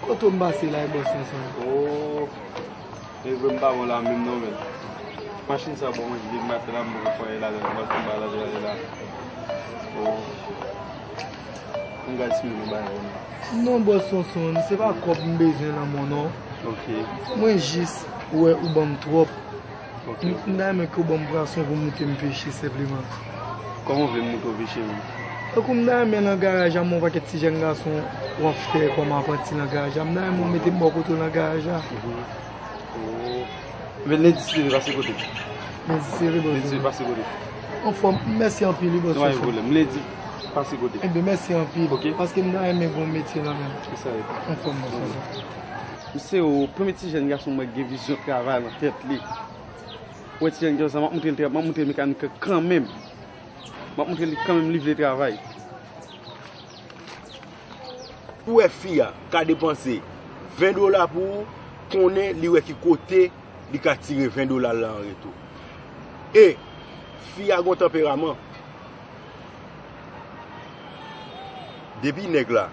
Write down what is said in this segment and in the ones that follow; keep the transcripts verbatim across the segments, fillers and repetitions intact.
Kote w m pase la, e bòs Sonson. Oh, e vre m pa bon la menm non, men. Machin sa bon, mwen, m pase la, m poko fè anyen ladan l, m pase m pa ladan l la. Oh. M gad si m gen bagay pou mwen. Non, bòs Sonson, se pa kòb m bezwen nan men w non. Ok. Mwen jis wè ou ban m twòp. Ok. M, m ta renmen ke w ban m pwason pou m moute m peche senpleman. Kòman w vle m moute w peche menm? Tankou m ta renmen nan garaj la, m wè yon pakèt ti jèn gason w ap fè kòm apranti nan garaj la. M ta renmen w mete m bò kote w nan garaj la. Mhm. Oh. Men lendi si Dye vle pase kote m. Lendi si Dye vle, bòs Sonson. Lendi si Dye vle pase kote m. Anfòm, mèsi anpil wi, bòs Sonson. Non, pa gen pwoblèm. Lendi, pase kote m. Enben, mèsi anpil. Ok. Paske m ta renmen gen yon metye nan men m. Ki sa ye? Anfòm, bòs Sonson. Misye, o, premye ti jèn gason mwen gen vizyon travay nan tèt li. Ou wè ti jèn gason sa, m ap montre l tra-, m ap montre l mekanik kanmenm. M ap montre li kanmenm li vle travay. Ou wè fi a ka depanse ven dola pou ou, konnen li wè ki kote li ka tire ven dola la an retou. E fi a gon tanperaman. Depi nèg la,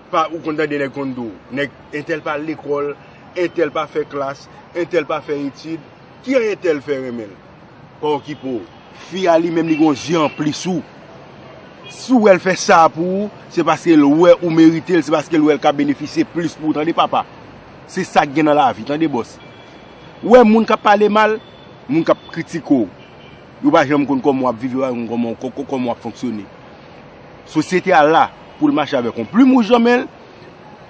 pa, ou konn tande nèg konn di w, nèg entèl pa al lekòl, entèl pa fè klas, entèl pa fè etid, ki an entèl fè renmen l? Pa okipe w. Fi a li menm li gon je anplis ou. Si w wè l fè sa pou ou, se paske l wè ou merite l, se paske l wè l ka benefisye plis pou ou, tande papa. Se sa k gen nan lavi, tande bòs. Ou wè moun k ap pale mal, moun k ap kritike w, yo pa janm konn kòman w ap viv, yo pa janm konn kòman, kò-, kò-, kòman w ap fonksyone. Sosyete a la pou l mache avèk yon plim wouj nan men l,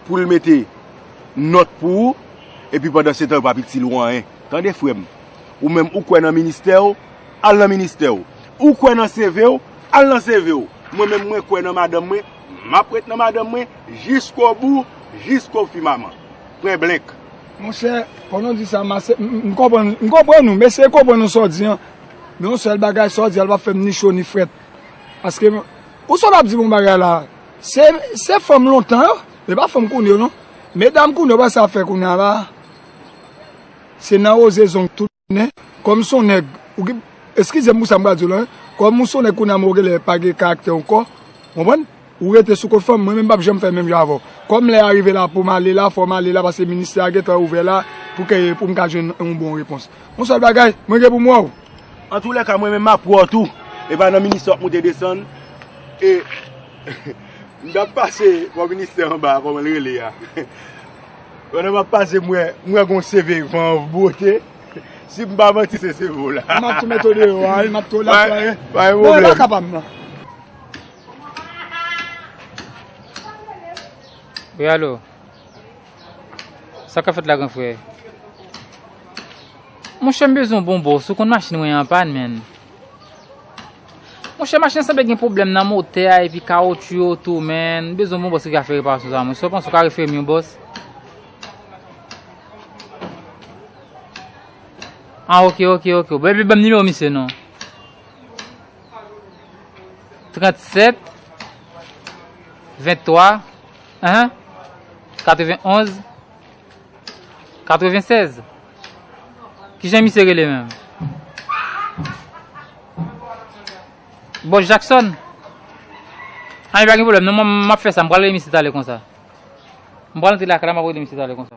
pou l mete nòt pou ou, epi pandan se tan yo p ap itil ou anyen. Tande frè m, ou menm ou kwè nan ministè w, al nan ministè w. Ou kwè nan C V w, al nan C V w. Mwen menm mwen kwè nan madanm mwen, m ap ret nan madanm mwen jiskobou, jiskofirmaman. Pwen blenk. Monchè, pandan w di sa, m ase, m, m, m konprann, m konprann ou, m eseye konprann ou sa w di an. Men yon sèl bagay, sa w di a, l p ap fè m ni cho ni frèt. Paske, ou sa w ap di m yon bagay la, se, se fanm lontan yo, e pa fanm kounye yo non. Medam kounye yo, pa sa ap fè kounye a la. Se nan woze zong tout jounen. Kòm se yon nèg, ou gen, eskize m pou sa m pral di w la, wi. Kòm ou se yon nèg kounye a, men ou genlè pa gen karaktè ankò, konprann? Ou rete sou kont fanm, mwen menm m p ap janm fè menm jan avè w. Kòm lè a rive la pou m ale la, fò m ale la, paske ministè a gentan ouvè la, pou ke, pou m ka jwenn yon bon repons. Yon sèl bagay, mwen gen pou m wè w. Antoulèka, mwen menm m ap wè w tou. E pa nan ministè w ap moute desann. E m t ap pase bò ministè anba a, kòman l rele a. Pandan m ap pase, m wè, m wè gon C V van an bwote. Si m pa manti, se C V w la. M ap tou mete w deyò a, wi, m ap tou la. Pa, pa gen pwoblèm. Non, e pa ka pa m nan. Wi, alo. Sa k ap fèt la, gran frè? Monchè, m bezwen yon bon bòs. Ou konn machin mwen an pàn, menn. Monchè, machin nan sanble gen pwoblèm nan motè a epi kawotchou yo tou, menn. M bezwen yon bon bòs ki ka fè reparasyon sa, monchè. Ou panse ou ka refere m yon bòs? Ah, ok, ok, ok. Bon, epi ban m nimewo misye non. Trant sèt, venntwa, ahan, katrevenn onz, katrevenn sèz. Kijan misye rele menm? Bòs Jackson? Ah, pa gen pwoblèm non, mwen, m ap fè sa, m pral rele misye talè konsa. M pral antre lakay la, m ap rele misye talè konsa.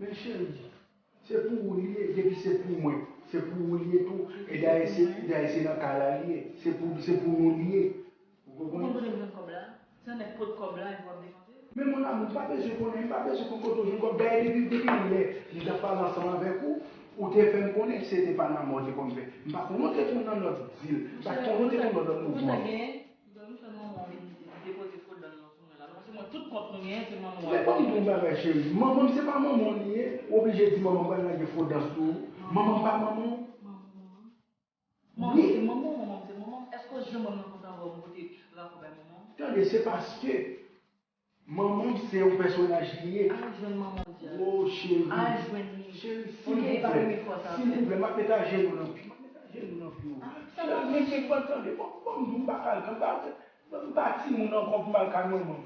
Men cheri, se pou ou li ye, depi se pou mwen, se pou ou li ye tou. E dayè se, dayè se nan kay la li ye. Se pou, se pou nou li ye. Ou konprann? Ou konn kote m jwenn kòb la? Se yon nèg pot kòb la epi w ap depanse? Men mon amour, m pa bezwen konnen, m pa bezwen konn kote w jwenn kòb. Dayè depi, depi lè m t ap pale ansanm avèk ou, ou te fè m konnen se te Panama w te konn fè. M pa konnen w te konn nan lòt vil, m pa konnen w te konn nan lòt mouvman. Ou gentan gen, ou gentan gen manman w vin depoze fo dan nan sou mwen la. Paske mwen, tout kont nou genyen, se manman w. Men ban m di w yon bagay, cheri. Manman m se pa manman w li ye, ou oblije di manman m pral lage fo dan sou ou. Manman m pa manman w. Manman w se manman w, manman m se manman w. Èske w janm wè m nan konsa? Avan m pote rapò bay manman. Tande, se paske manman m se yon pèsonaj li ye. Al jwenn manman w, Dyaz. Oh, cheri. Al jwenn li. Cheri, silvouplè. Ok, e pa premye fwa sa. Silvouplè, m ap met ajenou nan pye. M ap met ajenou nan pye w. Ah, sa va, cheri, cheri, tande. Bon, bon, m pa kal, m pa, m pa timoun ankò pou m al kay manman m.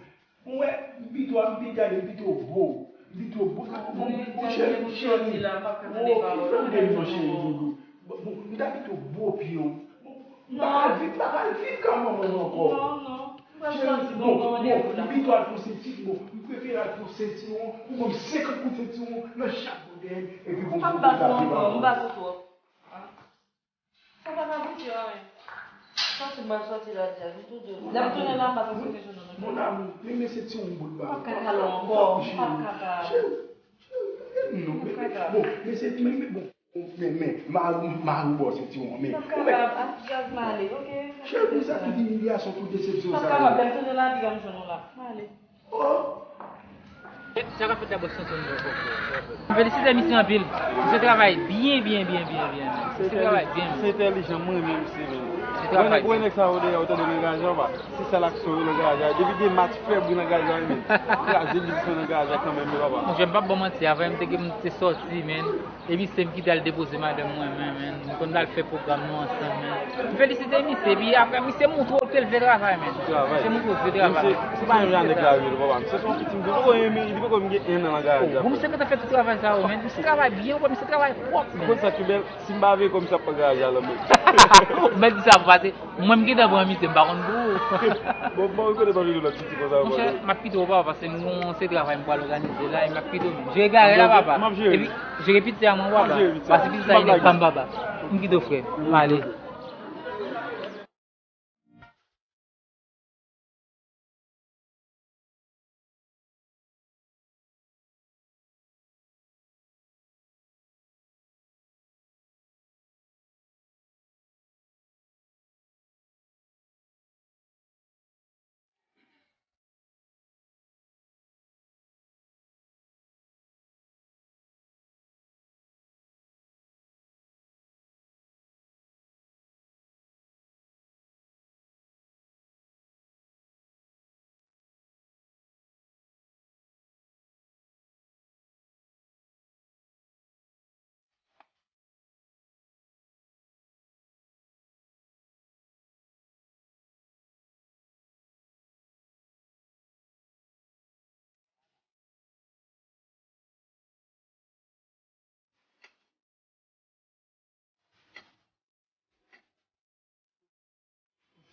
Mwen, m pito, m pi gade, m pito bo. M pito bo. Bon, bon, cheri, cheri. Bon, tande m non, cheri, doudou. Bon, bon, m ta pito bo pye w. Bon, m pa pral viv, m pa pral viv ka manman m ankò. Non, non. Cheri, bon, bon, m pito al pou sentiwon. M prefere al pou sentiwon. Ou ban m senkant kout sentiwon nan chak bò dèyè m. Epi bon, m pa bat ou ankò, m bat ou twòp. Sa pa ka bout yo anyen. Sòti m pral sòti la, Dyaz, m tou dous. Lè m tounen la, m pa santi ke je non. Mon amour, men, men se ti yon bout ba. M pa ka kale ankò, m pa ka. Cheri, cheri, non, men, bon, men se, men, men, bon, men, men, mari, mari bò se ti yon, men. M pa ka, Dyaz, m ale, ok? Cheri, pou sa ki vin li a, se yon tout desepsyon sa. M pa kapab, lè m tounen la, piga m jwenn ou la. M ale. Oh! Sa k ap fèt la, bòs Sonson? Felisite misye anpil. Misye travay byen, byen, byen, byen, byen, men. Misye travay byen, men. Se entèlijan, mwen renmen misye, men. Misye travay byen. Gwo nèg sa yo deyò, yo tande nan garaje anba. Se sèl aksyon yo nan garaje. Depi gen match fèb wi nan garaje, men. Kraze biznis nan garaje kanmenm, men papa. Monchè, m p ap ba w manti, avan m te, m te sòti, men. E misye m ki t al depoze madanm mwen, men, men, m konn t al fè pwogram nou ansanm, men. M felisite misye, epi apre, misye montre w ke l vle travay, men. Travay. Misye montre w vle travay. Misye, se pa yon jan nèg la ye, papa. Misye se yon pitit, misye poko renmen, li poko menm gen en an nan garaje. Oh, bon, misye gentan fè tout travay sa yo, men. Misye travay byen, wè, misye travay pwòp, men. Ou konn sa ki bèl? Si m pa veye kò, misye ap pran garaje a lan men. Ou mèt di sa pou pase. Mwen, m gentan pran misye, m pa konn pou ou. Bon, bon, ou konnen pa vin lòt piti konsa. Monchè, m ap kite w, papa, paske m gon se travay m pral òganize la, e m ap kite w menm. Jere garè la, papa. M ap jere. Epi, jere piti a mwen, papa. M ap jere piti a. Paske piti sa, e nèg pa m, papa. M kite w, frè. M ale.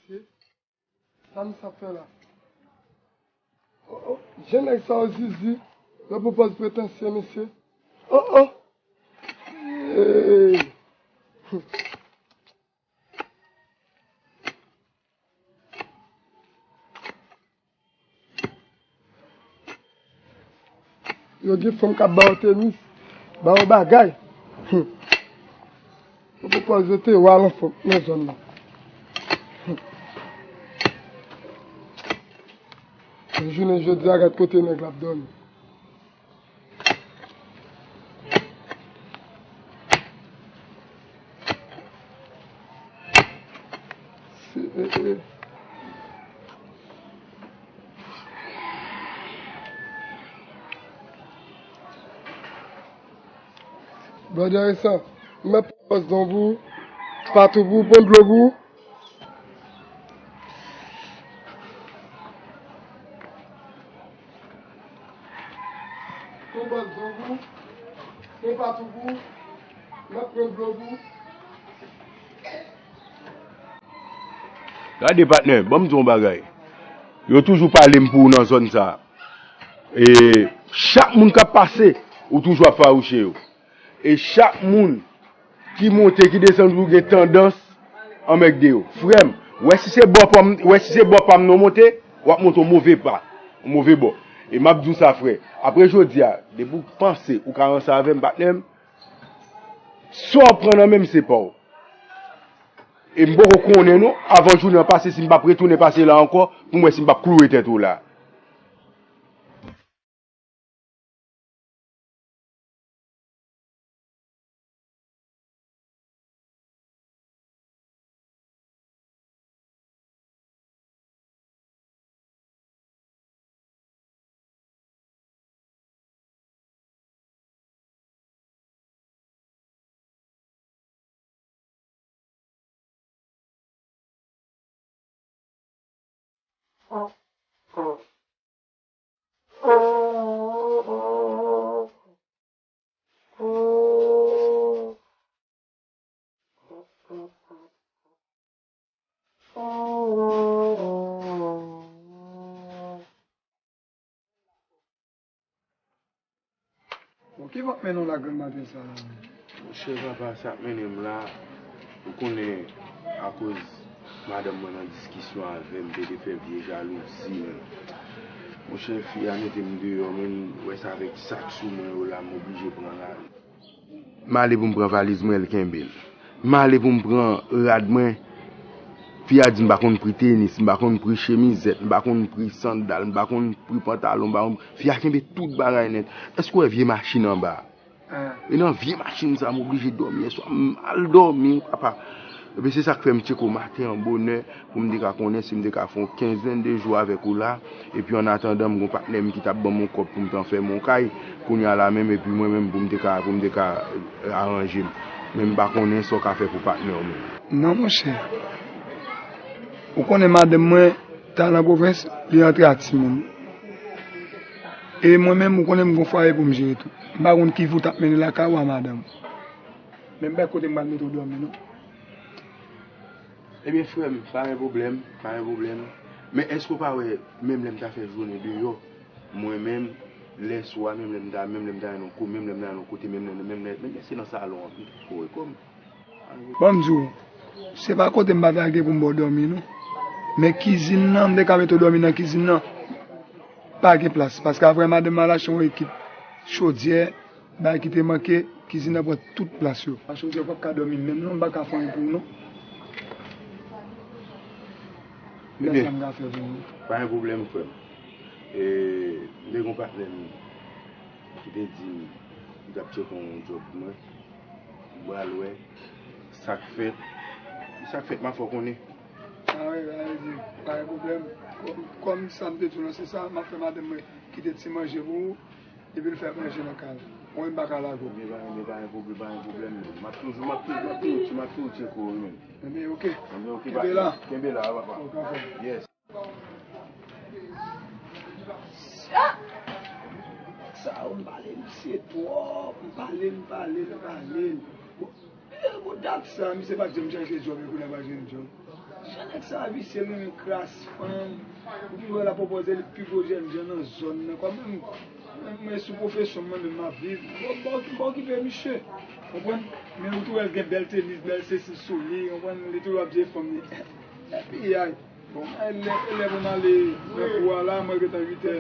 Mesye, sa misye ap fè la? Oh, oh, jan nèg sa yo zizi, yo pran pòz pretansye, mesye. Oh, oh. Hey. Yo gen fanm k ap ba yo tenis, ba yo bagay. Hum. Yo pwopòze yo te wa lanfan nan zòn nan. Hum. Jounen jodi a, gad kote nèg la ap dòmi. Brother Vincent, mwen pran pòz don pou ou, patou pou ou, pran dlo pou ou. Pran pòz don pou ou, pran patou pou ou, mwen pran dlo pou ou. Gade, patnè, ban m di w yon bagay. Yo toujou pale m pou ou nan zòn sa a. E chak moun k ap pase, ou toujou ap fawouche yo. E chak moun ki monte, ki desann, toujou gen tandans anmègde yo. Frè m, wè si se bò pa m, wè si se bò pa m non monte, w ap monte yon move pa, yon move bò. E m ap di w sa, frè. Apre jodi a, depi w panse ou ka ranse avè m, patnè m, sa w pran nan men m, se pa w. E m poko konnen non, avan jounen an pase, si m p ap retounen pase la ankò, pou m wè si m p ap klouwe tèt ou la. Bon, ki vant mennen w la grann maten sa a la menm? Monchè papa, sa k mennen m la, ou konnen, akoz madanm mwen nan diskisyon avè m, te, te fè vye jalouzi, menm. Monchè, fi a mete m deyò, menm, wè sa avèk sa k sou mwen yo la, m oblije pran lari. M ale pou m pran valiz mwen, l kenbe l. M ale pou m pran rad mwen. Fi a di m pa konn pri tenis, m pa konn pri chemizèt, m pa konn pri sandal, m pa konn pri pantalon, m pa konn, fi a kenbe tout bagay nèt. Èske w wè vye machin anba a? E nan vye machin sa a, m oblije dòmi yèswa, m mal dòmi, papa. Ebyen, se sa k fè m tcheke w maten an bonè, pou m te ka konnen si m te ka fè yon kenz, venndezou avèk ou la. Epi, an atandan, m gon patnè m ki t ap ban m yon kòb pou m t an fè m yon kay. Kounye a la menm, epi mwen menm, pou m te ka, pou m te ka, eh, aranje m. Men m pa konnen sa w ka fè pou patnè w menm. Non, monchè. Ou konnen madanm mwen, t al nan pwovens, li rantre ak timoun. E mwen menm, ou konnen m gon fwaye pou m jere tou. M pa konn ki vi w t ap mennen lakay ou a madanm ou. Men m pa kote m pral mete w dòmi, non. Ebyen, frè m, pa gen pwoblèm, pa gen pwoblèm. Men èske w pa wè, menm lè m ta fè jounen deyò, mwen menm, lè swa, menm lè m ta, menm lè m ta nan yon ko-, menm lè m ta nan yon kote, menm lè, menm lè, menm lè se nan salon an, m ta kore kò m. Bon, m di w, se pa kote m pa ta gen pou m ba w dòmi, non. Men kizin nan, m te ka mete w dòmi nan kizin nan. Pa gen plas, paske apre madanm m al achte yon ekip chodyè, bagay ki te manke, kizin nan pran tout plas yo. Paske w di w p ap ka dòmi menm non, m pa ka fè anyen pou ou non. Gad sa m ka fè pou ou. Pa gen pwoblèm, frè m. E, m te gen yon patnè m ki te di m li t ap tcheke yon djòb pou mwen. M pral wè sa k fèt. Sa k fèt, m a fè w konnen. A wi, a wi, di, pa gen pwoblèm. Kòm, kòm sa m te di w lan, se sa, m ap fè madanm mwen kite ti manje pou ou, epi l fè manje nan kay la. Mwen, m pa ka lage w. Ebyen, pa, ebyen, pa gen pwoblèm, pa gen pwoblèm, menm. M ap toujou, m ap toujou, m ap toujou, m ap toujou tcheke w, menm. Ebyen, oke. Ebyen, oke, kenbe la. Kenbe la, papa. Oke, oke. Yes. Sa yo, m pale misye twòp, m pale, m pale, m pale. Bon, bon, dat sa, misye pa t janm chèche djòb, epi kounye a pa jwenn djòb. Jan nèg sa visye, l renmen kras fanm. Ou ki wè l ap pwopoze li pi gwo jènjan nan zòn nan. Kòm menm, mwen, mwen sou pwofesyon m, mwen menm m ap viv. Bon, m pa okipe misye. Konprann? Men ou tou wè l gen bèl tenis, bèl sesi sou li, konprann? Li toujou ap jere fanm li. Epi, ay. Bon, e lè, e lè pou m ale nan kou a la, mwen gentan uit è.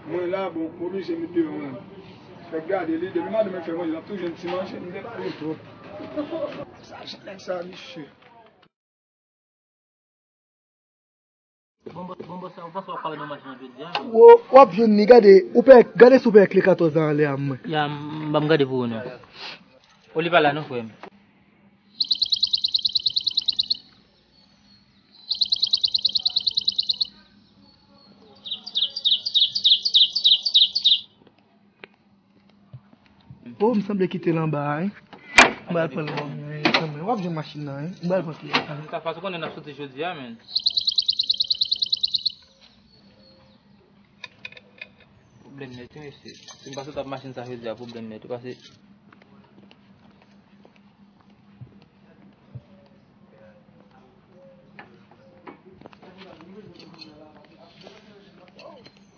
Mwen la, bon, m oblije met deyò mwen. Fèk gade li, depi madanm mwen fè manje, l ap toujou jwenn ti manje, m te pale twòp. Sa jan nèg sa, misye. Bon, bòs, bon, bòs, ou panse w ap pale nan machin nan jodi a, men? Wo, w ap jwenn li, gade, ou pè, gade si w pè kle katòz la anlè a mwen. Ya, m, m, m gade pou ou, non. O, li pa la, non, frè m. Oh, m sanble kite l anba a, wi. M pral pran l, wi, kanmenm. W ap jwenn machin nan, wi. M pral pran kle a. Sa fas ou konnen n ap soti jodi a, men. Pwoblèm nèt, wi, mesye. Si m pa sot ap machin sa jodi a, pwoblèm nèt, wi, pase.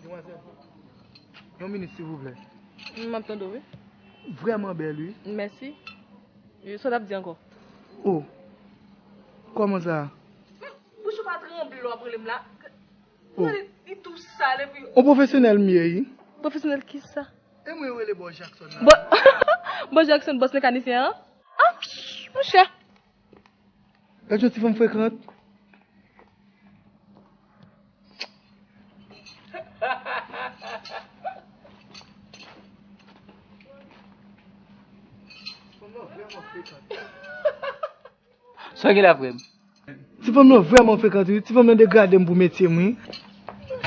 Demwazèl, yon minit, silvouplè. M ap tande w, wi. Vrèman bèl, wi. Mèsi. E, sa w t ap di ankò? Oh. Kòman sa? Bouch ou pa tranble lè w ap rele m la? Oh. Li, li tou sal epi. On pwofesyonèl m ye, wi. Pwofesyonèl kisa? E mwen yo rele Bòs Jackson la. Bò-, Bòs Jackson, bòs mekanisyen an? Ah, monchè. Gad yon ti fanm frekant. Fanm nan vrèman frekant. Sa w gen la, frè m? Ti fanm nan vrèman frekant, wi. Ti fanm nan degrade m pou metye m, wi.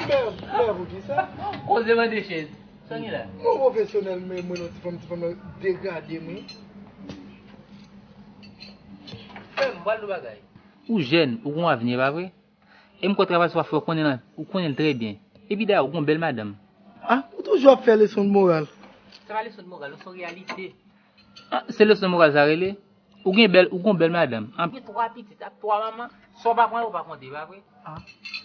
Lè, lè pou kisa? Koze mande chèz. Sa w gen la? Mwen pwofesyonèl, men mwen nan ti fanm, ti fanm nan degrade m, wi. Frè m, m pral di w bagay. Ou jèn, ou gon avni, e pa vre? E m kwè travay sa w ap fè, ou konnen l, ou konnen l trè byen. Epi dayè, ou gon bèl madanm. Ah, ou toujou ap fè leson de moral. Se pa leson de moral, non, se yon reyalite. Ah, se leson de moral sa rele? Ou gen bèl, ou gon bèl madanm. An- Ou gen twa pitit ak twa manman, sa w pa pran yo pa konte, pa vre? Ah.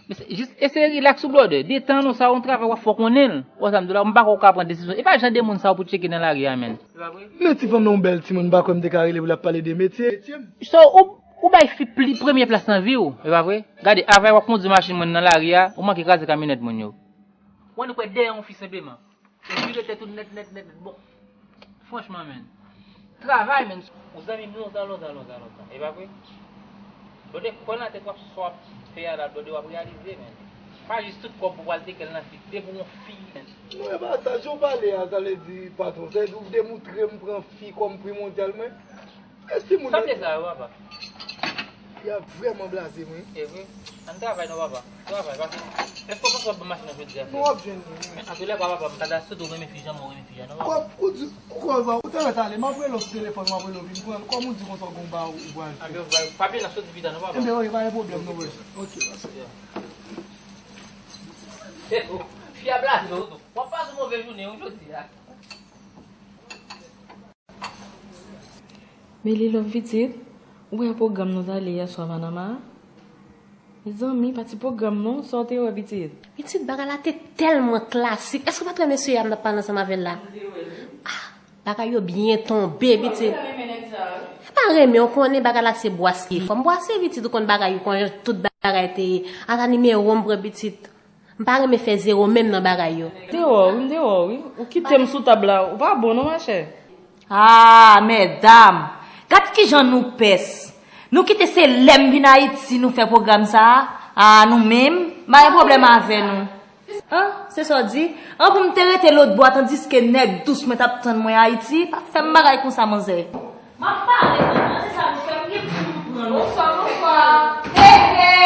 Men se jis eseye rilaks ou, brother. Detann ou, sa yon travay w ap fè, w konnen l. Ou wè sa m di w la, m pa kwè w ka pran desizyon. E pa jan de moun sa yo pou tcheke nan lari a, menn. E pa vre? Men ti fanm nan yon bèl timoun, m pa kwè m te ka rele pou l ap pale de metye. So, ou, ou bay fi pli premye plas nan vi w, e pa vre? Gade, avè w ap kondui machin mwen nan lari a, ou manke kraze kamyonèt moun yo. Ou annik wè dèyè yon fi senpleman. Ou vire tèt ou nèt, nèt, nèt, nèt. Bon, franchman, menn. Travay, menn. Ou zanmi m lontan, lontan, lontan, lontan. E pa vre? Brother, kwè nan tèt w ap, sa w ap fè a la, brother, w ap reyalize, menn. Pa jis tout kòb pou pral teke l nan fi. Depi w yon fi, menn. Non, e pa sa, jan w pale a, sa vle di, patwon, sa vle di ou vle moutre m pran fi kòm primordyal, mwen. Èske moun... Sa vle sa yo, papa? Y ap vrèman blaze m, wi. E vre? Ann travay non, papa. Travay, pase. Èske w panse w ap ban m machin nan jodi a, frè? Non, w ap jwenn li, wi. Men antoulèka, papa, m ta da sot ou renmen fi jan mwen renmen fi a, non, papa? Kòm ou di, ou kwè w, ou ta mèt ale, m ap rele w sou telefòn, m ap rele w vin pran l. Kòm ou di konsa, w gon ba ou pral fè. Anben, w pral, pa bliye n ap soti pita, non, papa? Enben, ok, pa gen pwoblèm, non, brother. Ok, pase. Ok. E, oh, fi a blaze w tou. W ap pase yon move jounen, wi, jodi a. Meli love pitit, ou wè pwogram nou t ale yèswa Panama a? Mezanmi, pa ti pwogram non, sa w te wè pitit? Pitit, bagay la te tèlman klasik. Èske w pa t wè mesye a m t ap pale ansanm avè l la? Ah, bagay yo byen tonbe, pitit. M pa renmen, w konnen bagay la se bwase. Fò m bwase, pitit, ou konn bagay yo, konnen tout bagay te ye. Ata nimewo m pran, pitit. M pa renmen fè zewo menm nan bagay yo. M te wè w wi, m te wè w wi. Ou kite m sou tab la. Ou pa bon non, machè. Ah, medam! Gad kijan nou pès! Nou kite se lè m vin Ayiti nou fè pwogram sa a? Ah, nou menm? M pa gen pwoblèm avè nou. An, se sa w di? An, pou m te rete lòtbò a, tandiske nèg dous mwen t ap tann mwen Ayiti, pa fè m bagay konsa, manzè. M ap pale, manman, se sa nou fè, m gen pou m pran nou. Bonswa, bonswa. Hey, hey.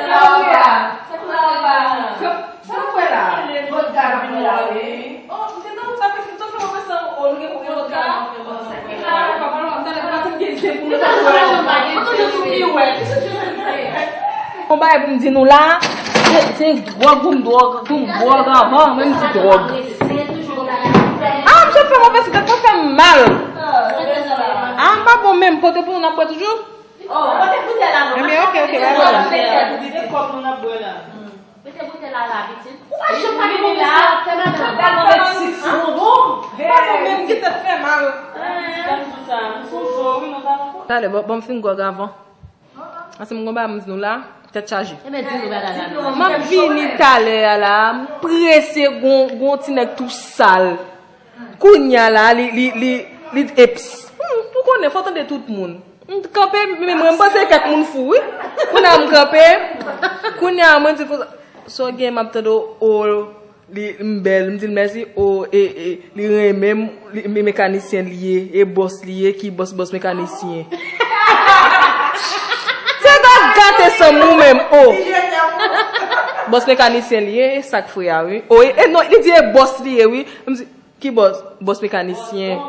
Sa va? Sa va? Sa w fè la? Vodka vin la, wi. Oh, m te tann ou t ap ekri, tou fè mwen panse, oh, nou gen pou vodka. Papa, non, talè, papa, m gen zen pou nou. Ou toujou sou piwèt. Yon bagay pou m di nou la, se, se dwòg pou m dwòg, pou m dwòg anvan, menm di dwòg. Ah, misye fè mwen fè, se tèt mwen fè m mal. Ah, m pa bon menm, kote pou nou n ap bwè toujou? Ebyen, ok, ok, pa gen pwoblèm. Talè, bon, bon, m fin gwòg avan. Paske m gon bagay m di nou la, tèt chaje. Ebyen, di nou bagay la non. M ap vini talè a la, m prese, gon, gon ti nèg tou sal. Kounya la, li, li, li, li, eps. Hmm, ou konnen, fò tande tout moun. M kanpe, men mwen, m panse kèk moun fou, wi. Kounya m kanpe, kounya mwen di konsa, sa w gen, m ap tande w, o, li, m bèl, m di l mèsi, o, e, e, li renmen m, li, me-, mekanisyen li ye, e bòs li ye, ki bòs, bòs mekanisyen. Se gade gate sanm ou menm, o. Bòs mekanisyen li ye, e sa k fre a, wi. O, e, e non, li di e bòs li ye, wi. M di, ki bòs? Bòs mekanisyen.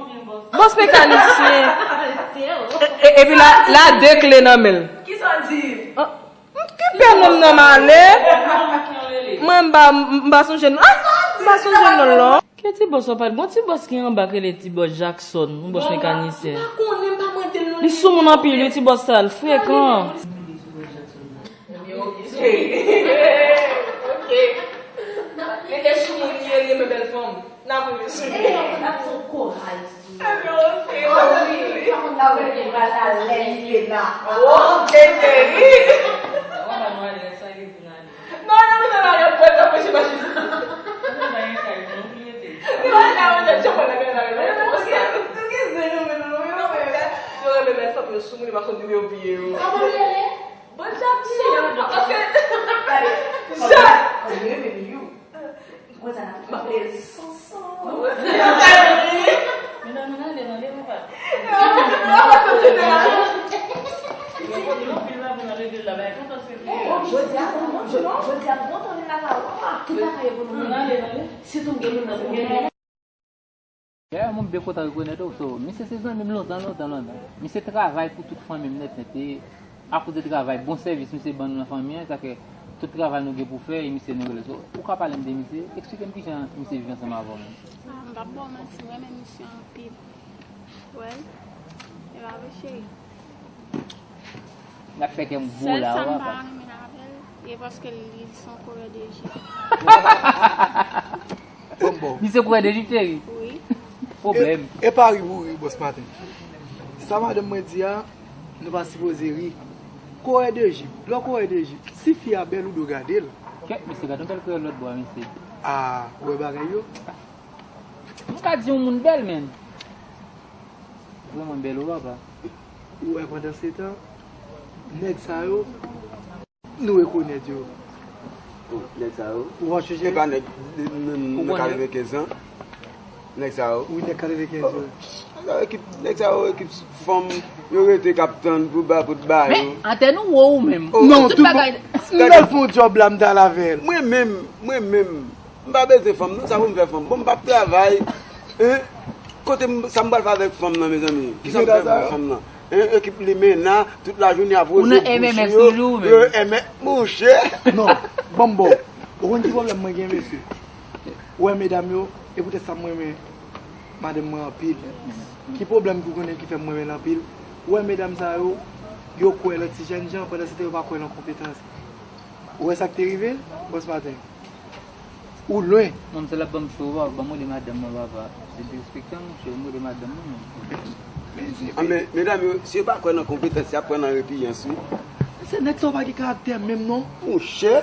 Bòs mekanisyen. E, e, epi la, la de kle nan men l. Kisa w di? Ah, m kipe nonm nan m ale. Mwen m pa, m pa sonje non. Ah, m pa sonje non l non. Ki ti bòs w ap pale? Gon ti bòs ki anba k rele ti bòs Jackson, yon bòs mekanisyen. Li soumoun anpil wi, ti bòs sa, l frekan. Ok. Li te soumoun, li renmen bèl fanm. N ap rele sou li. N ap fè koray sou li. Ebyen, ok. Ah wi, pa konn la wè gen bal la lè li ye la. Oh, Jerry. Non, non, non, non, yo pran nan poche machin. Non, non, non, yo pran nan poche machin. Yo renmen bèl fanm, yo soumoun, yo pa konn yo bliye yo. Bon, Jackson, paske... Gade, Jack! Mwen sa nan tout mwen. Jodi a, jodi a, kontan li la la, papa. Tout bagay e pou nou. Sitou m gen moun nan pou mwen. Dayè, mwen byen kontan rekonèt ou, so, misye se zanmi m lontan, lontan, lontan. Misye travay pou tout fanmi m nèt, nèt. E Akoz de travay, bon sèvis misye ban nou nan fanmi an, sa fè tout travay nou gen pou fè, e misye nou rele. So, ou ka pale m de misye? Eksplike m kijan misye viv ansanm avè w menm. Ah, m p ap ba w manti, m renmen misye anpil. Wè, e pa vre, cheri? N ap fè kè m gwo la, w ap. Sèl sa m pa renmen avè l, e paske li se yon kourè de jip. Bon, bon. Misye kourè de jip, cheri? Wi. Pwoblèm. E, e pa ri pou ri, bòs maten. Sa madanm mwen di a, nou pa sipoze ri. Kourè de jip. Lè w kourè de jip, si fi a bèl, ou dwe gade l. Kèt, mesye, gad yon bèl kreyòl lòt bò a, mesye. Ah, ou wè bagay yo? M ka di yon moun bèl, men. Vrèman bèl, wi, papa. Ou wè, pandan se tan, nèg sa yo, nou rekonèt yo. Oh, nèg sa yo. Ou wè, chèche. Se pa nèg nan, nan, nan katrevenkenz an. Nèg sa yo. Wi, nèg katrevenkenz yo. Nèg sa yo, ekip, nèg sa yo, ekip fanm, yo rete k ap tann pou ba, pou t ba yo. Men, antèn ou wo ou menm. Oh. Non, tout bagay. M bèl fè yon djòb la, m t al avè l. Mwen menm, mwen menm, m pa bezwen fanm, non, sa pou m fè fanm. Bon, m p ap travay. Hein? Kote m, sa m pral fè avèk fanm nan, mezanmi? Kisa m pral fè avèk fanm nan? Hein? Ekip limena, tout lajounen ap woze bouch yo. Ou nan M M S toujou, ou menm? M M S, monchè. Non, ban m ba w. Ou konn ki pwoblèm mwen gen, mesye? Ou wè medam yo, e poutèt sa m renmen madanm mwen anpil. Ki pwoblèm ki w konnen ki fè m renmen l anpil? Ou wè medam sa yo, yo kwè nan ti jènjan, pandan se tan yo pa kwè nan konpetans. Ou wè sa k te rive, bòs maten? Ou lwen. Manzè la ban m cho, papa, ban m rele madanm mwen, papa. Se derespektan, monchè, m rele madanm mwen, non. Ah, men, medam yo, si yo pa kwè nan konpetans, y ap kwè nan repiyans, wi. Se nèg sa yo pa gen karaktè menm, non. Monchè,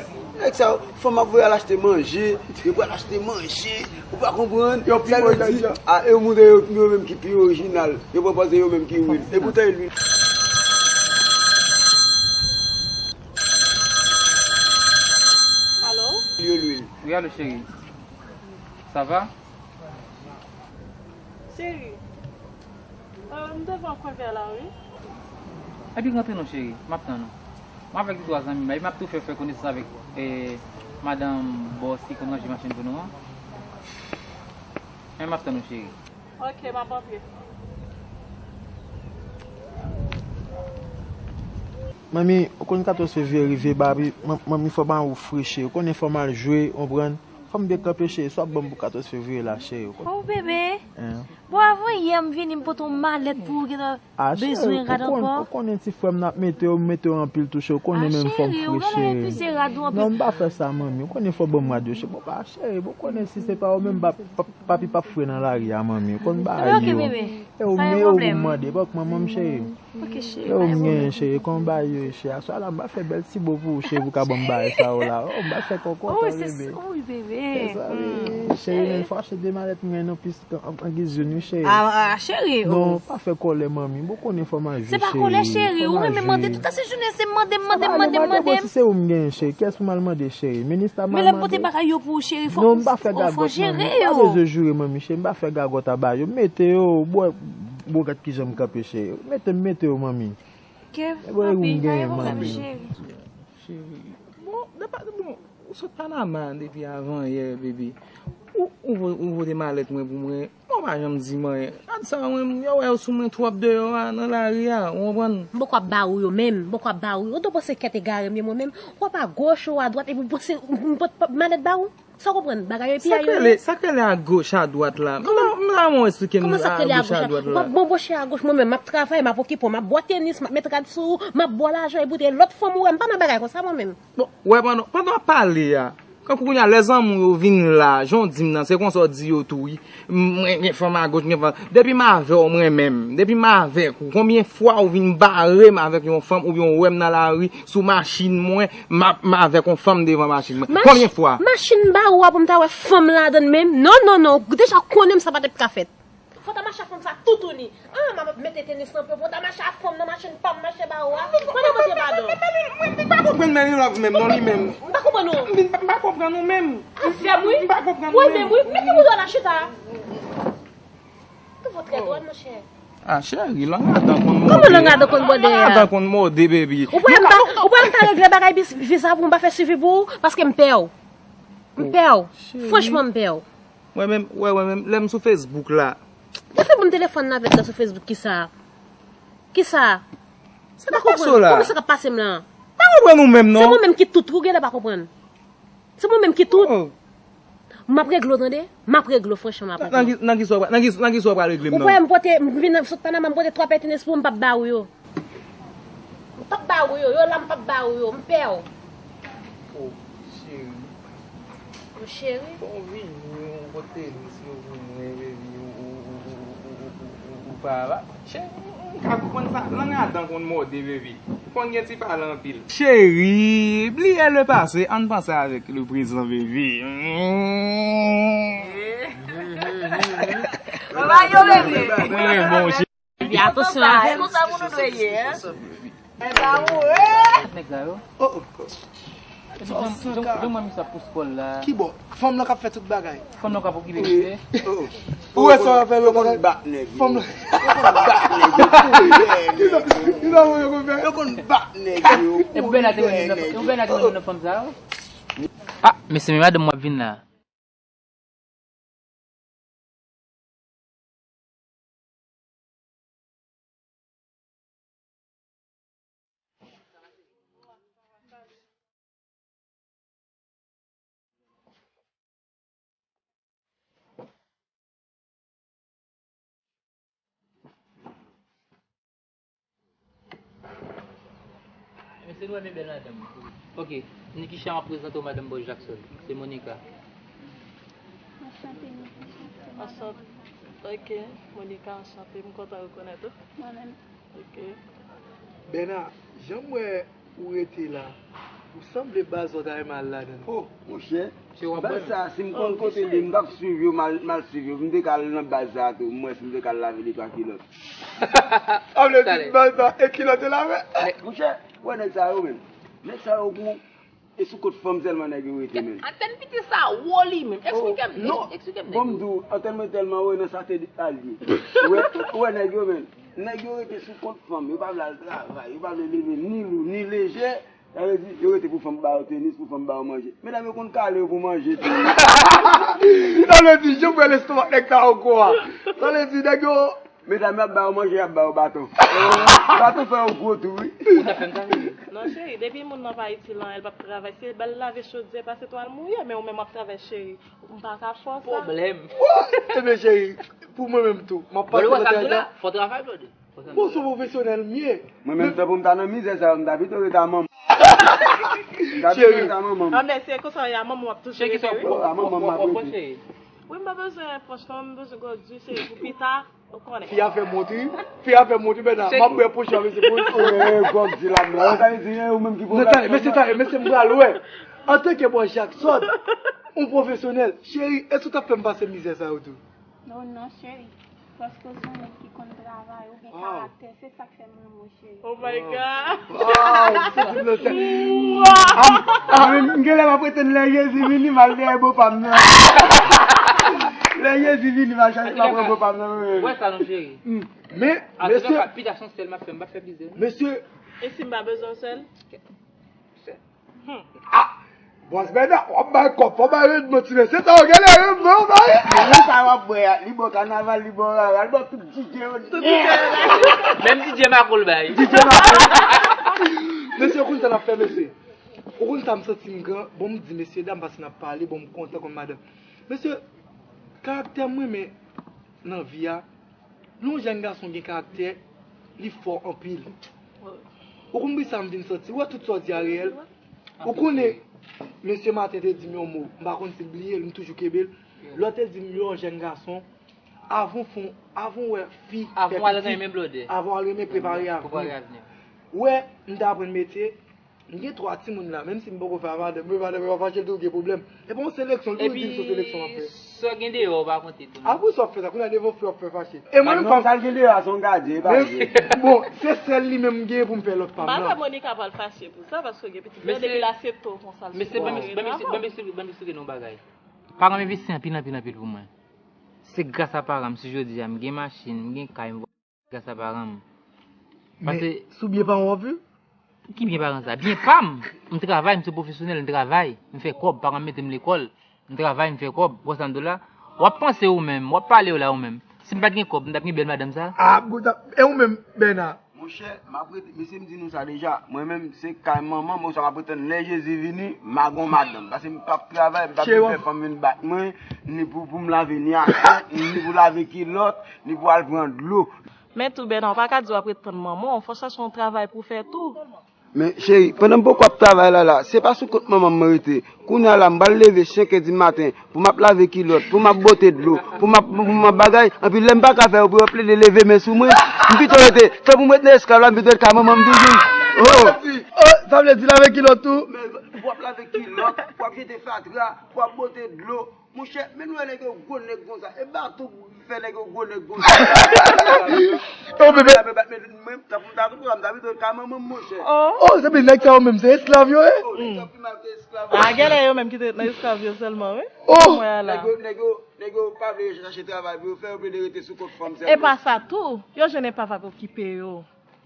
nèg sa yo, fanm ap voye al achte manje, yo pral achte manje, ou pa konprann? Yo pi mwen nèg yo. Ah, e yo montre yo, yo menm ki pi orijinal, yo pran pòz yo menm ki real. E poutan e lwil. Alo? Yo lwil. Wi, alo, cheri. Sa va? Cheri, euh, m devan kwèvè la, wi. Epi rantre non, cheri. M ap tann ou. M avèk de twa zanmi m la, epi m ap tou fè, fè konesans avèk, eh, madanm bòs ki konn ranje machin pou nou an. Men m ap tann ou, cheri. Ok, m ap antre. Manmi, ou konn katòz fevriye rive, babi, man-, manmi, fò m al ofri, cheri. Ou konnen fò m al jwe, ou konprann? Fò m byen kanpe, cheri. Sa w ap ban m pou katòz fevriye la, cheri, ou konn. Oh, bebe. Hein? Bon, avan yè m vini, m pote yon malèt pou ou, gentan bezwen rad ankò? Ah, cheri, ou konn, ou konnen ti frè m nan ap mete yo, m mete yo anpil tou, cheri. Ou konnen menm fò m fre, cheri. Ah, cheri, ou gentan epuize rad ou anpil. Non, m pa fè sa, manmi. Ou konnen fò w ban m rad yo, cheri. Bon, pa, cheri, ou konnen si se pa ou menm, m pa, pa, Papi p ap fre nan lari a, manmi. Ou konn bagay yo. Ok, bebe. E ou m gen yo pou m mande, pa k manman m, cheri. Ok, cheri, pa gen pwoblèm. E ou m genyen, cheri, kon bagay yo, cheri. Aswè la, m pa fè bèl ti bo pou ou, cheri, pou ka ban m bagay sa yo la. Oh, m pa fè kòkòt, bebe. Oh, se sa, wi, bebe. Se sa, wi. Cheri, men fò achte de malèt m genyen nan pis an, an giz youn, wi, cheri. Ah, ah, cheri, oh. Non, pa fè kòlè, manmi. Bon, konnen fò m al jwe, cheri. Se pa kòlè, cheri. Ou renmen mande tout la se jounen, se mande, mande, mande, mande. Si se ou m genyen, cheri, kiyès pou m al mande, cheri? Minis la m al mande. Men lè m pote bagay yo pou ou, cheri, fò, fò jere yo. Non, m pa fè gagòt, manmi. M pa bezwen jure, manmi, cheri. M pa fè gagòt a ba yo. Mete yo, bwè, bon, gad kijan m kanpe, cheri. Mete, mete yo, manmi. Kev, anpil, pa gen pwoblèm, cheri. Cheri. Bon, depi, bon, ou sot Panama depi avan yè, bebe. Ou, ou vo-, ou vote malèt mwen pou mwen. Ou pa janm di m anyen. Gad sa, mwen, yo wè yo sou mwen twòp deyò a, nan lari a, ou konprann? M poko ap ba ou yo menm, m poko ap ba ou yo. Ou te panse kèt egare m ye mwen menm? W ap agoch ou adwat, epi w panse m pot malèt ba ou? Sa w konprann? Bagay yo epi a yo ye. Sa k rele agoch adwat la? M la, m la, mwen eksplike m agoch adwat la. Kòman sa k rele agoch? W ap banboche agoch, mwen menm, m ap travay, m ap okipe w, m ap bwè tenis, m ap met rad sou ou, m ap ba w lajan, epi w te lòt fanm ou wè, m pa nan bagay konsa mwen menm. Bon, wè, pandan, pandan w ap pale a, kankou kounye a, lè zanmi w yo vin la, jan w di m nan, se konsa w di yo tou, wi. M, mwen gen fanm agoch, m gen fanm. Depi m avè w, mwen menm, depi m avèk ou, konbyen fwa ou vin bare m avèk yon fanm, oubyen w wè m nan lari, sou machin mwen, m ap, m avèk yon fanm devan machin mwen? Konbyen fwa? Machin ba ou a pou m ta wè fanm ladan l menm? Non, non, non, ou deja konnen m sa pa t ap ka fèt. Fò w ta mache ak fanm sa toutouni. Ah, m ap mete tenis nan pye pou w ta mache ak fanm nan machin pa m mache ba ou a. Mwen nan pote padon. Mwen pa konprann Mary Love menm, non, li menm. M pa konprann ou. M pa konprann ou menm. Afè m, wi. M pa konprann ou menm. Ou menm, wi. Mete bouda w nan chita. Tout vòt trè dwòl, monchè. Ah, cheri, lang adan konn mòde. Kòman lang adan konn mòde a? Lang adan konn mòde, baby. Ou pral ta, ou pral ta regle bagay viza pou m pa fè swivi pou ou, paske m pè w. M pè w. Franchman, m pè w. Mwen menm, wè, wè, menm lè m sou Facebook la. Depi pou m telefòn nan avèk la sou Facebook, kisa? Kisa? Sa k ap pase w la? Kòman sa k ap pase m la? Pa konprann ou menm non. Se mwen menm ki tout, ou genlè pa konprann. Se mwen menm ki tout. Oh. M ap regle w tande. M ap regle w, franchman, m ap regle w. Nan ki, nan ki sa w pral, nan ki, nan ki sa w pral regle m nan? Ou kwè m pote, m vin sot Panama, m pote twa pètines pou ou, m p ap ba ou yo. M p ap ba ou yo, yo la m p ap ba ou yo, m pè w. Oh, cheri. Mon cheri. Bon, vini, yon kote li, si w vini, baby, ou, ou, ou pa la. Cheri, m ka konprann sa, lang adan konn mòde, baby. Konn gen ti pale anpil. Cheri, bliye le passé, ann panse avèk le présent, baby. Mwen ba yo, baby. Mwen bon, cheri. Epi atansyon avè l. Se konsa moun ou dwe ye, hein? Enben, amoure. Nèg la yo. Oh, oh. Epi jan, jan, jan mwen misye ap pous kò l la. Ki bò? Fanm nan k ap fè tout bagay. Fanm nan k ap okipe misye. Oh, oh. Ou wè sa w ap fè yo konn bat nèg yo. Fanm nan. Yo konn bat nèg yo. Yo konn bat nèg yo. Epi Bèna te wè nou nan fanm sa yo. Ah, mesye, men madanm w ap vin la. Mesye, nou renmen bèl madanm. Ok, Nikisha, m ap prezante w madanm bòs Jackson. Se Monica. Anchante, Nikisha. Anchante. Ok, Monica, anchante. M kontan rekonèt ou. Mwen menm. Ok. Bèna, jan m wè ou rete la, ou sanble baz ou ta renmen al ladan l. Oh, monchè, baz sa, si m konn kote li, m t ap swiv yo, m al, m al swiv yo. M te ka al nan baz sa tou, m wè si m te ka al lave de twa kilòt. Sa vle di baz sa, e kilòt e lave. Monchè, ou wè nèg sa yo menm. Nèg sa yo gon, e sou kont fanm sèlman nèg yo rete menm. Antèn piti sa wo li menm. Eksplike m, eksplike m nèg yo. Bon, m di w, antèn mwen tèlman wo nan satelit la l ye. Ou wè, ou wè nèg yo menm. Nèg yo rete sou kont fanm, yo pa vle al travay, yo pa vle leve ni lou, ni lejè. Sa vle di, yo rete pou fanm ba yo tenis, pou fanm ba yo manje. Medam yo konn kale yo pou manje tou. Sa vle di, jan m wè lestomak nèg sa yo gwo a. Sa vle di, nèg yo. Medam yo ap ba yo manje, y ap ba yo baton. Baton fè yo gwo tou, wi. Non, cheri, depi moun nan pa itil anyen, l p ap travay. Se ba l lave chodyè, pase twal mouye, men ou menm w ap travay, cheri. M pa ka fè w sa. Pwoblèm. Ebyen, cheri, pou mwen menm tou, m ap pase nan tèt la. Fò travay, brother. Bon, sou pwofesyonèl m ye. Mwen menm, tan pou m ta nan mizè sa yo, m ta pito ret a manman m. M ta pito ret a manman m. Anben, se konsa w ye, a manman w ap toujou rete, wi. Oh, a manman m m ap rete. Wi, m pa bezwen pòch non, m bezwen gwo di, cheri, pou pita, ou konnen. Fi a fè mont, wi. Fi a fè mont, wi, Bèna. M ap bwè pòch la, mesye, pou l. Eh, kòm di la, non. Sa vle di, eh, ou menm ki pwoblèm. Mesye, talè, mesye, m pral wè. Antanke bòs Jackson, yon pwofesyonèl, cheri, èske w t ap fè m pase mizè sa yo tou? Non, non, cheri. Paske w se yon nèg ki konn travay, ou gen karaktè, se sa k fè m renmen w, cheri. Oh my God! Wow, se di m nan sè. Wow! M genlè m ap rete lè Jezi vini, m al dèyè bopa m nan. Lè Jezi vini, m al chache, m ap pran bopa m nan, wi. Wè sa non, cheri. Men, mesye. Pita se yon sèl m ap fè, m p ap fè plizyè. Mesye. E si m pa bezwen w sèl? Ah! Bòs Bèna, w ap bay kòb, fò bay rendman ti mesye sa yo genlè renmen w, bay. Menm sa w ap bwè a, li bò kanaval, li bò rara, li bò tout DJ yo. Tout DJ yo la. Menm DJ Mako l bay. DJ Mako. Mesye, ou konn sa n ap fè, mesye? Ou konn sa m santi m gran? Bon, m di mesye dam, paske n ap pale, bon, m kontan konn madanm. Mesye, karaktè m renmen nan vi a, lè yon jèn gason gen karaktè, li fò anpil. Ou konn poukisa m vin santi, ou wè tout sa w di a reyèl. Ou konnen, mesye maten te di m yon mo, m pa konn si l bliye l, m toujou kenbe l. Lè w te di m yon jèn gason, avan w fè, avan w wè fi, avan w al renmen blòdè, avan w al renmen, prepare avni. Ou wè, m te aprann metye, m gen twa timoun la, menm si m poko fè a madanm mwen, madanm mwen pa fache l tou gen pwoblèm. E pa yon seleksyon, l toujou di m se yon seleksyon w ap fè. Epi sa w gen deyò w pa konte tou non. Apre sa w ap fè sa, kounye a devan fi w ap fè fache. E mwen menm kòm sa l gen deyò a se yon gadyen, e pa vre. Bon, se sèl li menm m gen pou m fè lòt pa m nan. M pa kwè Monica pral fache pou sa, paske gen pitit la, depi l aksepte w konsa l sipòte w. Mesye, ban m esplike nou yon bagay. Paran m envesti anpil, anpil, anpil pou mwen. Se gras a paran m si jodi a m gen machin, m gen kay, m gras a paran m. Men, sou byen paran w ap viv? Ki byen paran sa? Byen pa m! M travay, m se pwofesyonèl, m travay, m fè kòb, paran m mete m lekòl, m travay, m fè kòb, w wè sa m di w la? W ap panse ou menm, w ap pale w la ou menm. Si m pa t gen kòb, m t ap gen bèl madanm sa? Ah, e ou menm, Bèna? Monchè, m ap rete, mesye, m di nou sa deja. Mwen menm, se kay manman m, konsa m ap rete lè Jezi vini, m a gon madanm. Paske m p ap travay, m p ap vin fè fanm vin bat mwen, ni pou, pou m lave ni asyèt, ni pou lave kilòt, ni pou al pran dlo. Men tou, Bèna, ou pa ka di w ap ret tann manman w, fò w chèche yon travay pou w fè tou. Men, cheri, pandan m poko ap travay la, la, se pa sou kont manman m mwen rete. Kounye a la, m pral leve senk è di maten, pou m ap lave kilòt, pou m ap bote dlo, pou m ap, pou m ap bagay, anpi lè m pa ka fè yo, pou yo plede leve men sou mwen, m pito rete, tanpri m ret nan esklav la, m pito ret kay manman m toujou. Oh! Oh, sa vle di lave kilòt tou? Men, pou w ap lave kilòt, pou w ap jete fatra, pou w ap bote dlo, monchè, men nou wè nèg yo gwo nèg konsa. E bato fè nèg yo gwo nèg konsa. Oh, bebe. Mwen, ta pou ta tou, m ta pito ka manman m, monchè. Oh, se byen nèg sa yo menm, se esklav yo ye? Oh, nèg sa pi mal ke esklav. A, genlè yo menm ki te nan esklav yo sèlman, wi. Oh! Mwen la. Nèg yo, nèg yo, nèg yo pa vle chache travay pou yo fè, yo vle rete sou kont fanm sèlman. E pa sa tou, yo jwenn epav ap okipe yo.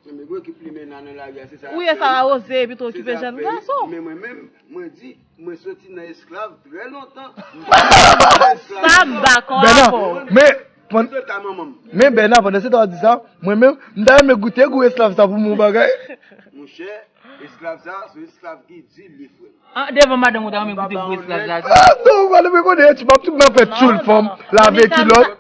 Nèg yo ki plimen nan, nan lari a, se sa. Wi, e sa, awoze, epi tou okipe jèn gason. Men mwen menm, mwen di, mwen soti nan esklav trè lontan. M pa nan esklav. Sa m dakò avè w. Men, men Bèna, pandan se tan w ap di sa, mwen menm, m ta renmen goute gou esklav sa pou m wè yon bagay. Monchè, esklav sa, se esklav ki di li, frè. Ah, devan madanm ou ta renmen goute gou esklav sa tou? Ah, non, madanm, mwen konnen, ti pap tout nan fè tchoul fanm, lave kilòt.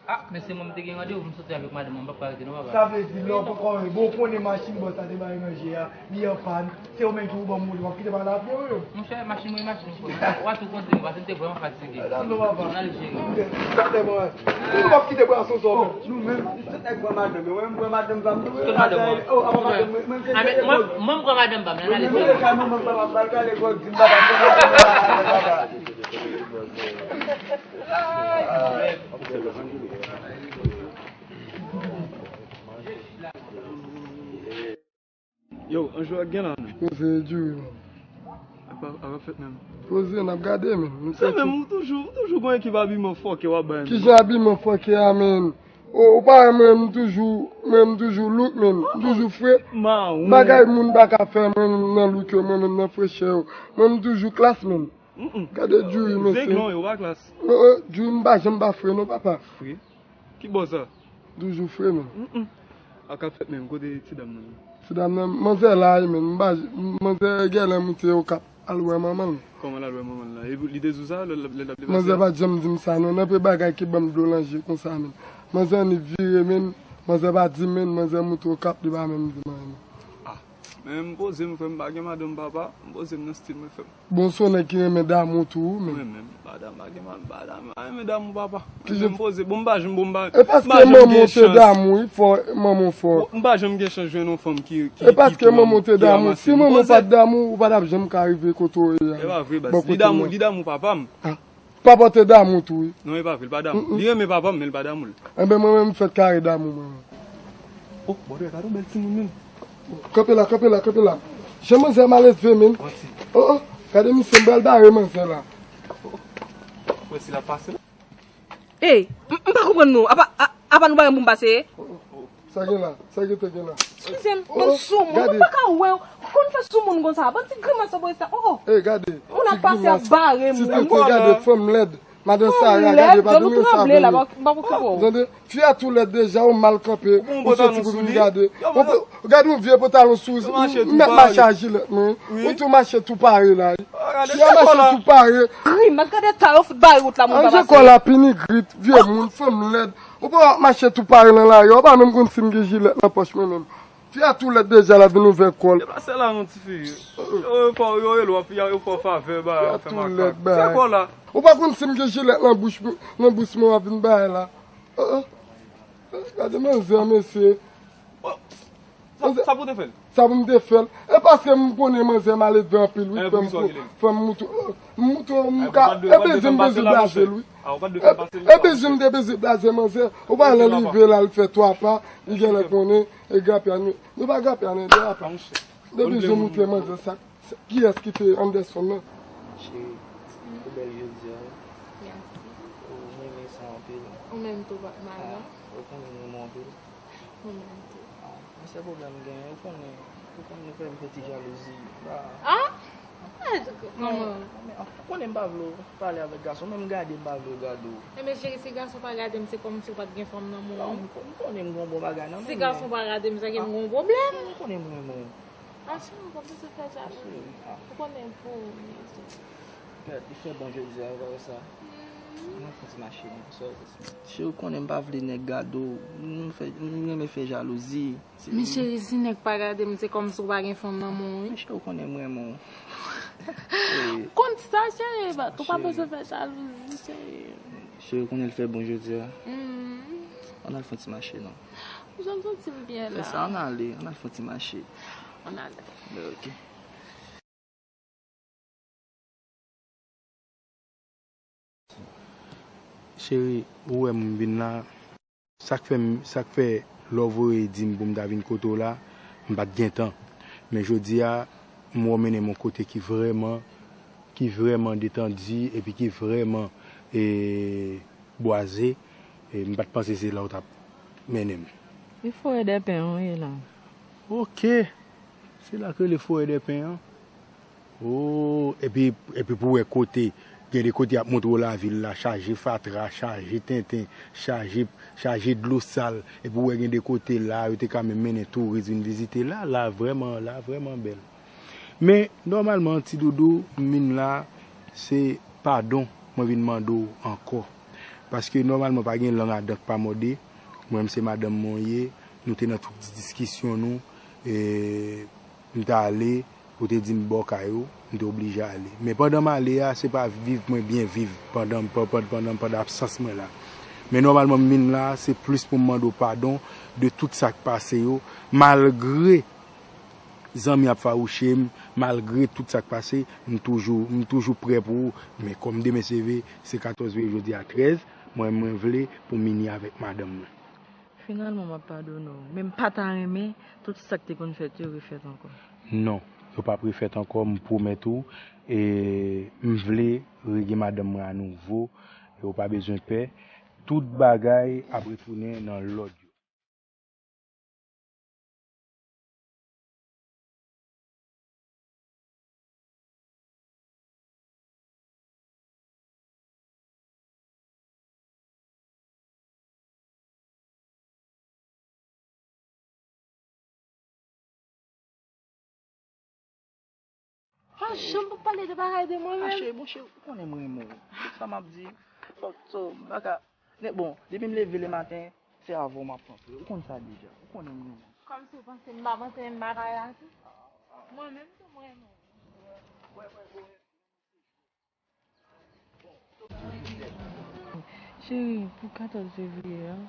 Ah, men se mwen m te gen randevou, m soti avèk madanm mwen, m p ap ka rete non, papa. Sa vle di, lè w poko, bon, w konnen machin bòs la te bay ranje a, li an pàn, se ou menm ki pou ban m woule, w ap kite m al avyon yo. Monchè, machin mwen, machin mwen, w a tou konte m, paske m te vrèman fatige. Ah, non, papa. M al jere. Talè, mwen. Nou p ap kite bwason sa w. Nou menm, tout nèg pran madanm yo, mwen menm pran madanm pa m tou. Tout madanm mwen. Oh, apa madanm mwen, mwen se mwen, mwen pran madanm pa m, nan ale jere. Mwen kay manman m, papa m, pral kale gwòg, di m papa m pran madanm yo, papa. Yo, Anjou ak gen la, non? Poze, Djoury, man. Apa, apa fèt menm? Poze, n ap gade, men. Se menm, ou toujou, ou toujou gon ekip abiman fòkè w ap bay nou. Kijan abiman fòkè a, men? Ou, ou pa wè mwen, m toujou, mwen, m toujou look, men. M toujou fre. Mawon. Bagay moun pa ka fè, mwen, nan look yo, mwen menm nan frechè yo. Mwen, m toujou klas, men. Mm-mm. Gade Djoury, mesye. Zenglon yo pa klas. Oh, oh, Djoury, m pa janm pa fre non, papa. Fre? Ki bò sa? Toujou fre, men. Mm-mm. A ka fèt menm, kote ti dam nan? Ti dam nan, manzè la, men. M pa, manzè genlè moute Okap al wè manman l. Kòman l al wè manman l la? E li te di w sa, lè, lè, lè l ap deplase a? Manzè pa t janm di m sa, non. Nan pe bagay ki ban m dlo nan je konsa, men. Manzè annik vire, men. Manzè pa di m, men. Manzè moute Okap, li pa menm di m anyen, non. Ah. Men m poze m, frè m, m pa gen madanm, papa. M poze m nan stil mwen, frè m. Bon, se yon nèg ki renmen damou tou, men. Mwen menm, m pa dam-, pa gen ma-, m pa dam-, pa renmen damou, papa. Mwen menm m poze, bon, m pa janm, bon, m pa, e paske manman w te damou, wi, fò manman w fò. M pa janm gen chans jwenn yon fanm ki, ki, e paske manman w te damou. Si manman w pa t damou, ou pa t ap janm ka rive kote w ye a. E pa vre, baz. Li damou, li damou papa m. Ah. Papa w te damou tou, wi. Non, e pa vre, li pa damou. Mm, mm. Li renmen papa m, men li pa damou l. Enben, mwen menm, m fèt kare damou, mwen menm. Oh, bòdè, gade yon bèl timoun, menm. Kanpe la, kanpe la, kanpe la. Jan manzè malelve, menm. Manti. Oh, oh, gade misye, m pral bare manzè la. Oh, oh. Wè si l ap pase la. Ey, m, m pa konprann nou. Apa, a, apa nou pa gen pou m pase? Oh, oh, oh. Sa gen la? Sa gen te gen la? Eskize m, oh, bann soumoun, gade. Mwen pa ka wè w konn fè soumoun konsa. Bann ti grimas sa, oh, oh. Ey, gade. Moun ap pase ap bare moun. Ti tete, gade, fanm lèd. Madan Sara, gade, pa di m sa, tande. Fi a tou lèd deja, ou mal kanpe, ou soti pou vin gade. Ou gade yon vye pantalon sou, ou mèt mache a jilèt, men. Ou tou mache tou pare la. Fi a mache tou pare. Grimas, gade ta yo fout bare wout la, moun pa pase. Anje kò la pini grit, vye moun, fanm lèd. Ou pa mache tou pare nan lari a, ou pa menm konn si m gen jilèt nan pòch mwen menm. Fi a tou lèd deja, l ap vin ouvè kò l. E pa sèl la non, tifi. Yo, yo fè, yo rele w, yo fè w favè, ba, fè makak. Fè kò la. Ou pa konn si m gen jilèt nan bouch, nan bouch mwen, w ap vin bay la. Oh, oh. Gade manzè, mesye. Sa, sa pou te fè l? Sa pou m te fè l? E paske m konnen manzè malelve anpil, wi, fè m, fè m moutou, m moutou, m ka, e bezwen m bezwen blaze l, wi. E bezwen m te bezwen blaze manzè. Ou pa wè lè l rive la, l fè twa pa, li genlè konnen. E grapya nou, nou pa grapya nan de apa. Depi jou moute manzè sa, kiyès ki te Anderson nan? Cheri, ou bèl jodi a, wi. Mèsi. Ou renmen sa anpil. Ou menm tou, pa, madanm. Ah, ou konnen m renmen w anpil. Ou menm tou. Ah, men se pwoblèm m genyen, ou konnen, ou konnen nou fè m fè ti jalouzi. Ah. Ah? Ou konnen m pa vle w pale avèk gason, menm gade m pa vle w gade w. Enben cheri, si gason pa gade m, se kòmsi w pa t gen fanm nan men w. Non, m konnen m gen yon bon bagay nan men m. Si gason pa gade m, se ke m gen yon pwoblèm. M konnen m renmen w. Ansanm, kòmsi w fè jalouzi. Ou konnen pou ou. Gad, li fè bon jodi a, ou pa wè sa? Ann al fè ti mache non, sa w di. Cheri, ou konnen m pa vle nèg gade w. M fè, m renmen fè jalouzi. Men cheri, si nèg pa gade m, se kòmsi w pa gen fanm nan men w, wi. Men cheri, ou konnen m renmen w. Ou konn sa, cheri, bat, ou pa bezwen fè jalouzi, cheri. Cheri, ou konnen l fè bon jodi a. Ann al fè ti mache non. Jan m santi m byen la. Fè sa, ann ale, ann al fè ti mache. Ann ale. Ok. Cheri, ou wè m vin la. Sa k fè m, sa k fè lè w voye di m pou m ta vin kote w la, m pa t gen tan. Men jodi a, m wè w mennen m yon kote ki vrèman, ki vrèman detandi epi ki vrèman, e, bwaze. E, m pa t panse se la w t ap mennen m. E Forèdèpen an w ye la. Ok. Se la k rele Forèdèpen an. Oh, epi, epi pou wè kote, gen de kote y ap montre w lavil la, chaje fatra, chaje tenten, chaje, chaje dlo sal. Epi w wè gen de kote la, yo te ka menm mennen touris vin vizite la, la vrèman, la vrèman bèl. Men, nòmalman, ti doudou, m vin la, se padon mwen vin mande w ankò. Paske nòmalman, pa gen lang a dan k pa mòde. Mwen menm, se madanm mwen w ye. Nou te nan tout ti diskisyon nou. E, m t ale, ou te di m ba w kay ou, m te oblije ale. Men pandan m ale a, se pa viv mwen byen viv pandan, pandan, pandan, pandan absans mwen la. Men nòmalman, m vin la, se plis pou m mande w padon de tout sa k pase yo, malgre zanmi ap fawouche m, malgre tout sa k pase, m toujou, m toujou prè pou ou. Men kòm demen se ve, se katòz fevriye, jodi a trèz, mwen, mwen vle pou m ini avèk madanm mwen. Finalman, m ap padone w. Men m pa ta renmen tout sa k te konn fèt yo refèt ankò. Non, yo p ap refèt ankò, m pwomèt ou. E m vle regen madanm mwen anouvo. E ou pa bezwen pè. Tout bagay ap retounen nan lòd yo. Pa janm pa pale de bagay de mwen menm. Ah, cheri, bon, cheri, ou konnen m renmen w. Tout sa m ap di, fòk so, m pa ka. Men bon, depi m leve le maten, se avè w m ap panse. Ou konn sa deja. Ou konnen m renmen w. Kòmsi w panse m pa panse menm bagay la tou. Mwen menm tou m renmen w. Cheri, pou katòz fevriye a,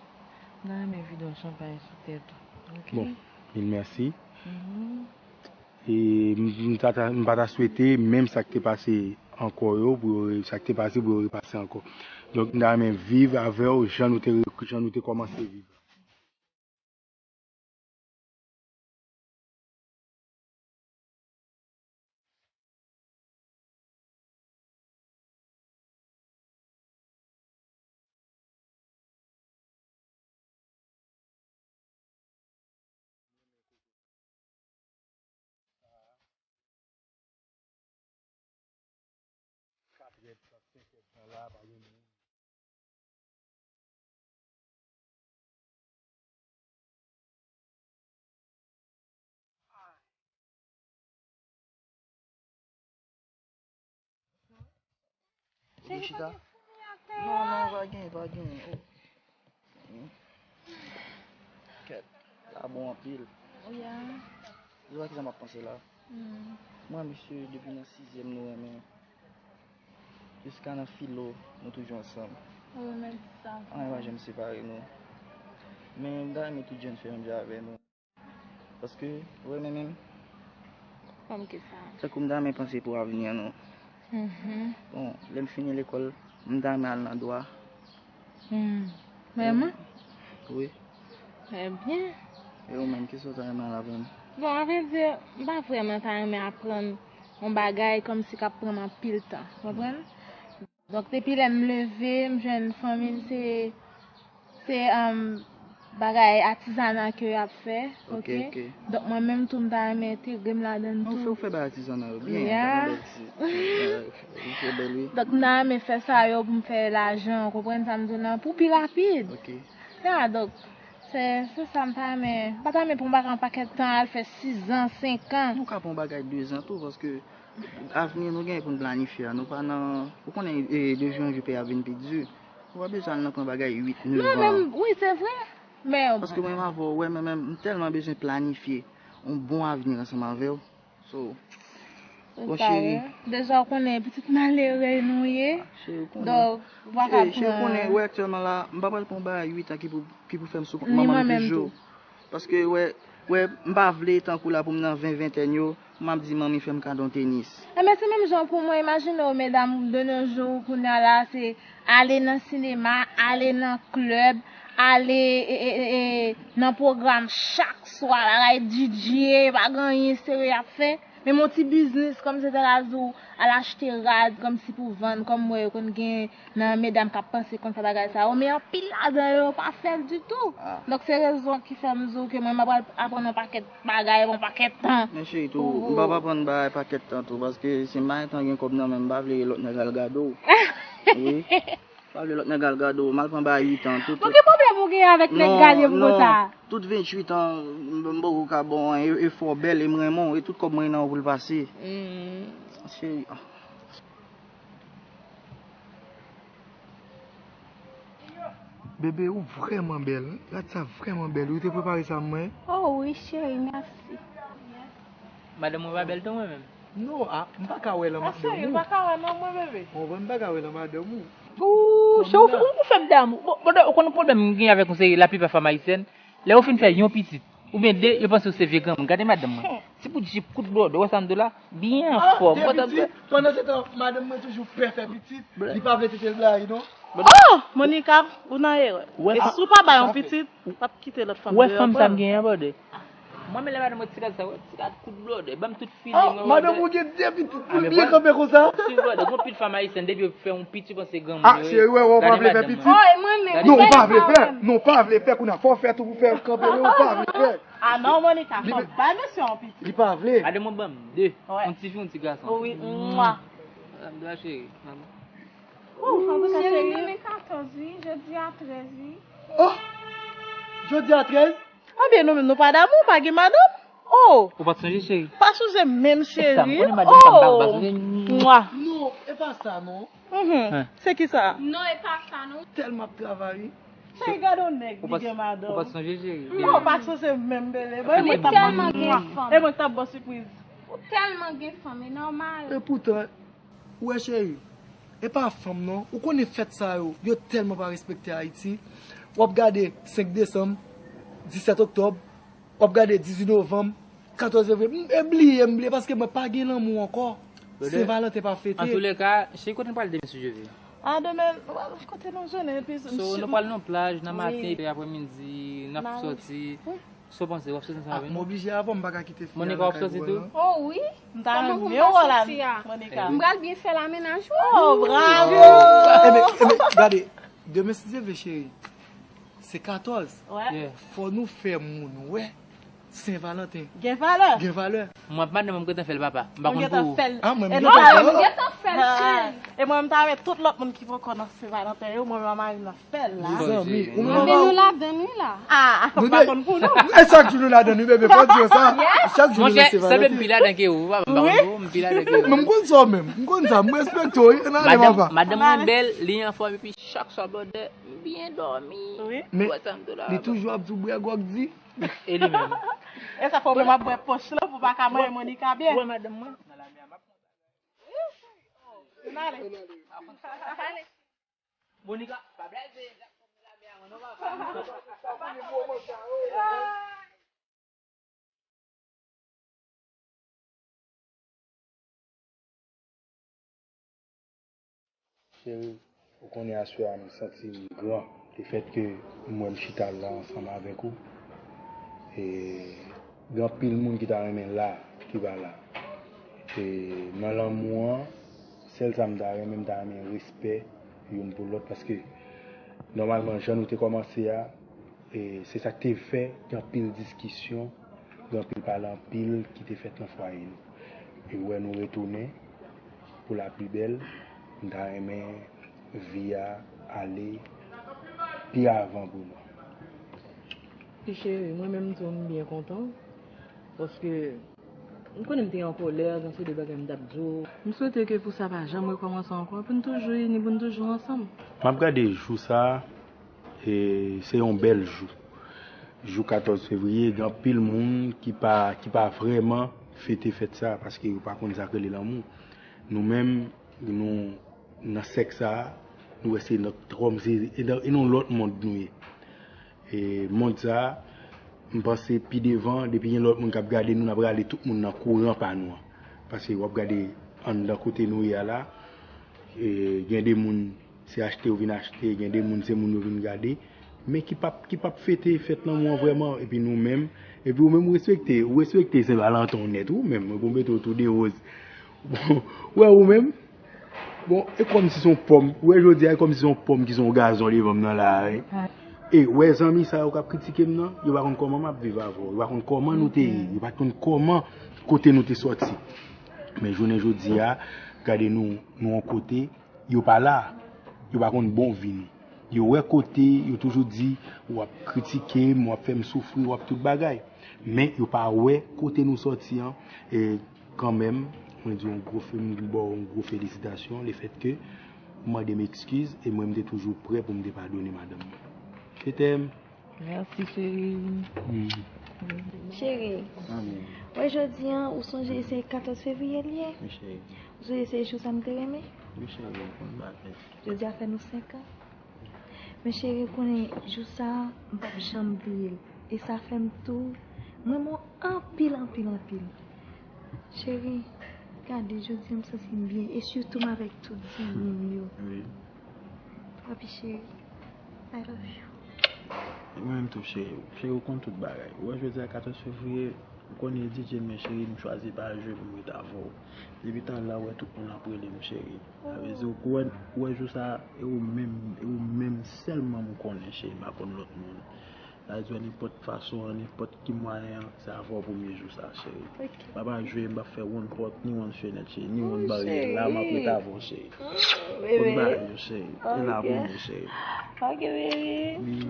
m ta renmen vide yon chanpay sou tèt ou. Ok? Bon, mil mèsi. Mhm. E m, m ta, ta, m pa ta swete menm sa k te pase ankò yo, pou yo re-, sa k te pase pou yo repase ankò. Donk, m ta renmen viv avè w jan nou te re-, jan nou te kòmanse viv. Katrè, senkè tan la, pa gen moun. Ou vle chita? Non, non, pa gen, pa gen. Oh. Kèt, la bon anpil. Ou ya. Ou wè kisa m ap panse la? Hmm. Mwen, mesye, depi nan sizyèm nou renmen. Jiska nan filo, nou toujou ansanm. Ou renmen di sa. Anyen pa janm separe nou. Men m ta renmen tout jèn fè menm jan avè nou. Paske, ou renmen menm. Kòm kisa? Tankou m ta renmen panse pou avni an nou. Mhm. Bon, lè m fini lekòl, m ta renmen al nan dwa. Hmm. Vrèman? Wi. Trè byen. E ou menm, kisa w ta renmen al aprann? Bon, a vrè di, m pa vrèman ta renmen aprann yon bagay kòmsi k ap pran m anpil tan. Konprann? Donk, depi lè m leve, m jwenn fanmi m, se, se, um, bagay atizana ke y ap fè, ok? Ok, ok. Donk, mwen menm tou, m ta renmen entegre m ladan l tou. Non, fè, w fè bagay atizana yo byen, yeah, tèlman bèl ti. Li trè bèl, wi. Donk, m ta renmen fè sa yo pou m fè lajan, w konprann sa m di w lan, pou pi rapid. Ok. Ya, donk, se, se sa m ta renmen. M pa ta renmen pran bagay yon pakèt tan, al fè sizan, senkan. Nou ka pran bagay dezan tou, paske avni nou gen pou n planifye a. Nou pa nan, ou konnen, e, de jou an jou peyi ap vin pi di. Ou pa bezwen al nan pran bagay uit, nevan. Non, men, wi, se vre. Men, paske mwen menm avè w, wè, men, men, m tèlman bezwen planifye yon bon avni ansanm avè w. So, bon, cheri. Deja, w konnen pitit malere nou ye. Cheri, w konnen. Donk, w pa ka pran. Cheri, cheri, w konnen, wè, aktyèlman la, m pa pral pran yon bagay uit an ki pou, ki pou fè m sou kont manman m toujou. Paske, wè, wè, m pa vle tankou la pou m nan ven, ventèn yo, m ap di manmi fè m kado yon tenis. Enben, se menm jan pou mwen, imajine w, medam, de nos jours, kounye a la, se ale nan sinema, ale nan klèb, ale, e, e, e, e, nan pwogram chak swa, bagay D J, pa gen anyen serye y ap fè. Menm yon ti biznis, kòmsi te ka di w, al achte rad, kòmsi pou vann, kòm m wè yo konn gen nan medam k ap panse konn fè bagay sa yo, men anpil ladan yo pa fè l ditou. Ah. Donk, se rezon ki fè m di w ke mwen, m ap pral aprann yon pakèt bagay, yon pakèt tan. Men cheri tou, m p ap aprann bagay pakèt tan tou, paske si m pa gentan gen kòb nan men m, m pa vle lòt nèg al gade w. Wi. M pa vle lòt nèg al gade w, m al pran bagay uit an, tout. Bon, ki pwoblèm ou genyen avèk nèg gade m konsa? Non, non. Tout venntuit an, m, m poko ka ba w anyen, e, e fò w bèl, e m renmen w, e tout kòb mwen nan w pou l pase. Hmm. Cheri. Bebe, ou vrèman bèl. Rad sa vrèman bèl. Ou te prepare sa mwen? Oh wi, cheri, mèsi. Madanm mwen pa bèl tou mwen menm? Non, a, m pa ka wè l an madanm ou. A, cheri, ou pa ka wè nan mwen, bebe. Ou konprann, m pa ka wè l an madanm ou. Ou, cheri, ou fè, ou fè m damou. Bon, bon, ou konn pwoblèm m gen avèk yon seri laplipa fanm ayisyèn. Lè yo fin fè yon pitit, oubyen de, yo panse yo se vye granmoun. Gade madanm mwen. Ti bout jip kout blòdè, ou wè sa m di w la? Byen anfòm. Ah, de pitit? Pandan se tan, madanm mwen toujou pè fè pitit. Li pa vle tete l blayi, non. Oh! Monica, ou nan erè. E si w pa bay yon pitit, w ap kite lòt fanm deyò pran l. Ou wè fanm sa m genyen an, brother? Mwen, men lè madanm mwen ti rad sa, wè, ti rad kout blòdè, ban m tout Ah, madanm ou gen de pitit pou l byen kanpe konsa? Gon pil fanm ayisyèn, depi yo fè yon pitit, yo panse granmoun yo ye. Ah, cheri, wè, wè, ou pa vle fè pitit? Oh, e mwen menm. Non, ou pa vle fè. Non, ou pa vle fè, kounye a fò w fè tou pou fè l kanpe, men ou pa vle fè. Ah non, Monica, fò w bay mesye yon pitit. Li pa vle. Gade mwen ban m de. Yon ti fi, yon ti gason. Oh wi, mwa. Madam, cheri. Ou cheri, mwen katòz, wi. Jodi a trèz, wi. Oh! Jodi a trèz? Anben, nou menm, nou pa damou, pa gen madanm. Oh! Ou pa t sonje, cheri? Pa sonje menm, cheri. Ou konnen madanm pa, pa sonje ni. Mwa. Non, e pa sa, non. Mhm. Se ki sa? Non, e pa sa, non. Tèlman ap travay. Cheri, gade yon nèg, li gen madanm. Ou pa t sonje, cheri? Non, ou pa t sonje menm, bebe. Bon, e mwen k t ap ban, e mwen k t ap ban sipriz. Ou tèlman gen fanm, e nòmal. E poutan, Ou wè, cheri, e pa fanm, non. Ou konnen fèt sa yo, yo tèlman pa respekte Ayiti. W ap gade senk desanm, disèt oktòb, w ap gade dizuit novanm, katòz fevriye. M, e bliye, m bliye, paske mwen pa gen lanmou ankò. Sen Valanten pa fete. Antouleka, cheri, kote n pral demen, si Dye vle? A, demen, kote nou jwenn, epi... So, nou pral nan plaj, nan maten, epi aprèmidi, n ap sòti. Wi. Sa w panse, w ap sòti ansanm avè nou? Ah, m oblije avè w, m pa ka kite fi a nan kay pou wè l, non. Oh wi. M ta renmen wè w la, Monica. M pral byen fè l a mennaj ou. Oh, bravo! Ebyen, ebyen, gade, demen, si Dye vle, cheri, se katòz. Wè. Fò nou fè moun wè Sen Valanten gen valè. Gen valè. Mwen ap madanm mwen, m gentan fè l, papa. M pa konn pou ou. Ah, mwen, m gentan fè l. E mwen, m ta renmen tout lòt moun ki poko nan Sen Valanten yo, mwen, mwen mari m nan fè l la. Mezanmi, ou menm anba ou. Nou ladann wi la. Ah, m pa konn pou nou. E chak jou nou ladann wi, bebe, fò di yo sa. Chak jou nou nan Sen Valanten. Monchè, sanble m pi ladan ke ou, papa, m pa konn pou ou, m pi ladan ke ou. Men m konn sa w menm, m konn sa, m respekte w wi, ann ale papa. Madanm mwen bèl, li anfòm, epi chak swa blòdè, m byen dòmi. Wi. Men li toujou ap di w bwè gwòg di. E li menm. E sa fè w menm ap bwè pòch lan pou w pa ka manyen Monica byen. Ou wè madanm mwen? Nan lamè a, m ap Monica, pa blaze, Jackson nan lamè a, mwen non, papa. Cheri, ou konnen aswè a m santi m gran, lefètke m wè m chita la ansanm avèk ou. E gen anpil moun ki ta renmen la, ki pa la. E nan lanmou an, sèl sa m ta renmen, m ta renmen respè youn pou lòt, paske nòmalman, jan nou te kòmanse a, E se sa k te fè gen anpil diskisyon, gen anpil pale anpil ki te fèt nan fwaye nou. E ou wè nou retounen pou la pi bèl, m ta renmen vi a ale pi avan pou nou. Ti cheri, mwen menm tou m byen kontan, paske m konnen m te an kolè, gen se de bagay m t ap di w. M swete ke pou sa pa janm rekòmanse ankò, pou n toujou ini, pou n toujou ansanm. M ap gade jou sa a, e se yon bèl jou. Jou katòz fevriye, gen anpil moun ki pa, ki pa vrèman fete fèt sa a, paske yo pa konn sa k rele lanmou. Nou menm, nou nan sèk sa a, nou wè se nan twòm, se e nan e nan lòt mond nou ye. E mond sa a, m panse pi devan, depi gen lòt moun k ap gade nou, n ap rale tout moun nan kouran pa nou an. Paske w ap gade anndan kote nou ye a la, e gen de moun se achte yo vin achte, gen de moun se moun yo vin gade, men ki p ap, ki p ap fete fèt lanmou an vrèman, epi nou menm, epi ou menm ou respekte, ou respekte Sen Valantan w nèt, ou menm, epi w mete w tou de woz. Ou wè ou menm, Bon, e kòmsi se yon pòm, ou wè jodi a, e kòmsi se yon pòm ki se yon gazon devan m nan la a, wi. E, ou wè zanmi sa yo k ap kritike m nan, yo pa konn kòman m ap viv avè w, yo pa konn kòman nou te ye, yo pa konn kòman kote nou te sòti. Men jounen jodi a, gade nou, nou yon kote, yo pa la, yo pa konn bon vi nou. Yo wè kote, yo toujou di, w ap kritike m, w ap fè m soufri, w ap tout bagay. Men yo pa wè kote nou sòti an, e kanmenm, mwen di w yon gwo fe-, m ba w yon gwo felisitasyon, lefètke ou mande m ekskiz, e mwen m te toujou prè pou m te padone madanm mwen. Je t'aime. Mèsi cheri. Cheri, wè jodi a, ou sonje se katòz fevriye l ye? Ou sonje se jou sa m te renmen? Jodi a fè nou senk an. Men cheri, ou konnen jou sa a, m p ap janm bliye l. E sa fè m tou, m renmen w anpil, anpil, anpil. Cheri, gade, jodi a m santi m byen. E sitou m avèk tout zanmi m yo. Papi cheri, I love you. Mwen menm tou cheri. Cheri, ou konn tout bagay. Ou wè jodi a katòz fevriye, ou konnen DJ m, men cheri, m chwazi pa jwe pou m ret avè w. Depi talè a, ou wè tout moun ap rele m cheri. Sa vle di, ou wè, ou wè jou sa a, e ou menm, e ou menm sèlman m konnen cheri, m pa konn lòt moun. Sa vle di, nenpòt fason an, nenpòt ki mwayen an, se avè w premye jou sa a cheri. M pa p ap jwe, m p ap fè wonn pòt, ni wonn fenèt cheri, ni wonn baryè, la m ap ret avè w cheri. Tout bagay yo cheri, e la pou nou cheri. Ok baby.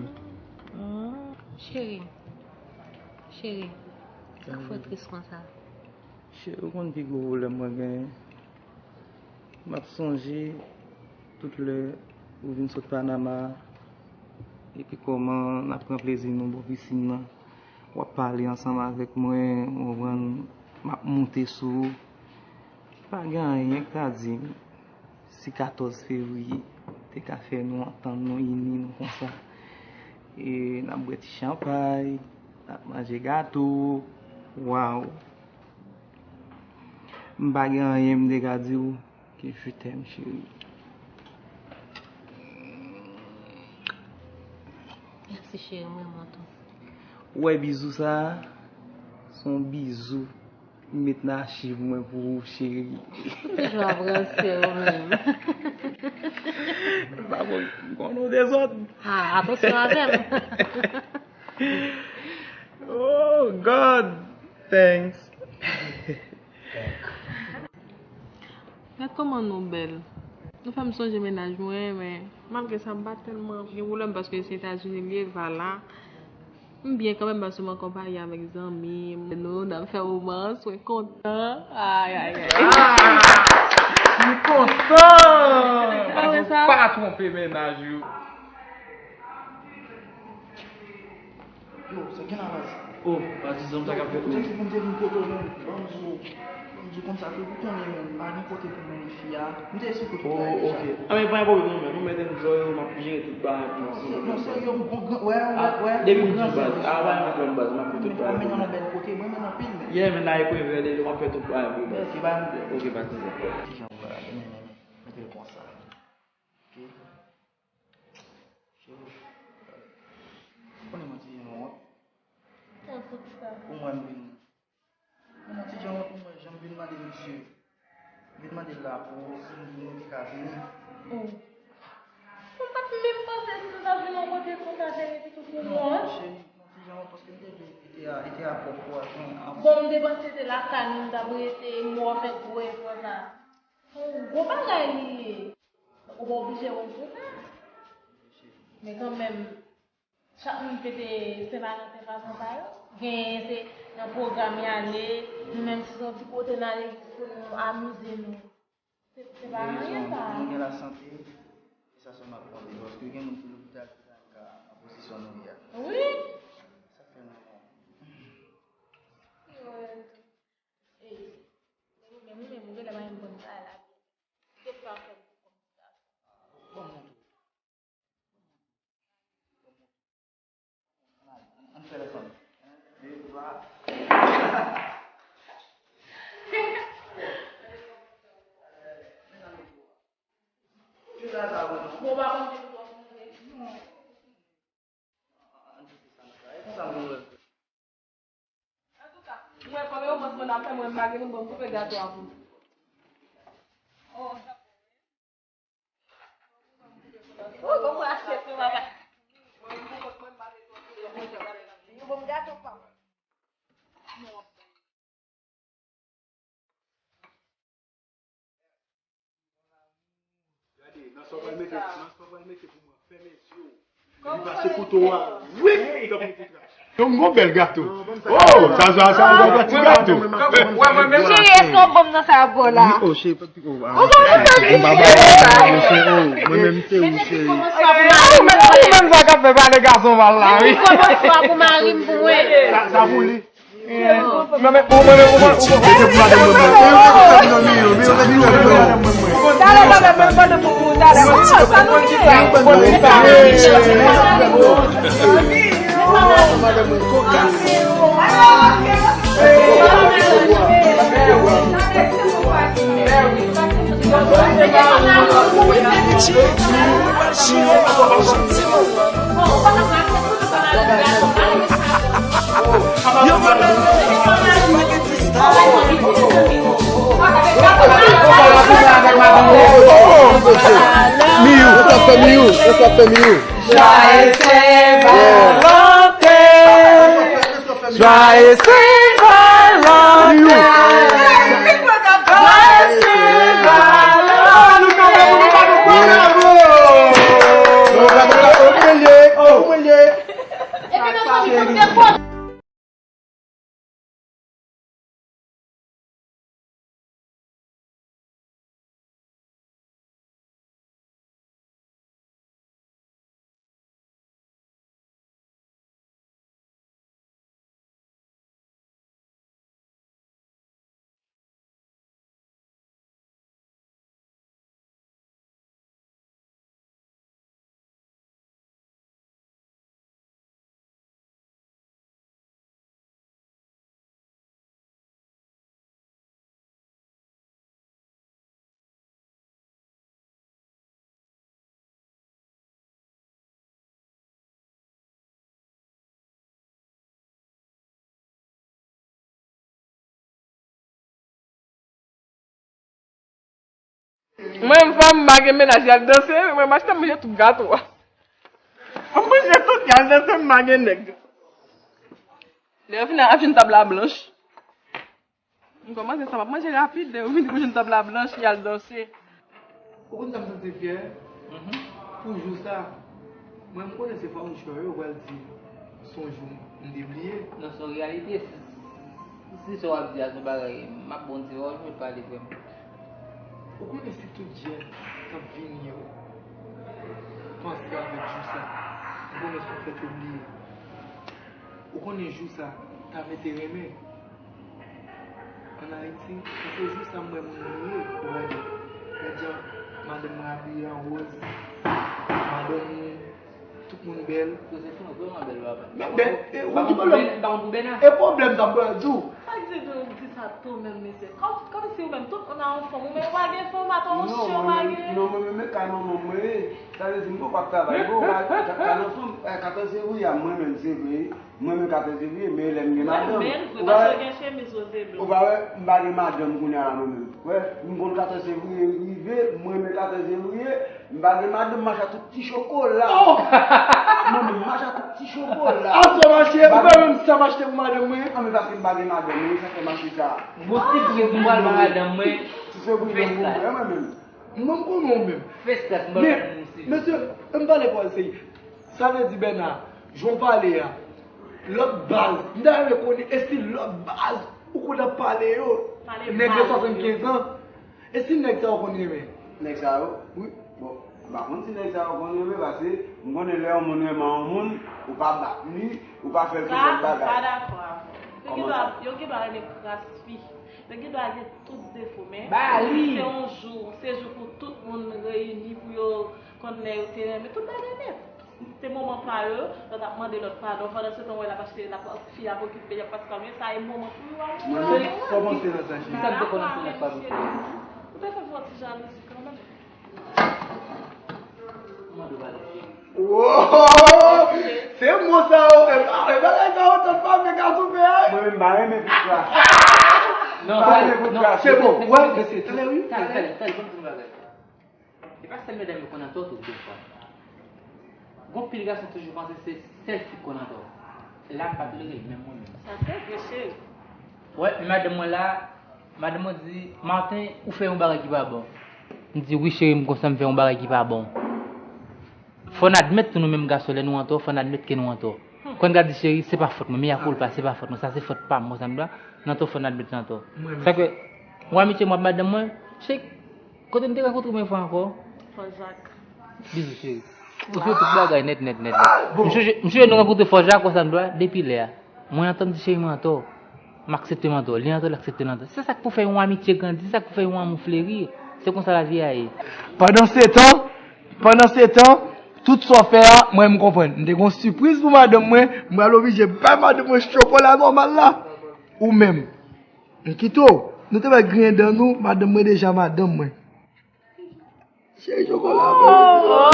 Cheri, cheri, sa k fè w tris konsa? Cheri, ou konn pi gwo pwoblèm mwen genyen? M ap sonje tout lè ou vin sot Panama, epi kòman n ap pran plezi nou bò pisin nan. W ap pale ansanm avèk mwen, ou konprann, m ap moute sou ou. Pa gen anyen k ta di m si katòz fevriye te ka fè nou antann nou, ini nou konsa. E n ap bwè ti chanpay, n ap manje gato. Waw! M pa gen anyen m te ka di w ke je t'aime cheri. Mèsi cheri, m renmen w tou. Ou wè bizou sa a? Se yon bizou m met nan achiv mwen pou ou cheri. Ou toujou ap ranse ou menm. M pa konn, m konnen w dezòd. Ah, atansyon avè m. Oh God, thanks. Gad kòman nou bèl. Nou fè m sonje mennaj mwen, men malgre sa m pa tèlman gen pwoblèm paske se Etazini l ye, vala. M byen kanmenm paske m an konpayi avèk zanmi m. Nou, n ap fè womans, mwen kontan. Ay, ay, ay. Ah! M kontan! Pa twonpe mennaj ou. Yo, sa gen la baz? Oh, baz di zanm sa k ap fèt menm. Ou te ki pou m te vin kote w menm? Ban m di w, ban m di w konsa tou, ou konnen menm, m pa gen kote pou m mennen fi a. M te esplike w tout bagay deja. Oh, ok. A men pa gen pwoblèm non, men nou mèt enjoy yo, m ap jere tout bagay pou nou. Non, serye, m gon gran, wè, wè, wè. Depi m di baz, a pa gen pwoblèm baz, m ap fè tout bagay pou nou. Mwen mennen w nan bèl kote, mwen renmen anpil menm. Yeah, men n a ekri vè de, m ap fè tout bagay pou ou baz. Ok, baz. Ok, baz, di sa. Ki jan w pral, men, men, men, mete l konsa. Ok. Cheri, ou konnen mwen ti jan wont. Pou mwen m vin. Mwen ti jan wont pou mwen jan m vin mande misye. M vin mande l la pou si m vini m te ka vini. Oh. Pou m pa t Menm panse si nou ta vin yon kote konsa, se rete tout pou mwen. Cheri, nan ti jan, paske m te vle, li te a, li te a pwòp pwòp, men an Bon, m te panse se lakay nou m t ap rete, m wè w fè gwo efò sa. Se yon gwo bagay li ye. Ou pa oblije wè l konsa. Men kanmenm, chak moun pete Sen Valanten fason pa yo. Genyen se nan pwogram y ale, nou menm si se yon ti kote n ale jis pou nou amize nou. Se, se pa anyen sa. Mwen gen lasante, e sa sèlman k mande, paske gen moun ki lopital ki pa ka nan pozisyon nou ye a. Wi. Sa fè nou. Ey, men ou menm, ou menm, ou genlè pa menm konn sa la. Ou te fè afè pou kòm sa. Bon, An fè lè fanmi. Yon, de, twa. Bon, pa konn ki pou fè. An fè sa, e konsa nou wè. Antouka, mwen, kòm e omans mwen ap fè, mwen m pa gen moun, bon, m koupe gato a pou nou. Oh, sa bon. Ou bon pou asyèt nou, papa. Yo bon gato pa. Gade, nan sa w pral mete, nan sa w pral mete pou mwen, fèmen zye w. Li pase kouto a. Wi! Tankou koutra. Yon bon bèl gato. Oh, sa, sa, sa, yon bon ti gato. Cheri, èske w ban m nan sa y ap ba w la? Wi, oh, cheri, pa piko. Ou ban m sa, cheri. M pa ba w, cheri. Oh, mwen menm se ou, cheri. Ou menm, ou menm sa k ap fè pale gason pa l la, wi. Kòmanswa pou mari m pou mwen. Sa, sa pou li. Talè, talè, men, men, men, men, men, sa nou ye? Miyou, sa fè Miyou, sa fè Miyou. Joyeux Saint-Valentin. Joyeux Saint-Valentin. Joyeux Saint-Valentin. Mwen, m fanm, m pa gen mennaj, y al danse, mwen, m achte, m manje tout gato a. M manje tout, y al danse, m pa gen nèg. Lè yo fin ap jwenn tab la blanch. M kòmanse sa, m ap manje rapid, lè yo fin pou jwenn tab la blanch, y al danse. Ou konn sa m santi fyè pou jou sa? Mwen, m konnen se fawouchè yo pral di se yon jou m te bliye. Non, se yon reyalite. Si, si sa w ap di a se yon bagay, m ap ba w yon ti pawòl, m ret pale vrè m. Ou konnen si tout jèn k ap vini yo panse avèk jou sa, m konnen se yon fèt yo bliye. Ou konnen jou sa ta mete renmen ann Ayiti, se jou sa m wè moun bliye, ou gade. Gad jan madanm mwen abiye an wòz, madanm mwen, tout moun bèl. Joseph, ou vrèman bèl, papa. Men, men, e, ou ki pwoblèm? M pa konn pou Bena. E pwoblèm sa m pral di w. Sa k di w di sa tou menm, mesye? Kòm, kòmsi ou menm, tout moun a yon fanm, ou menm ou pa gen fanm, atò, ou pa gen. Non, mwen menm, non, mwen menm, men kay manman mwen ye. Sa vle di, m poko ap travay, bon, ka, ka, ka nan fanm, eh, katòz fevriye a, mwen menm, se vre, mwen menm katòz fevriye, men lè m gen madanm. Bèl vre, paske w gen chemiz woze blan. Ou pa wè, m pa gen madanm kounye a la, mwen menm. Wè, m konn katòz fevriye rive, mwen menm katòz fevriye, m pa gen madanm, m mache ak tout ti chokola. Mwen menm, m mache ak tout ti chokola. Aswè mache, ou pa menm sa m achte pou madanm mwen. An, men paske m pa gen madanm, men sa fè mache sa. Bon, sipriz m pral ba madanm mwen. Ti fevriye, mwen menm. Mwen m konnen w menm. Fes tèt mwen. Men, mesye, ann pale pawòl serye. Sa vle di, Bèna, jan w pale a, lòt baz, m ta renmen konnen, èske lòt baz ou konn ap pale yo, nèg de swasannkenz an, èske nèg sa yo konn renmen? Nèg sa yo? Wi. Bon, m pa konn si nèg sa yo konn renmen, paske m konnen lè yon moun renmen yon moun, ou pa bat li, ou pa fè l fè lòt bagay. Sa, m pa dakò avè w. Yo gen dwa, yo gen dwa renmen kras fi. Yo gen dwa gen tout defo, men se yon jou, se jou pou tout moun reyini pou yo konn lè yo te renmen tout bagay nèt. Se moman pa yo, lòt ap mande lòt padon, pandan se tan w wè l ap achte, l ap, fi a ap okipe, y ap pase pa, men sa e moman pou yo al. Mwen menm, kòmanse nan sa, cheri. Kisa m te konn achte nan padon? Ou te fè m fè yon ti jalouzi kanmenm. Mande w padon, cheri. Woy! Se mo sa yo, e pa, e bagay sa yo, tann pa vle ka soupe a. Mwen menm, m pa renmen kout kras. Non, m pa renmen kout kras. Se bon, wè, mesye, talè wi. Talè, talè, talè, ban m di yon bagay. E pa sèl medam yo konn antò tou, dèfwa. Gon pil gason toujou panse se sèl fi k konn antò. La m pa tolere l, menm mwen menm. Sa se vre, cheri. Wè, men madanm mwen la, madanm mwen di, Martin, ou fè yon bagay ki pa bon. M di, wi, cheri, m konsa m fè yon bagay ki pa bon. Fò n admèt tou nou menm gason, lè nou antò, fò n admèt ke nou antò. Kon n ka di, cheri, se pa fòt mwen, mea culpa, se pa fòt mwen, sa se fòt pa m, konsa m dwa, n antò, fò n admèt n antò. Sa ke, yon amitye mwen ap madanm mwen, cheri, kote n te rankontre premye fwa ankò? Fò Jak. Bizou, cheri. Ou fè tout bagay nèt, nèt, nèt, nèt. M sonje, m sonje nou rankontre Fò Jak, konsa m dwa, depi lè a. Mwen antò, m di, cheri, mwen antò. M aksepte m antò. Li antò, l aksepte l antò. Se sa k pou fè yon amitye grandi, se sa k pou fè yon lanmou fleri. Se konsa lavi a ye. Pandan se tan, pandan se tan, tout sa w fè a, mwen m konprann. M te gon sipriz pou madanm mwen, m pral oblije bay madanm mwen chokola nòmal la. Ou menm. M kite w. Nou te bay griyen dan nou, madanm mwen deja madanm mwen. Cheri chokola, baby. Oh!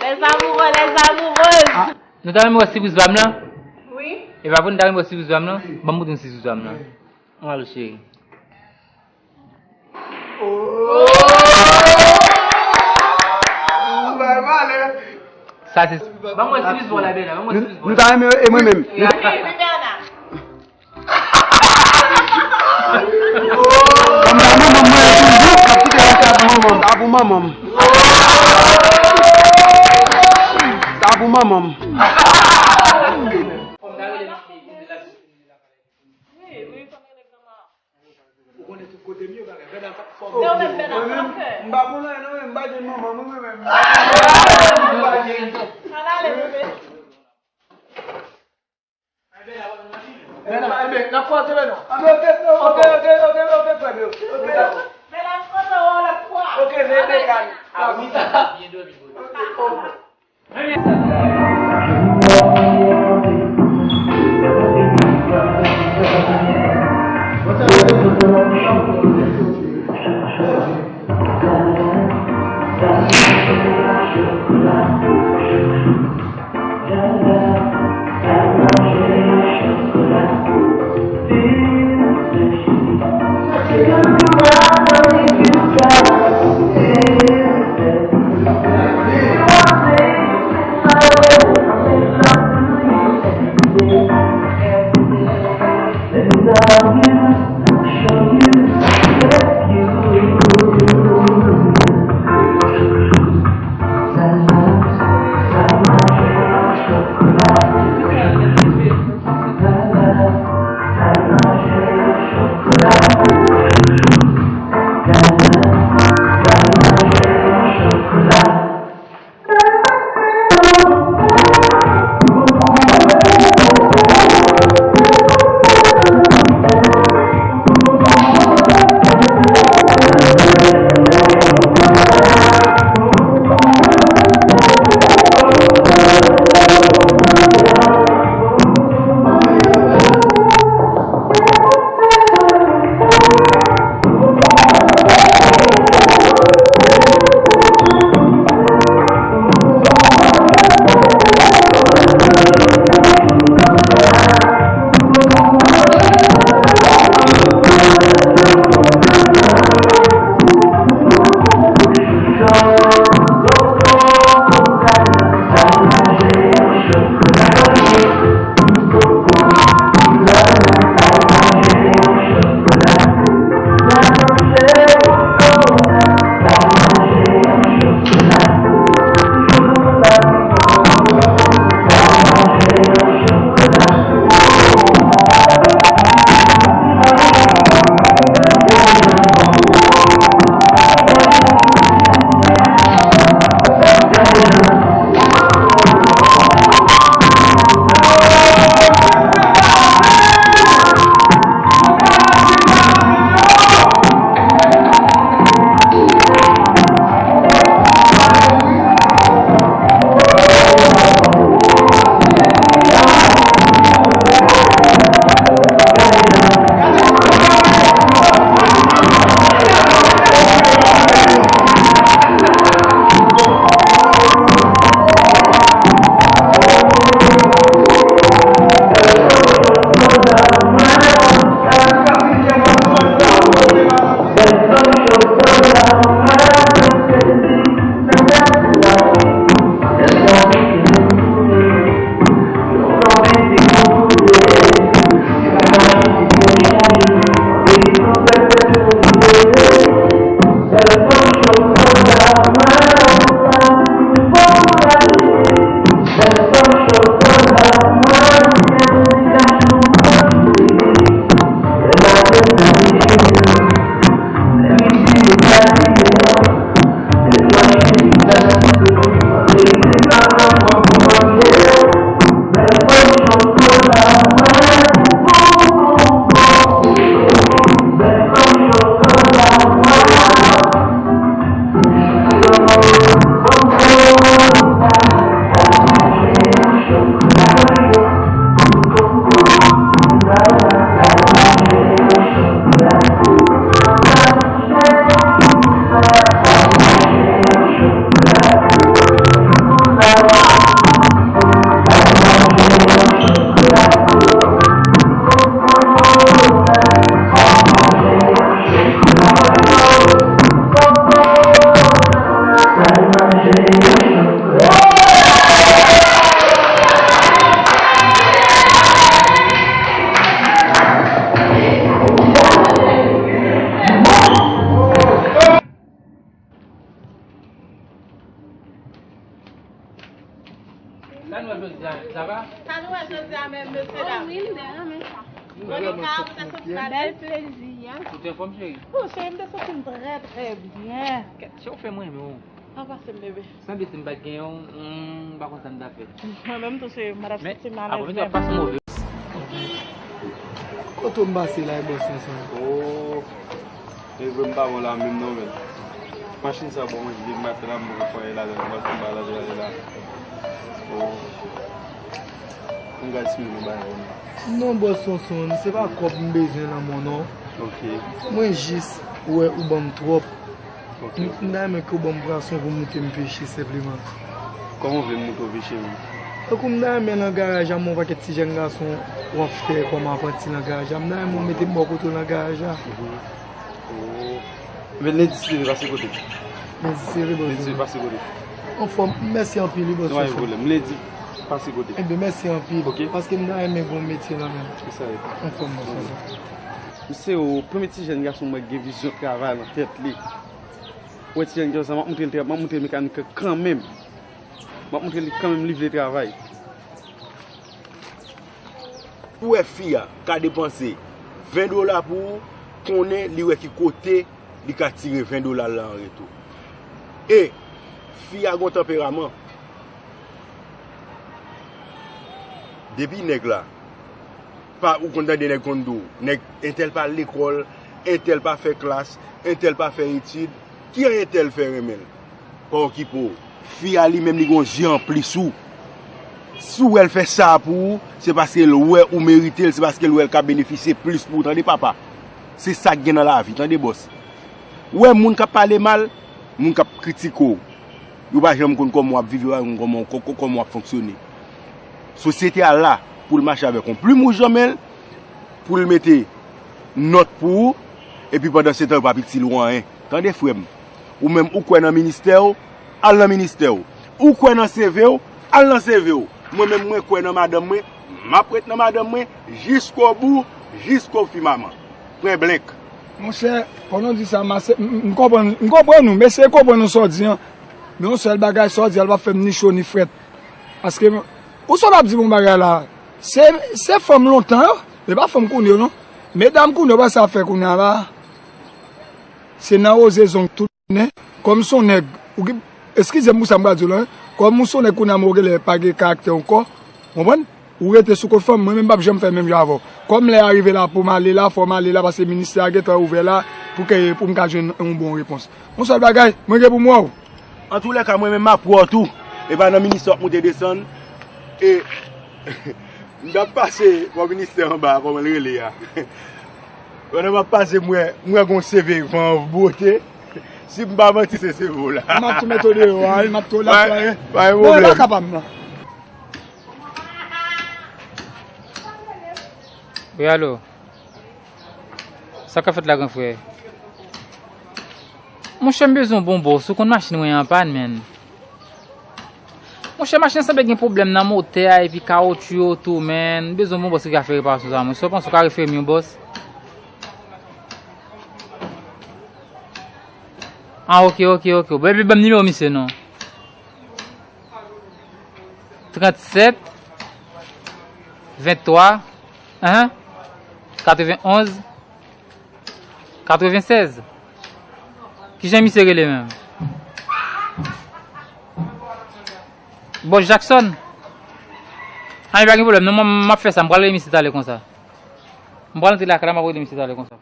Les amoureux, les amoureuses. Ah, nou ta renmen wè sipriz pa m nan? Wi. E pa vre, nou ta renmen wè sipriz pa m nan? Ban m montre nou sipriz pa m nan. Ann ale, cheri. Oh! Bay malè. Sa se, ban m wè sipriz pa w la, Bèna. Ban m wè sipriz pa w la. Nou ta renmen, e mwen menm. Wi, wi, Bèna. Kòm la manman mwen toujou ap kite yon sa pou manman m, sa pou manman m. Sa pou manman m. Wi, wi, fò m rele granma. Ou konnen tout kote m ye, bagay. Bèna pa fò. Mwen menm, m pa konn anyen non, men m pa jwenn manman mwen, mwen menm. M pa jwenn. Ann ale, bebe. Bèna, enben, n ap kwaze, Bèna. Ann, oke, oke, oke, oke, oke, frè m yo. Oke. Bèna, m kontan wè w lòt fwa. Oke, men, men, men. Ah, wi, sa, sa byen dòmi, bro. Oke. Sa nou wè jodi a menm, sa va? Sa nou wè jodi a menm, mesye dam? Oh, wi, m byen renmen sa. Monika, ou te soti maten? Bèl plezi, a. Ou te anfòm, cheri? Bon, cheri, m te soti m trè, trè byen. Kèt, se ou fè mwen renmen w. An pase m, bebe. Sanble si m pa t gen yon, m pa konn sa m t ap fè. Mwen menm tou, cheri, m pa t ap santi m alèz menm. Kote w m pase la, e bòs Sonson? Oh. E vre m pa bon la menm non, men. Machin sa bon, mwen jile maten la, m poko fè anyen ladan l, paske m pa lave l la. Oh. M gad si m gen bagay pou mwen. Non, bòs Sonson, se pa kòb m bezwen nan men w non. Ok. Mwen jis wè ou ban m twòp. Ok. M, m ta renmen ke w ban m pwason pou m moute m peche senpleman. Kòman w vle m moute w peche menm? Tankou m ta renmen nan garaj la, m wè yon pakèt ti jèn gason w ap fè kòm apranti nan garaj la. M ta renmen w mete m bò kote w nan garaj la. Mhm. Oh. Men lendi si Dye vle pase kote. Lendi si Dye vle, bòs Sonson. Lendi pase kote. Anfòm, mèsi anpil wi, bòs Sonson. Non, pa gen pwoblèm. Lendi pase kote. Enben, mèsi anpil. Ok. Paske m ta renmen gen yon metye nan men m. Se sa wi. Anfòm, bòs Sonson. Misye, o, premye ti jèn gason mwen gen vizyon travay nan tèt li. Ou wè ti jèn gason sa, m ap montre l tra-, m ap montre l mekanik kanmenm. M ap montre li kanmenm li vle travay. Ou wè fi a ka depanse ven dola pou ou, konnen li wè ki kote li ka tire ven dola la an retou. E fi a gon tanperaman. Depi nèg la, pa, ou konn tande nèg konn di w, nèg entèl pa al lekòl, entèl pa fè klas, entèl pa fè etid, ki entèl fè renmen l? Pa okipe w. Fi a li menm li gon je anplis ou. Si w wè l fè sa pou ou, se paske l wè ou merite l, se paske l wè l ka benefisye plis pou ou, tande papa. Se sa k gen nan lavi, tande bòs. Ou wè moun k ap pale mal, moun k ap kritike w, yo pa janm konn kòman w ap viv, yo pa janm konn kòman, kò-, kò-, kòman w ap fonksyone. Sosyete a la pou l mache avèk yon plim wouj nan men l, pou l mete nòt pou ou, epi pandan se tan yo p ap itil ou anyen. Tande frè m, ou menm ou kwè nan ministè w, al nan ministè w. Ou kwè nan C V w, al nan C V w. Mwen menm mwen kwè nan madanm mwen, m ap ret nan madanm mwen jiskobou, jiskofimaman. Pwen blenk. Monchè, pandan w di sa, m ase, m, m, m konprann, m konprann ou, m eseye konprann ou sa w di an. Men yon sèl bagay, sa w di a, l p ap fè m ni cho ni frèt. Paske, ou sa w ap di m yon bagay la, se, se fanm lontan yo, e pa fanm kounye yo non. Medam kounye yo, pa sa ap fè kounye a la. Se nan woze zong tout jounen. Kòm se yon nèg, ou gen, eskize m pou sa m pral di w la, wi. Kòm ou se yon nèg kounye a, men ou genlè pa gen karaktè ankò, konprann? Ou rete sou kot fanm, mwen menm m p ap janm fè menm jan avè w. Kòm lè a rive la pou m ale la, fò m ale la, paske ministè a gentan ouvè la, pou ke, pou m ka jwenn yon bon repons. Yon sèl bagay, mwen gen pou m wè w. Antoulèka, mwen menm m ap wè w tou. E pa nan ministè w ap moute desann. E m t ap pase bò ministè anba a, kòman l rele a? Pandan m ap pase, m wè, m wè gon C V van an bwote. Si m pa manti, se C V w la. M ap tou mete w deyò a, wi, m ap tou la. Pa, pa gen pwoblèm. Non, e pa kapab, non. Wi, alo. Sa k ap fèt la, gran frè? Monchè, m bezwen yon bon bòs. Ou konn machin mwen an pàn, menn. Monchè, machin nan sanble gen pwoblèm nan motè a epi kawotchou yo tou, menn. M bezwen yon bon bòs ki ka fè reparasyon sa, monchè. Sa w panse, ou ka refere m yon bòs? Ah, ok, ok, ok. Bon, epi ban m nimewo misye non. Trannsèt, venntwa, hein, katrevenonz, katrevennsèz. Kijan misye rele menm? Bòs Jackson? Ah, pa gen pwoblèm non, m, m ap fè sa, m pral rele misye talè konsa. M pral antre lakay la, m ap rele misye talè konsa.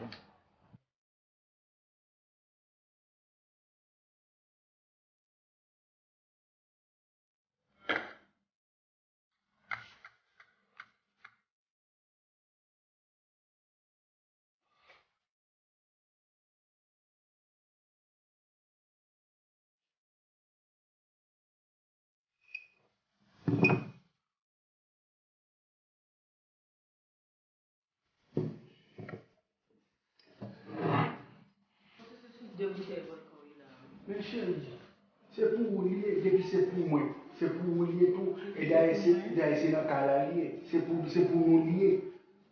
Cheri, se pou ou li ye, depi se pou mwen, se pou ou li ye tou. E dayè se, dayè se nan kay la li ye. Se pou, se pou nou li ye.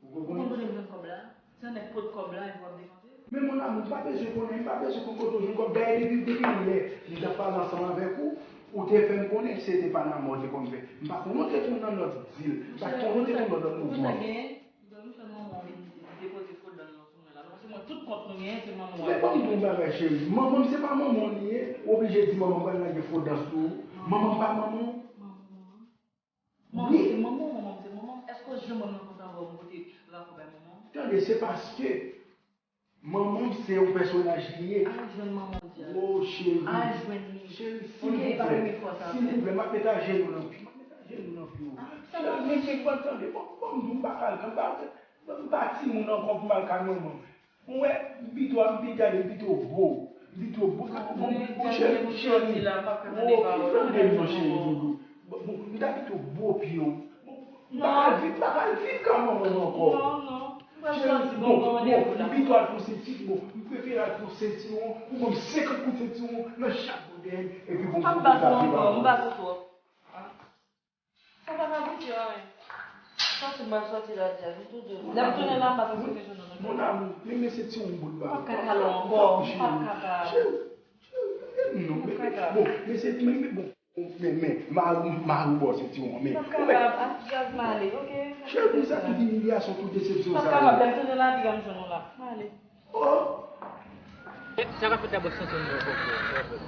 Ou konprann? Ou konn kote m jwenn kòb la? Se nèg pot kòb la epi w ap depanse? Men mon amour, m pa bezwen konnen, m pa bezwen konn kote w jwenn kòb. Dayè depi, depi lè m t ap pale ansanm avèk ou, ou te fè m konnen se te pa nan mò w te konn fè. M pa konnen w te konn nan lòt dil, m pa konnen w te konn nan lòt mouvman. Ou te genyen, m te konn fè manman w vin depoze fo dan l nan sou mwen la. Paske mwen, tout kont nou genyen, se manman w. Men ban m di w yon bagay, cheri. Manman m se pa manman w li ye, ou oblije di manman m pral lage fo dan sou ou. Manman m pa manman w. Manman m se manman w, manman m se manman m. Èske w janm wè m nan pantalon m pote rapò bay manman m? Tande, se paske manman m se yon pèsonaj li ye. Al jwenn manman w, Diaz. Oh, cheri. Al jwenn li. Cheri, silvouplè. Silvouplè, m ap met ajenou nan pye w. M ap met ajenou nan pye w. Cheri, men cheri, ban m tande. Bon, bon, m di w, m pa ka al, m pa, m pa timoun ankò pou m al kay manman m. Ou wè, m pito, m pito, gade, m pito bo. M pito bo. Bon, bon, cheri, cheri. Bon, tande m non, cheri doudou. Bon, bon, m ta pito bo pye w. Bon, m pa ka viv, m pa ka viv ka manman m ankò. Non, non. M pral sòti, bon, bon, bon, m pito al pran sentiwon. M prefere al pran sentiwon. Ou ban m senkant kout sentiwon nan chak bò dèyè m. Epi bon, m pa bat ou ankò, m bat ou twòp. Sa pa ka bouche anyen. Sòti m pral sòti la, Diaz, nou tou de. Lè m tounen la, m pa panse ke jwenn nou. Mon amour, men, men se ti yon bout bagay. M p ap ka kale w ankò, m p ap ka kale. Cheri, cheri, non, men, men, bon, men se, men, men, bon, men, men, mari, mari w ba w se ti yon, men. M p ap kapab, ah, Diaz, m ale, oke? Cheri, pou sa tout imilyasyon, tout desepsyon sa yo. M p ap kapab, lè m tounen la, piga m jwenn ou la. M ale. Oh! Sa k ap fèt la, bòs, santi yon bon kòb.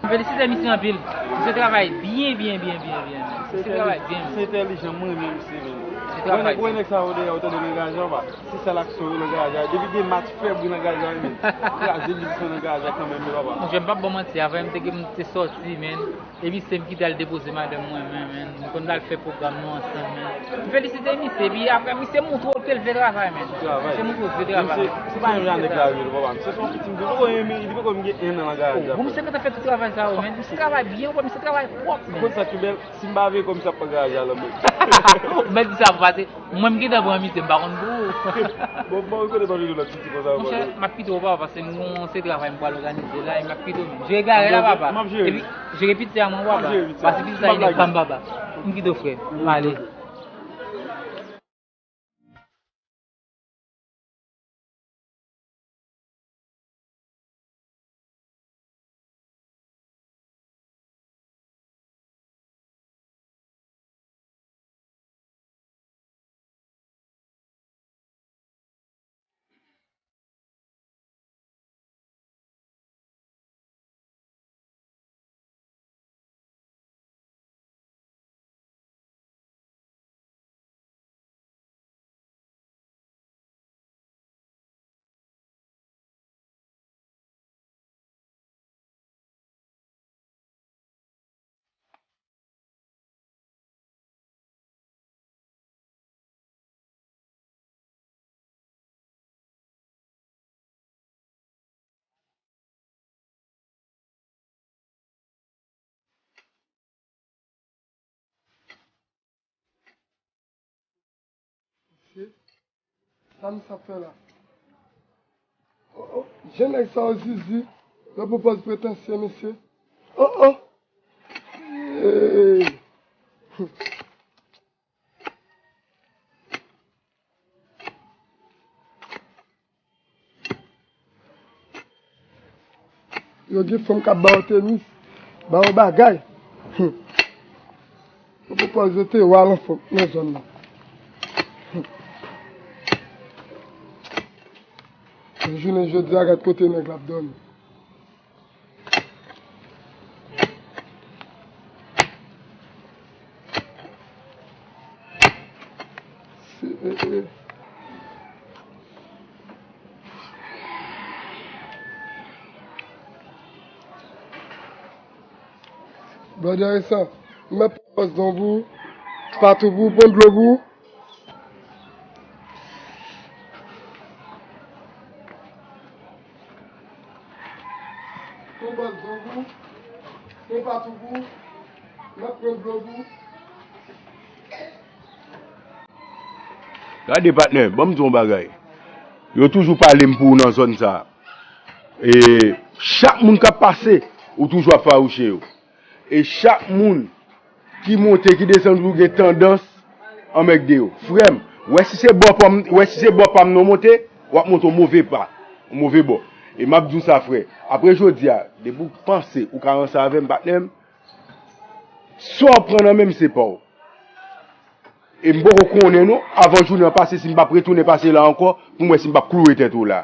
M felisite misye anpil. Misye travay byen, byen, byen, byen, byen. Misye travay byen. Se entèlijan, mwen renmen misye, men. Misye travay byen. Wè nèg sa yo deyò, yo tande nan garaj la, papa. Se sèl aksyon yo nan garaj la. Depi gen match, fè bri nan garaj la, men. Kraze biznis nan garaj la kanmenm, wi, papa. Monchè, m p ap ba w manti, avan m te gen, m te sòti, men. Epi se m ki t al depoze madanm mwen, men, men. Nou konn t al fè pwogram nou ansanm, men. M felisite misye, epi apre, misye montre w ke l vle travay, men. Travay. Misye montre w vle travay. Se pa yon jan nèg la ye, papa. Se yon piti, m te poko renmen, li poko gen en an nan garaj la. Bon, misye gentan fè tout travay sa yo, men. Misye travay byen, wè, misye travay pwòp, men. Ou konn sa ki bèl? Si m pa veye kòm sa pa garaj la, men. Ou mèt di sa pou pase. Mwen, m gentan pran misye, m pa konn pou ou. Bon, bon, ou konnen pa vin lòt piti konsa. Monchè, m ap kite w, papa, paske m gon se travay m pral òganize la, e m ap kite w menm. Jere garaj la, papa. M ap jere. Epi, jere piti a mwen, papa. M ap jere piti a. Pase piti a, li pa m, papa. M kite w, frè. M ale. Mesye, sa misye ap fè la? Oh, oh, jan nèg sa yo zizi, yo pran pòz pretansye, mesye. Oh, oh. Hey. Yo gen fanm k ap ba yo tenis, ba yo bagay. Hum. Yo pwopoze te wa lan fanm nan zòn nan. Hum. Jounen jodi a, gad kote nèg la ap dòmi. Brother Vincent, m ap pran pòz non pou, patou pou, pran dlo pou. Pran bòl zon pou, pran patou pou, m ap pran dlo pou. Gade, patnè, ban m di w yon bagay. Yo toujou pale m pou ou nan zòn sa a. E chak moun k ap pase, Ou toujou ap fawouche yo. E chak moun ki monte, ki desann, ou gen tandans anmègde yo. Frè m, wè si se bò pa m, wè si se bò pa m non monte, w ap monte yon move pa, yon move bò. E m ap di w sa, frè. Apre jodi a, depi w panse ou ka ranse avè m, patnè m, sa w pran nan men m, se pa w. E m poko konnen non, avan jounen an pase, si m p ap retounen pase la ankò, pou m wè si m p ap kloure tèt ou la.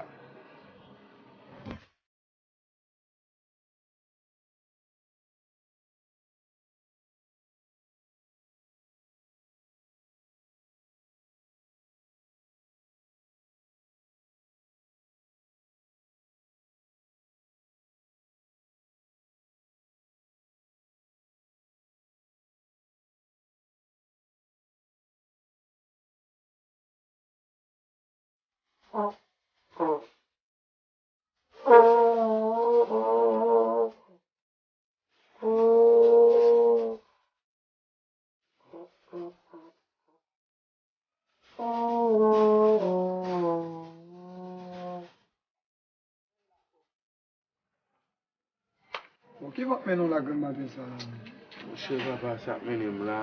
Bon, ki vant mennen w la grann maten sa a menm? Monchè papa, sa k mennen m la,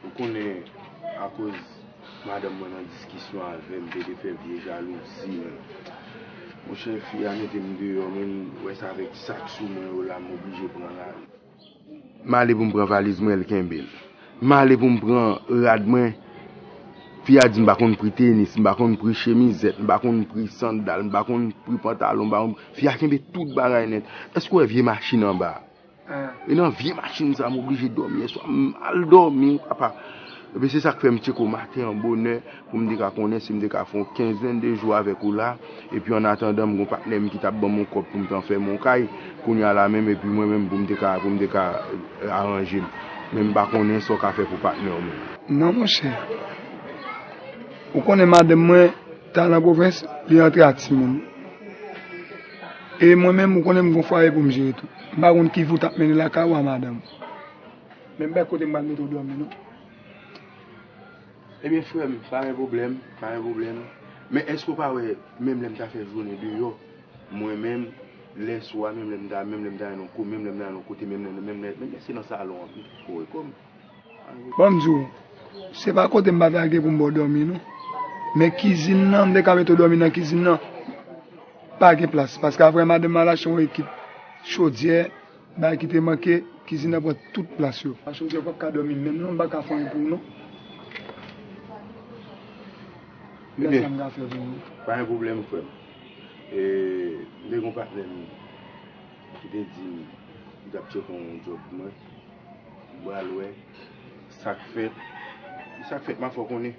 ou konnen, akoz madanm mwen nan diskisyon avè m, te, te fè vye jalouzi, menn. Monchè, fi a mete m deyò, menn, wè sa avèk sa k sou mwen yo la, m oblije pran lari. M ale pou m pran valiz mwen, l kenbe l. M ale pou m pran rad mwen. Fi a di m pa konn pri tenis, m pa konn pri chemizèt, m pa konn pri sandal, m pa konn pri pantalon, m pa konn, fi a kenbe tout bagay nèt. Èske w wè vye machin anba a? E nan vye machin sa a, m oblije dòmi yèswa, m mal dòmi, wi papa. Ebyen, se sa k fè m tcheke w maten an bonè, pou m te ka konnen si m te ka fè yon kenzen de jou avèk ou la. Epi, an atandan, m gen yon patnè m ki t ap ban m yon kòb pou m t an fèmen yon kay. Kounye a la menm, epi mwen menm, pou m te ka, pou m te ka, eh, aranje m. Men m pa konnen sa w ka fè pou patnè w menm. Non, monchè. Ou konnen madanm mwen, ta nan pwovens, li antre ak timoun. E mwen menm, ou konnen m gon fwaye pou m jere tou. M pa konn ki vi w t ap mennen lakay ou a madanm. Men m pa kote m pral mete w dòmi, non. Ebyen, frè m, pa gen pwoblèm, pa gen pwoblèm. Men èske w pa wè, menm lè m ta fè jounen deyò, mwen menm, lè swa, menm lè m ta, menm lè m ta nan ko-, menm lè m ta nan kote, menm lè, menm lè, menm lè se nan salon an, m tou kore kò m. Bon, m di w, se pa kote m pa ta gen pou m ba w dòmi, non. Men kizin nan, m te ka mete w dòmi nan kizin nan. Pa gen plas, paske apre madanm al achte yon ekip chodyè, bagay ki te manke, kizin nan pran tout plas yo. Paske w di w p ap ka dòmi menm non, m pa ka fè anyen pou ou non. Ebyen, sa m ka fè pou ou. Pa gen pwoblèm, frè m. E, m te gen yon patnè m ki te di m li t ap tcheke yon djòb pou mwen. M pral wè sa k fèt. Sa k fèt, m a fè w konnen.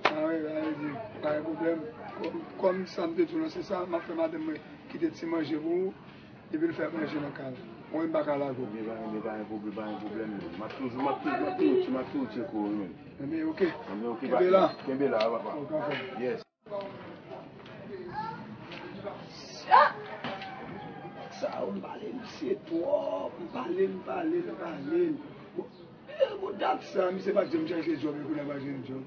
A wi, sa vle di, pa gen pwoblèm. Kòm, kòm sa m te di w lan, se sa, m ap fè madanm mwen kite ti manje pou ou. Epi l fè manje nan kay la. Mwen menm m pa ka lage w. Ebyen, pa, ebyen, pa gen pwoblèm, pa gen pwoblèm, non. M ap toujou, m ap toujou, m ap toujou, m ap toujou tcheke w, wi, menm. Ebyen, oke. Ebyen, oke, kenbe la. Kenbe la, papa. Oke, anfòm. Yes. Sa, sa, ou m pale, misye twòp. M pale, m pale, m pale. Bon, E, bon, dat sa, misye pa t janm chache djòb, epi l ap al jwenn djòb.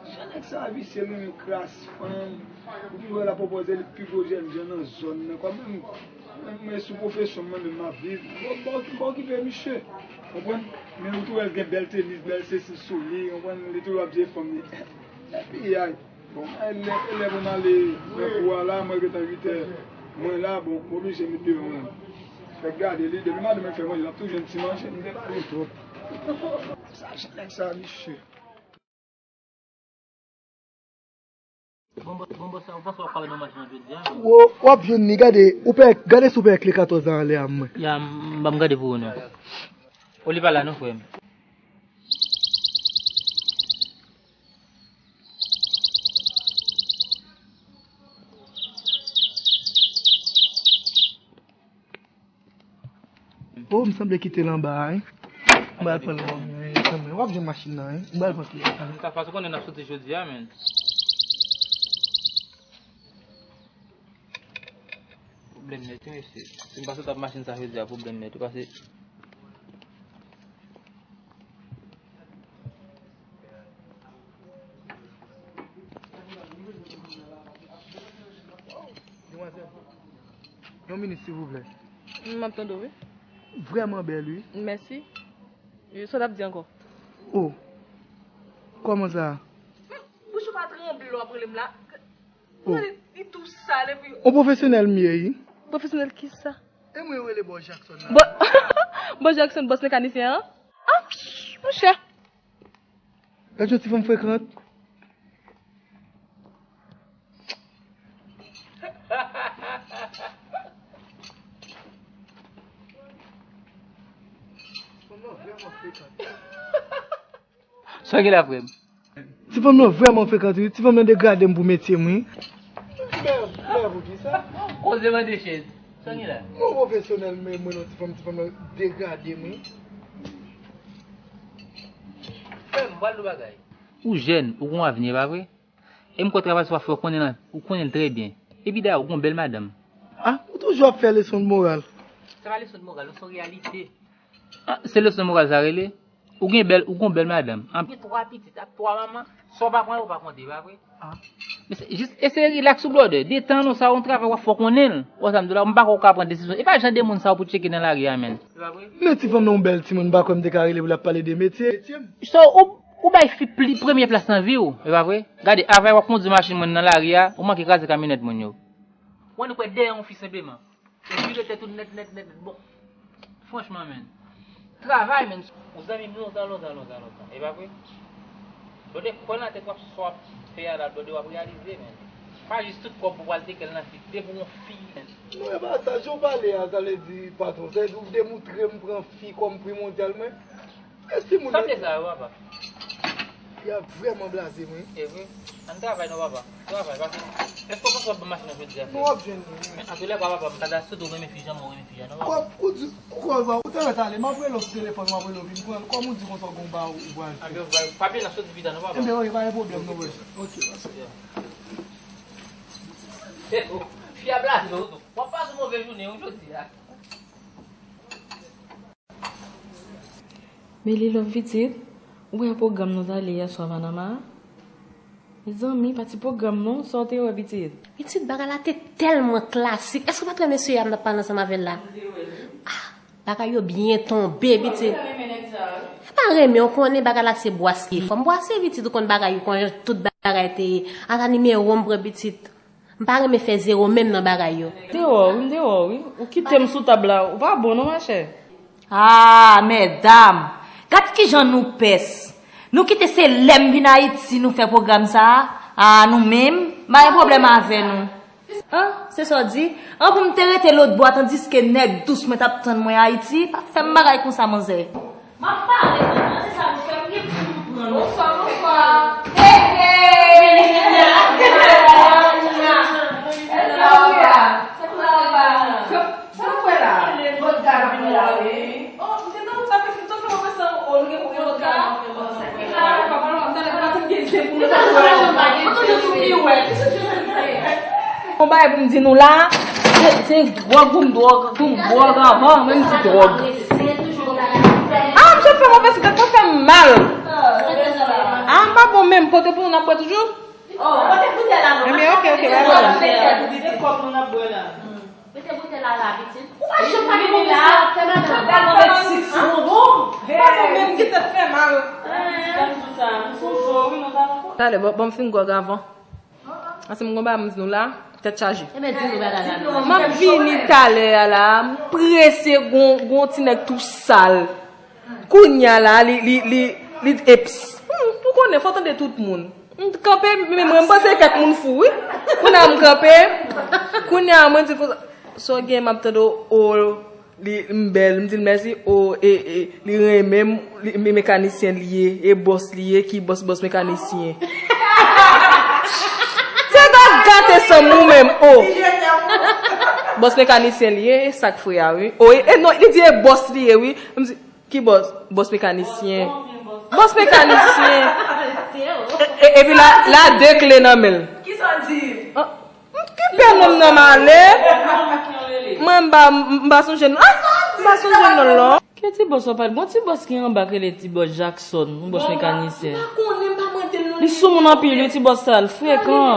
Jan nèg sa a visye, l renmen kras fanm. Ou toujou wè l ap pwopoze li pi gwo jènjan nan zòn nan. Kòm mwen, mwen, mwen sou pwofesyon mwen menm m ap viv. Bon, bon, bon, okipe misye. Konprann? Men ou tou wè l gen bèl tenis, bèl sesi sou li, konprann? Li toujou ap di e fanm li. Epi, ay. Bon, e lè, e lè pou m ale nan kou a la, mwen gentan uit è. Mwen la, bon, m oblije met deyò mwen. Fèk gade li, depi madanm mwen fè manje, l ap toujou jwenn ti manje, m te pale twòp. Sa jan nèg sa, misye. Bon, bon, bon, bon, sa, ou panse w ap ka wè nan machin an jodi a, men? Wo, w ap jwenn li, gade, ou pè, gade si w pè kle katòz la anlè a mwen. Ya, m, m, m gade pou ou, non. Ou li pa la, non, frè m. Oh, m sanble kite l anba a, wi. M pral pran l, wi, sanble. W ap jwenn machin nan, wi. M pral pran kle a. Sa fas ou konnen n ap soti jodi a, men. Pwoblèm nèt, wi, mesye. Si m pa sot ap machin sa jodi a, pwoblèm nèt, wi, pase. Demwazèl, yon minit, silvouplè. M ap tande w, wi. Vrèman bèl, wi. Mèsi. Sa w t ap di ankò? Oh. Kòman sa? Bouch ou pa tranble lè w ap rele m la? Oh. Li, li tou sal epi. On pwofesyonèl m ye, wi. Pwofesyonèl kisa? E mwen yo rele Bò Jackson la. Bò, Bò Jackson, bòs mekanisyen an? Ah, monchè. Gad yon ti fanm frekant. Fanm nan vrèman frekant. Sa gen la, frè m? Ti fanm nan vrèman frekant, wi. Ti fanm nan degrade m pou metye m, wi. Mè, mè, poukisa? Koze mande chèz. Sa gen la? Mwen pwofesyonèl, men mwen non, ti fanm, ti fanm nan degrade m, wi. Frè m, m pral di w bagay. Ou jèn, ou gon avni, pa vre? E m kwè travay sa w ap fè, ou konnen l, ou konnen l trè byen. Epi dayè, ou gon bèl madanm. Ah, ou toujou ap fè leson de moral. Se pa leson de moral, se yon reyalite. Ah, se leson de moral sa rele? Ou gen bèl, ou gon bèl madanm. An- Ou gen twa pitit ak twa manman, sa w pa pran yo, w pa konte, pa vre? Ah. Men se jis eseye rilaks ou blòdè. Detann ou, sa yon travay w ap fè, w konnen l. Ou wè sa m di w la, m pa kwè w ka pran desizyon. E pa jan de moun sa yo pou tcheke nan lari a, menn. Se pa vre? Men ti fanm nan yon bèl timoun, m pa kwè m te ka rele pou l ap pale de metye. So, ou, ou bay fi pli premye plas nan vi w, e pa vre? Gade, avè w ap kondui machin moun nan lari a, ou manke kraze kamyonèt moun yo. Ou annik wè dèyè yon fi senpleman. E vire tèt ou nèt, nèt, nèt, nèt. Bon, franchman, menn. Travay, menn. Ou zanmi m lontan, lontan, lontan, lontan. E pa vre? Blòdè, kwè nan tèt w ap, sa w ap fè a la, blòdè, w ap reyalize, menn. Pa jis tout kòb ou pral teke l nan fi. Depi w gon fi, menn. Non, e pa sa, jan w pale a, sa vle di, patwon, sa vle di w demoutre m pran fi kòm primondyal mwen. Èske moun... Sa te sa yo, papa? Y ap vrèman blaze mwen. E vre? Ann travay non, papa. Travay, papa. Èske w panse w ap ban machin nan jodi a, frè? Non, w ap jwenn li, wi. Antoulèka, papa, m pa ta sot ou renmen fi jan mwen renmen fi a, non, papa. Kòb, ou di, ou kòb, ou te mèt ale, m ap rele w sou telefòn, m ap rele w vin pran l. Kòm ou di konsa, w gon ba ou pral fè. Anben, w pa, pa bliye nan soti pita, non, papa. Enben, ok, pa gen pwoblèm, non, bro. Ok, pase. Fi a blaze w tou. W ap pase yon move jounen, wi, jodi a. Meli love pitit, ou wè pwogram nou t ale yèswa Panama a? Mezanmi, pa ti pwogram non, sa w te wè pitit? Pitit, bagay la te tèlman klasik. Èske w pa t wè mesye a m t ap pale ansanm avè l la? Ah, bagay yo byen tonbe, pitit. E pa renmen, w konnen bagay la se bwase. Fò m bwase, pitit, ou konn bagay yo, konnen tout bagay te ye. Ata nimewo m pran, pitit. M pa renmen fè zewo menm nan bagay yo. M te wè w wi, m te wè w wi. Ou kite m sou tab la, ou pa bon non, machè. Ah, medam! Gad kijan nou pès! Nou kite se lè m vin Ayiti nou fè pwogram sa a? Ah, nou menm? M pa gen pwoblèm avè nou. An, se sa w di? An, pou m te rete lòtbò a, tandiske nèg dous mwen t ap tann mwen Ayiti, pa fè m bagay konsa, manzè. M ap pale, manman, se sa nou fè, m gen pou m pran l. Bonswa, bonswa. Hey, hey! Sa w fè la? Sa w fè la? Oh, m te nan wout la, men m te fè mwen santi, oh, nou gen pou gen lòt gade. Papa, papa, m ta lè pa t gen zen pou nou. Mwen toujou sou pi wè. Yon bagay pou m di nou la, se, se dwòg pou m dwòg, pou m dwòg anvan, menm si dwòg. Ah, misye fè move sou tèt mwen, fè m mal. Ah, m pa bon menm, pote pou nou, n ap bwè toujou? Ebyen, ok, ok, pa pwoblèm. Mete boutèy la la, pitit. Ou pa janm pa gen move sa, fè madanm. Gad move sik bonbon. Pa bon menm, se tèt fè mal. Talè, bon, bon, m fin gwòg avan. Paske m gon bagay m di nou la, tèt chaje. Ebyen, di nou bagay la. M ap vini talè a la, m prese, gon, gon ti nèg tou sal. Kounye a la, li, li, li, li, eps. Hmm, ou konnen, fò tande tout moun. M kanpe, men mwen, m panse kèk moun fou, wi. Kounye a m kanpe, kounye a mwen di konsa, sa w gen, m ap tande w, o, li, m bèl, m di l mèsi, o, e, e, li renmen m, li, me-, mekanisyen li ye, e bòs li ye, ki bòs, bòs mekanisyen. Se gade gate sanm ou menm, o. Bòs mekanisyen li ye, e sa k fre a, wi. O, e, e non, li di e bòs li ye, wi. M di, ki bòs? Bòs mekanisyen. Bòs mekanisyen. E, e, epi la, la de kle nan men l. Kisa w di? Ah, m ki pè nonm nan m ale. Mwen m pa, m pa sonje non. Ah, m pa sonje non l non. Ke ti bòs w ap pale? Gon ti bòs ki anba k rele ti bòs Jackson, yon bòs mekanisyen. M pa konnen, m pa mande l non. Li sou moun anpil, wi, ti bòs sa, l frekan.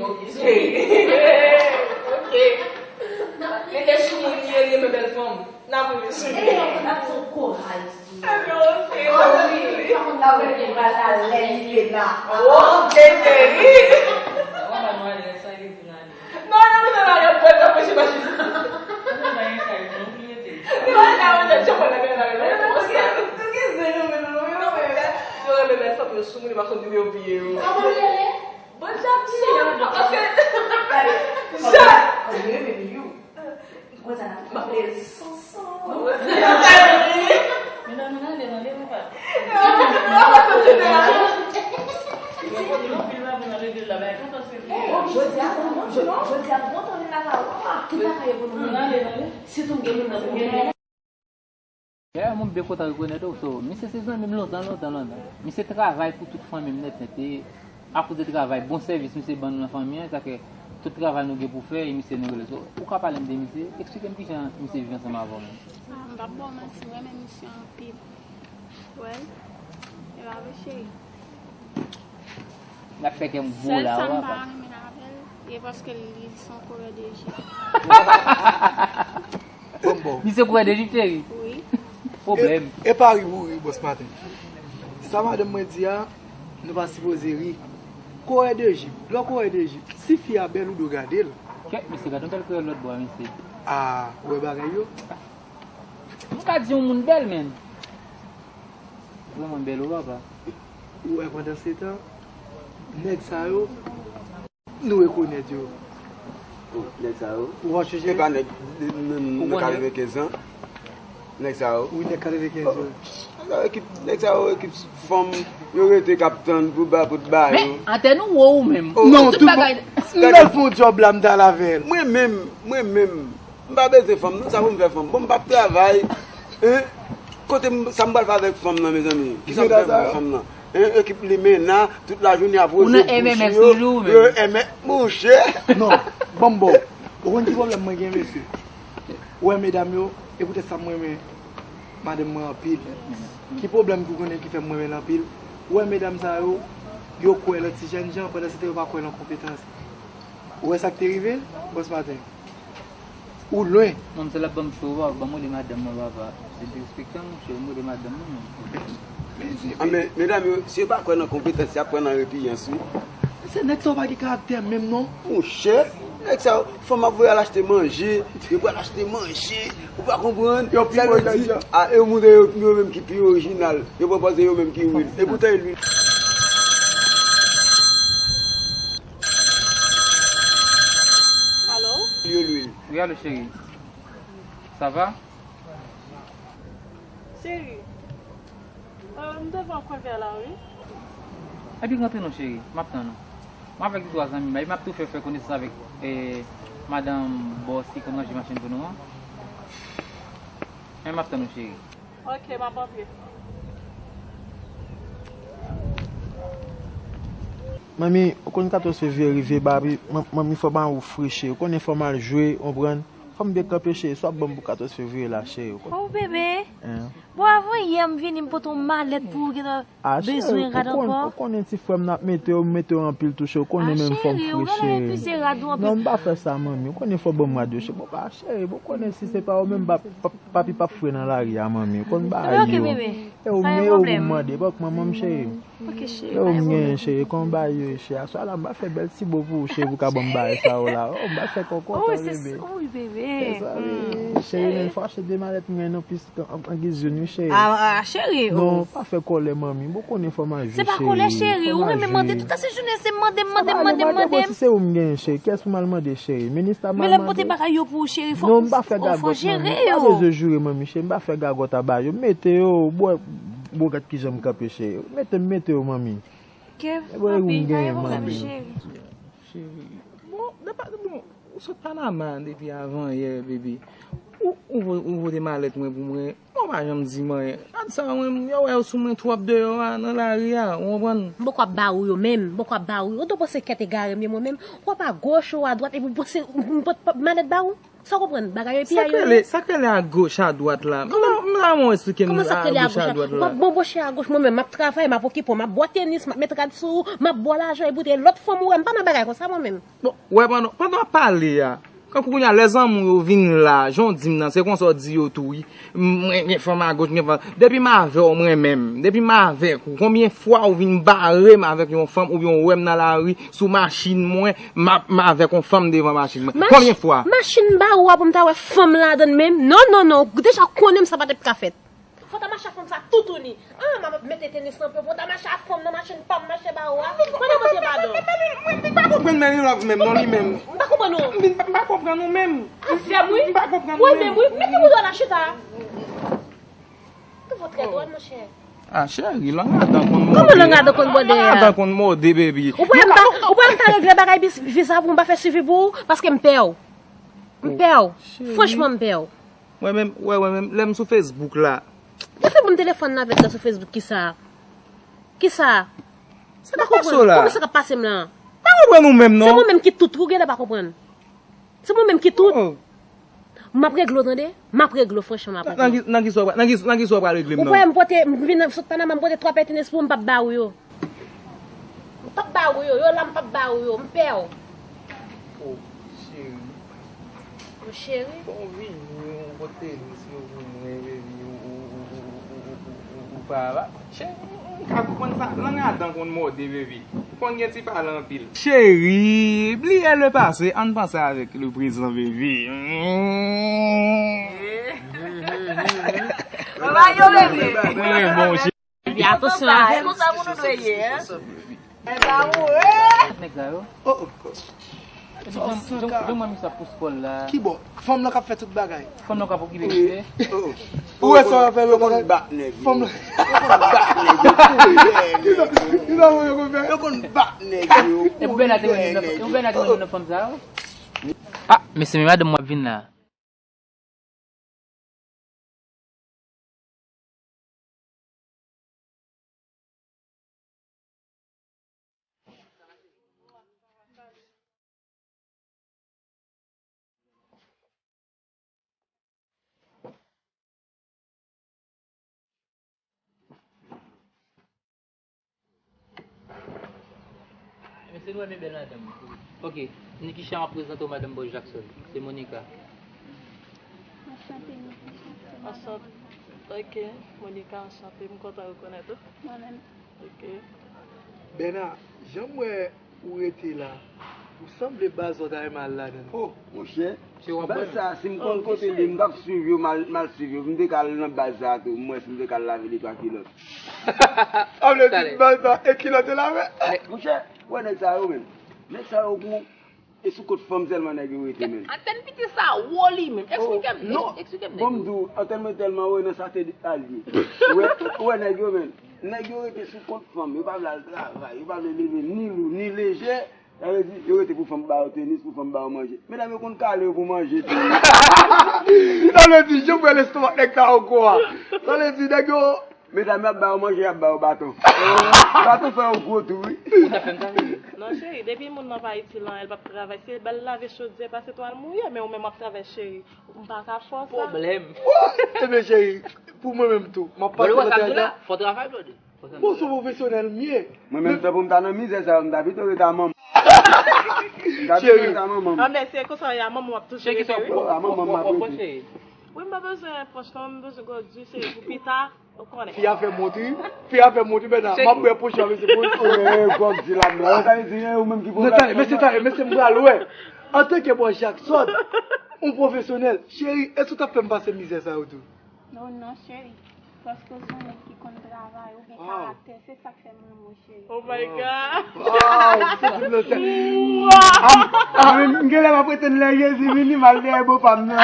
Ok. Mete sou moun ye. Gen men bèl fanm. N ap rele sou li. Epi yon moun ap fè yon koray sou li. Epi, ok. Ah wi, pa konn la wè gen pral alè li la. Oh, tete, wi. Sa va, nou ale, sa gen pou n ale. Non, non, non, non, non, non, non, non, non, non. Mwen pa gen kay, non, pou mete. Non, non, non, non, non, non, non. Tout gen zen nou menm, nou menm, nou menm. Yo renmen bèl fanm yo sou moun, yo pa konn yo bliye yo. Kòman li rele? Bon, Jackson, paske Jack. Kòman li rele, you? Mwen sa n ap rele l Sonson. Medam, nou ale nan legliz la. Jodi a, jodi a, bon, tout bagay e pou nou. Sitou m gen moun nan pou mwen. Yeah, mwen byen kontan rekonèt ou. So, misye se zanmi m lontan, lontan, lontan. Misye travay pou tout fanmi m nèt, nèt. E akoz de travay, bon sèvis misye ban nou nan fanmi an, sa fè tout travay nou gen pou fè, e misye nou rele. So, ou ka pale m de misye? Eksplike m kijan misye viv ansanm avè w menm. Ah, m p ap ba w manti, m renmen misye anpil. Well, e pa vre, cheri. N ap fè kè m gwo la, w a pa. Sèl sa m pa renmen avè l, e paske li se yon kourè de jip. Bon, bon. Li se kourè de jip, cheri? Wi. Pwoblèm. E, e pa ri pou ri, bòs maten. Sa madanm mwen di a, nou pa sipoze ri. Kourè de jip. Lè w kourè de jip, si fi a bèl, ou dwe gade l. Kèt, mesye, gade yon bèl kreyòl lòt bò a, mesye. Ah, ou wè bagay yo? M ka di yon moun bèl, men. Vrèman bèl, wi, papa. Ou wè, pandan se tan, nèg sa yo, nou rekonèt yo. Oh, nèg sa yo. Ou wè, chèche. Se pa nèg nan katrevenkenz an. Nèg sa yo. Wi, nèg katrevenkenz an. Nèg sa yo, ekip, nèg sa yo, ekip fanm, yo rete k ap tann pou ba, pou ba yo. Men, antèn ou wo ou menm. Oh. Non, tout bagay. M bèl fè yon djòb la, m t al avè l. Mwen menm, mwen menm, m pa bezwen fanm, non, sa pou m fè fanm. Bon, m p ap travay. Hein? Kote m, sa m pral fè avèk fanm nan, mezanmi? Kisa m fè avèk fanm nan? Hein? Ekip limena, tout lajounen ap woze bouch yo. Ou nan M M S toujou, men. Yo, M M S, monchè. Non, bon, bon. Ou konn ki pwoblèm mwen gen, mesye? Ou wè medam yo, e poutèt sa m renmen madanm mwen anpil. Ki pwoblèm ki w konnen ki fè m renmen l anpil? Ou wè medam sa yo, yo kwè nan ti jènjan, pandan se tan yo pa kwè nan konpetans. Ou wè sa k te rive, bòs maten? Ou lwen. Non, misye l ap ban m cho, papa, ban m rele madanm mwen, papa. Se derespektan, monchè, m rele madanm mwen, non. Men, men, medam yo, si yo pa kwè nan konpetans, y ap kwè nan repiyans, wi. Se nèg sa yo pa gen karaktè menm, non. Monchè, nèg sa yo, fanm ap voye al achte manje, yo pral achte manje, ou pa konprann? Yo pi move. Sa vle di, a, e yo montre yo, yo menm ki pi orijinal, yo pran pòz yo menm ki real. E poutan e lwil. Alo? Lwil, lwil. Wi, alo, cheri. Sa va? Cheri, euh, m devan kwè vè la, wi. Epi rantre non, cheri. M ap tann ou. M avèk de twa zanmi m, epi m ap tou fè, fè konesans avèk, eh, madanm bòs ki konn ranje machin pou nou an. Men m ap tann ou, cheri. Ok, m ap antre. Manmi, ou konn katòz fevriye rive, babi, man-, manmi, fò ba ou fre, cheri. Ou konnen fò m al jwe, ou konprann? Fò m byen kanpe, cheri. Sa w ap ban m pou katòz fevriye la, cheri, ou konprann? Oh, bebe. Hein? Bon, avan yè, m vini, m pote yon malèt pou ou, gentan bezwen rad ankò. Ah, cheri, ou konn-, ou konnen ti frè m nan ap mete yo, m mete yo anpil tou, cheri. Ou konnen menm fò m fre, cheri. Non, m pa fè sa, manmi. Ou konnen fò ban m rad yo, cheri. Bon, ba, cheri, bon, ou konnen si se pa ou menm, pa, pa, papi p ap fre nan lari a, manmi. Ou konn bagay yo. E ou m gen yo pou m mande, pa k manman m, cheri. Ok, cheri, pa gen pwoblèm. E ou m gen, cheri, kon bagay yo ye, cheri. Aswè la, m pa fè bèl ti bo pou ou, cheri, pou ka ban m bagay sa yo la. Oh, m pa fè kòkòt, bebe. Wi, bebe. Se sa, wi. Cheri, men fò achte de malèt mwen non, plis an, an, an giz youn, wi, cheri. Ah, ah, cheri, oh. Non, pa fè kòlè, manmi. Bon, konnen fò m al jwe, cheri. Se pa kòlè, cheri. Ou renmen mande tout se jounen, se mande, mande, mande, mande. Si se ou m gen, cheri, kiyès pou m al mande, cheri? Minista m al mande. Men lè m pote bagay yo pou ou, cheri, fò, fò jere yo. Non, m pa fè gagòt, manmi. M pa bezwen jere, manmi, cheri. M pa fè gagòt a bagay yo. Mete yo, bwè, bon, gad kijan m kanpe, cheri. Mete, mete yo, manmi. Ok, papi, pa gen pwoblèm, cheri. Cheri. Bon, depi, bon, ou sot Panama depi avan yè, bebe. Ou, ou, ou pote malèt mwen pou mwen. Ou pa janm di m anyen. Gad sa, mwen, yo wè yo sou mwen twòp deyò a, nan lari a, ou konprann? M poko ap ba ou yo menm, m poko ap ba ou yo. Ou te panse kèt egare m ye mwen menm? W ap agoch ou adwat, epi w panse m pot malèt ba ou? Sa w konprann? Bagay yo epi a yo ye. Sa k rele, sa k rele agoch adwat la? M la, m la, mwen eksplike m agoch adwat la. Kòman sa k rele agoch adwat? W ap banboche agoch, mwen menm, m ap travay, m ap okipe w, m ap ba w tenis, m ap met rad sou ou, m ap ba w lajan, epi w te lòt fanm ou wè, m pa nan bagay konsa mwen menm. Bon, wè, pandan, pandan w ap pale a, Kankou kounye a, lè zanmi w yo vin la, jan w di m nan, se konsa w di yo tou, wi. M, mwen gen fanm agoch, mwen gen fanm. Depi m avè w, mwen menm. Depi m avèk ou, konbyen fwa ou vin bare m avèk yon fanm oubyen w wè m nan lari, sou machin mwen, m ap, m avèk yon fanm devan machin mwen? Konbyen fwa? Machin bare w a pou m ta wè fanm ladan l menm? Non, non, non. Ou deja konnen m sa pa t ap ka fèt. Fò w ta mache a fanm sa toutouni. Ah, m ap mete tenis nan pye w pou w ta mache a fanm nan machin pa m mache ba ou a. Mande Bondye padon. Mwen pa konprann men li love menm non li menm. M pa konprann ou. M pa konprann ou menm. Avè m wi. M pa konprann ou menm. Ou menm wi. Mete bouda w la chita. Ou twò trè dwòl monchè. Ah, cheri, lang adan konn mòde. Kòman lang adan konn mòde a? Lang adan konn mòde, baby. Ou kwè m ta, ou kwè m ta regle bagay bis-, visa pou m pa fè swivi pou ou? Paske m pè w. M pè w. Franchman, m pè w. Mwen menm, wè, mwen menm, lè m sou Facebook la. Ou fè moun telefòn nan avèk la sou Facebook, kisa? Kisa? Sa pa pase w la. Kòman sa k ap pase m la? Pa konprann ou menm non. Se mwen menm ki tout, ou genlè pa konprann. Se mwen menm ki tout. Oh. M ap regle w, tande? M ap regle w, franchman, m ap regle w. Nan ki, nan ki sa w pral, nan ki, nan ki sa w pral regle m nan? Ou kwè m pote, m vin sot Panama, m pote twa pè tenis pou ou, m p ap ba ou yo. M p ap ba ou yo, yo la m p ap ba ou yo, m pè w. Oh, cheri. Mon cheri. Bon, vini, ou pote tenis yo pou mwen, baby, ou, ou, ou pa la. Cheri, m ka konprann sa, lang adan konn mòde, baby. Ou konn gen ti pale anpil. Cheri, bliye le passé, ann panse avèk le présent, baby. Mwen ba yo, baby. Mwen bon, cheri. Epi atansyon avè l. Konsa moun ou dwe ye, hein? Enben, amoure. Nèg la yo. Oh, oh. Epi jan, jan, jan mwen misye ap pous kò l la. Ki bò? Fanm nan k ap fè tout bagay. Fanm nan k ap okipe misye. Oh, oh. Ou wè sa w ap fè yo konn bat nèg yo. Fanm nan. Yo konn bat nèg yo. Kisa, kisa yo konn fè? Yo konn bat nèg yo. E pou Bèna te menm nan, e pou Bèna te menm nan fanm sa yo. Ah, mesye, men madanm w ap vin la. Mesye, nou renmen bèl madanm. Ok, Nikisha, m ap prezante w madanm bòs Jackson. Se Monica. Anchante, Nikisha. Se madanm bòs Jackson. Ok, Monica, anchante. M kontan rekonèt ou. Mwen menm. Ok. Bèna, jan m wè ou rete la, ou sanble baz ou ta renmen al ladan l. Oh, monchè, baz sa, si m konn kote l ye, m t ap swiv yo, m al, m al swiv yo. M te ka al nan baz sa tou, m wè si m te ka al lave de twa kilòt. Sa vle di baz sa, e kilòt yo lave? Monchè, ou wè nèg sa yo menm. Nèg sa yo gwo, e sou kont fanm sèlman nèg yo rete menm. Antèn piti sa wo li menm. Eksplike m, eksplike m nèg yo. Bon, m di w, antèn mwen tèlman wo, nan sa te al ye. Ou wè, ou wè nèg yo menm. Nèg yo rete sou kont fanm, yo pa vle al travay, yo pa vle leve ni lou, ni lejè. Sa vle di, yo rete pou fanm ba yo tenis, pou fanm ba yo manje. Medam yo konn kale yo pou manje tou. Sa vle di, jan m wè lestomak nèg sa yo gwo a. Sa vle di, nèg yo, medam yo ap ba yo manje, y ap ba yo baton. Baton fè yo gwo tou, wi. Non, cheri, depi moun nan pa itil anyen, l p ap travay. Se ba l lave chodyè, pase twal mouye, men ou menm w ap travay, cheri. M pa ka fè w sa. Pwoblèm. Ebyen, cheri, pou mwen menm tou, m ap pase nan travay la. Fò travay, brother. Bon, sou pwofesyonèl m ye. Mwen menm, tanpou m ta nan mizè sa yo, m ta pito ret a manman m. M ta pito ret a manman m. Anben, se konsa w ye a manman w ap toujou rete, wi. Oh, a manman m m ap rete. Wi, m pa bezwen pòch non, m bezwen gwo di, se pou pita, ou konnen. Fi a fè mont wi. Fi a fè mont wi, Bèna. M ap bwè pòch la, mesye, pòch. Eh, kòm di la, men sa vle di, eh, ou menm ki pran la. Mesye, tande, mesye, m pral wè. Antanke bòs Jackson, yon pwofesyonèl, cheri, èske w t ap fè m pase mizè sa yo tou? Non, non, cheri. Paske w se yon nèg ki konn travay, ou gen karaktè, se sa k fè m renmen w, cheri. Oh my God! Wow! Wow! M, m genlè m ap rete lè Jezi vini, m al dèyè bo pa m nan.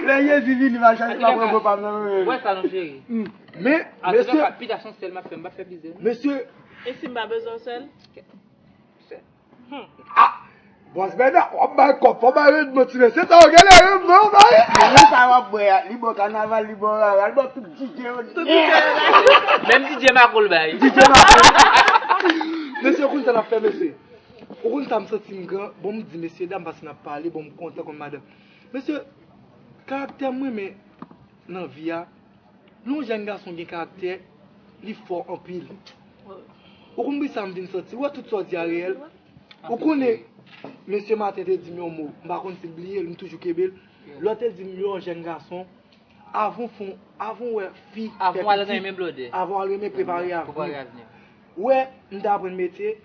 Lè Jezi vini, m al chache m ap pran bo pa m nan, mwen menm. Wè sa non, cheri. Men, mesye. Pita se yon sèl m ap fè, m p ap fè plizyè non. Mesye. E si m pa bezwen w sèl? Ah! Bòs Bèna, w ap bay kòb, fò bay randman ti mesye sa yo genlè randman yo bay. Men sa w ap bwè a, li bò kanaval, li bò rara, li bò tout D J yo nèt. Menm D J Marco l bay. D J Marco. Mesye, ou konn sa n ap fè, mesye? Ou konn sa m santi m gran? Bon, m di mesye dam, paske n ap pale, bon, m kontan konn madanm. Mesye, karaktè m renmen nan vi a, lè yon jèn gason gen karaktè, li fò anpil. Ou konn pou sa m vin santi, ou wè tout sa w di a reyèl. Ou konnen, Mesye maten te di m yon mo, m pa konn si l bliye l, m toujou kenbe l. Lòt te di m yon jèn gason, avan w fon, avan w wè fi fè pitit, avan w al renmen blòdè, avan w al renmen, prepare avni w. Ou wè, m te aprann metye,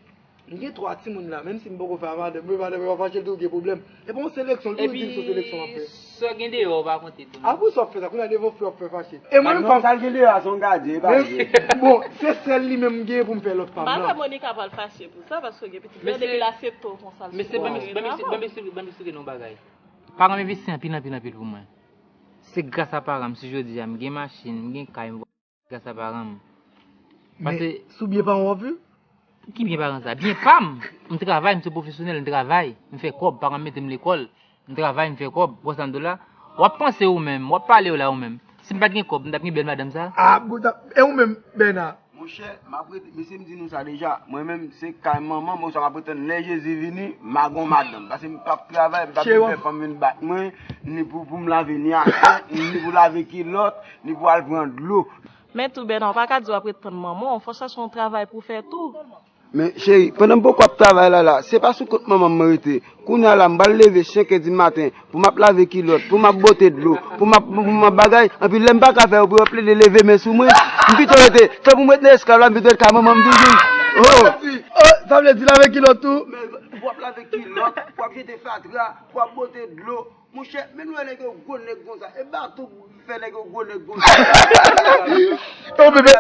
m gen twa timoun la, menm si m poko fè a madanm, men madanm pa fache l tou gen pwoblèm. E pa yon seleksyon, l toujou di m se yon seleksyon m ap fè. Epi sa w gen deyò w pa konte tou non. Apre sa w ap fè sa, kounye a devan fi w ap fè fache. E mwen menm fanm sa l gen deyò a se yon gadyen, e pa vre. Bon, se sèl li menm m genyen pou m fè lòt fanm nan. M pa kwè Monica pral fache pou sa, paske w gen pitit la, depi l asepte w konsa l sou kote travay. Ban m esplike nou yon bagay. Paran m envesti anpil, anpil, anpil pou mwen. Se gras a paran m si jodi a m gen machin, m gen kay, m gras a paran m. Men sou byen pa w ap viv? Ki byen paran sa? Byen pa m! M travay, m se pwofesyonèl, m travay, m fè kòb, paran m mete m lekòl, m travay, m fè kòb, w wè sa m di w la? W ap panse ou menm, w ap pale w la ou menm. Si m pa t gen kòb, m t ap gen bèl madanm sa? Ah, e ou menm, Bèna? Monchè, m ap rete, mesye m di nou sa deja, mwen menm se kay manman m, sa m ap rete lè Jezi vini, m a gon madanm. Paske m p ap travay, m p ap vin fè fanm vin bat mwen, ni pou, pou m lave, ni asyèt, ni pou lave kilòt, ni pou al pran dlo. Men tou Bèna, w pa ka di w ap ret tann manman w, fò w chache yon travay pou w fè tou. Men cheri, pandan m poko ap travay la la, se pa sou kont manman m mwen rete. Kounye a la, m pral leve senk è di maten, pou m ap lave kilòt, pou m ap bwote dlo, pou m ap, pou m ap bagay, anpi lè m pa ka fè yo, pou yo plede leve men sou mwen, m pito rete, tanpri m ret nan esklav la, m pito ret kay manman m toujou. Oh! Oh, sa vle di lave kilòt tou? Men, pou w ap lave kilòt, pou w ap jete fatra, pou w ap bwote dlo, Monchè, men nou wè nèg yo gwo nèg konsa. E bato fè nèg yo gwo nèg konsa. Oh, bebe.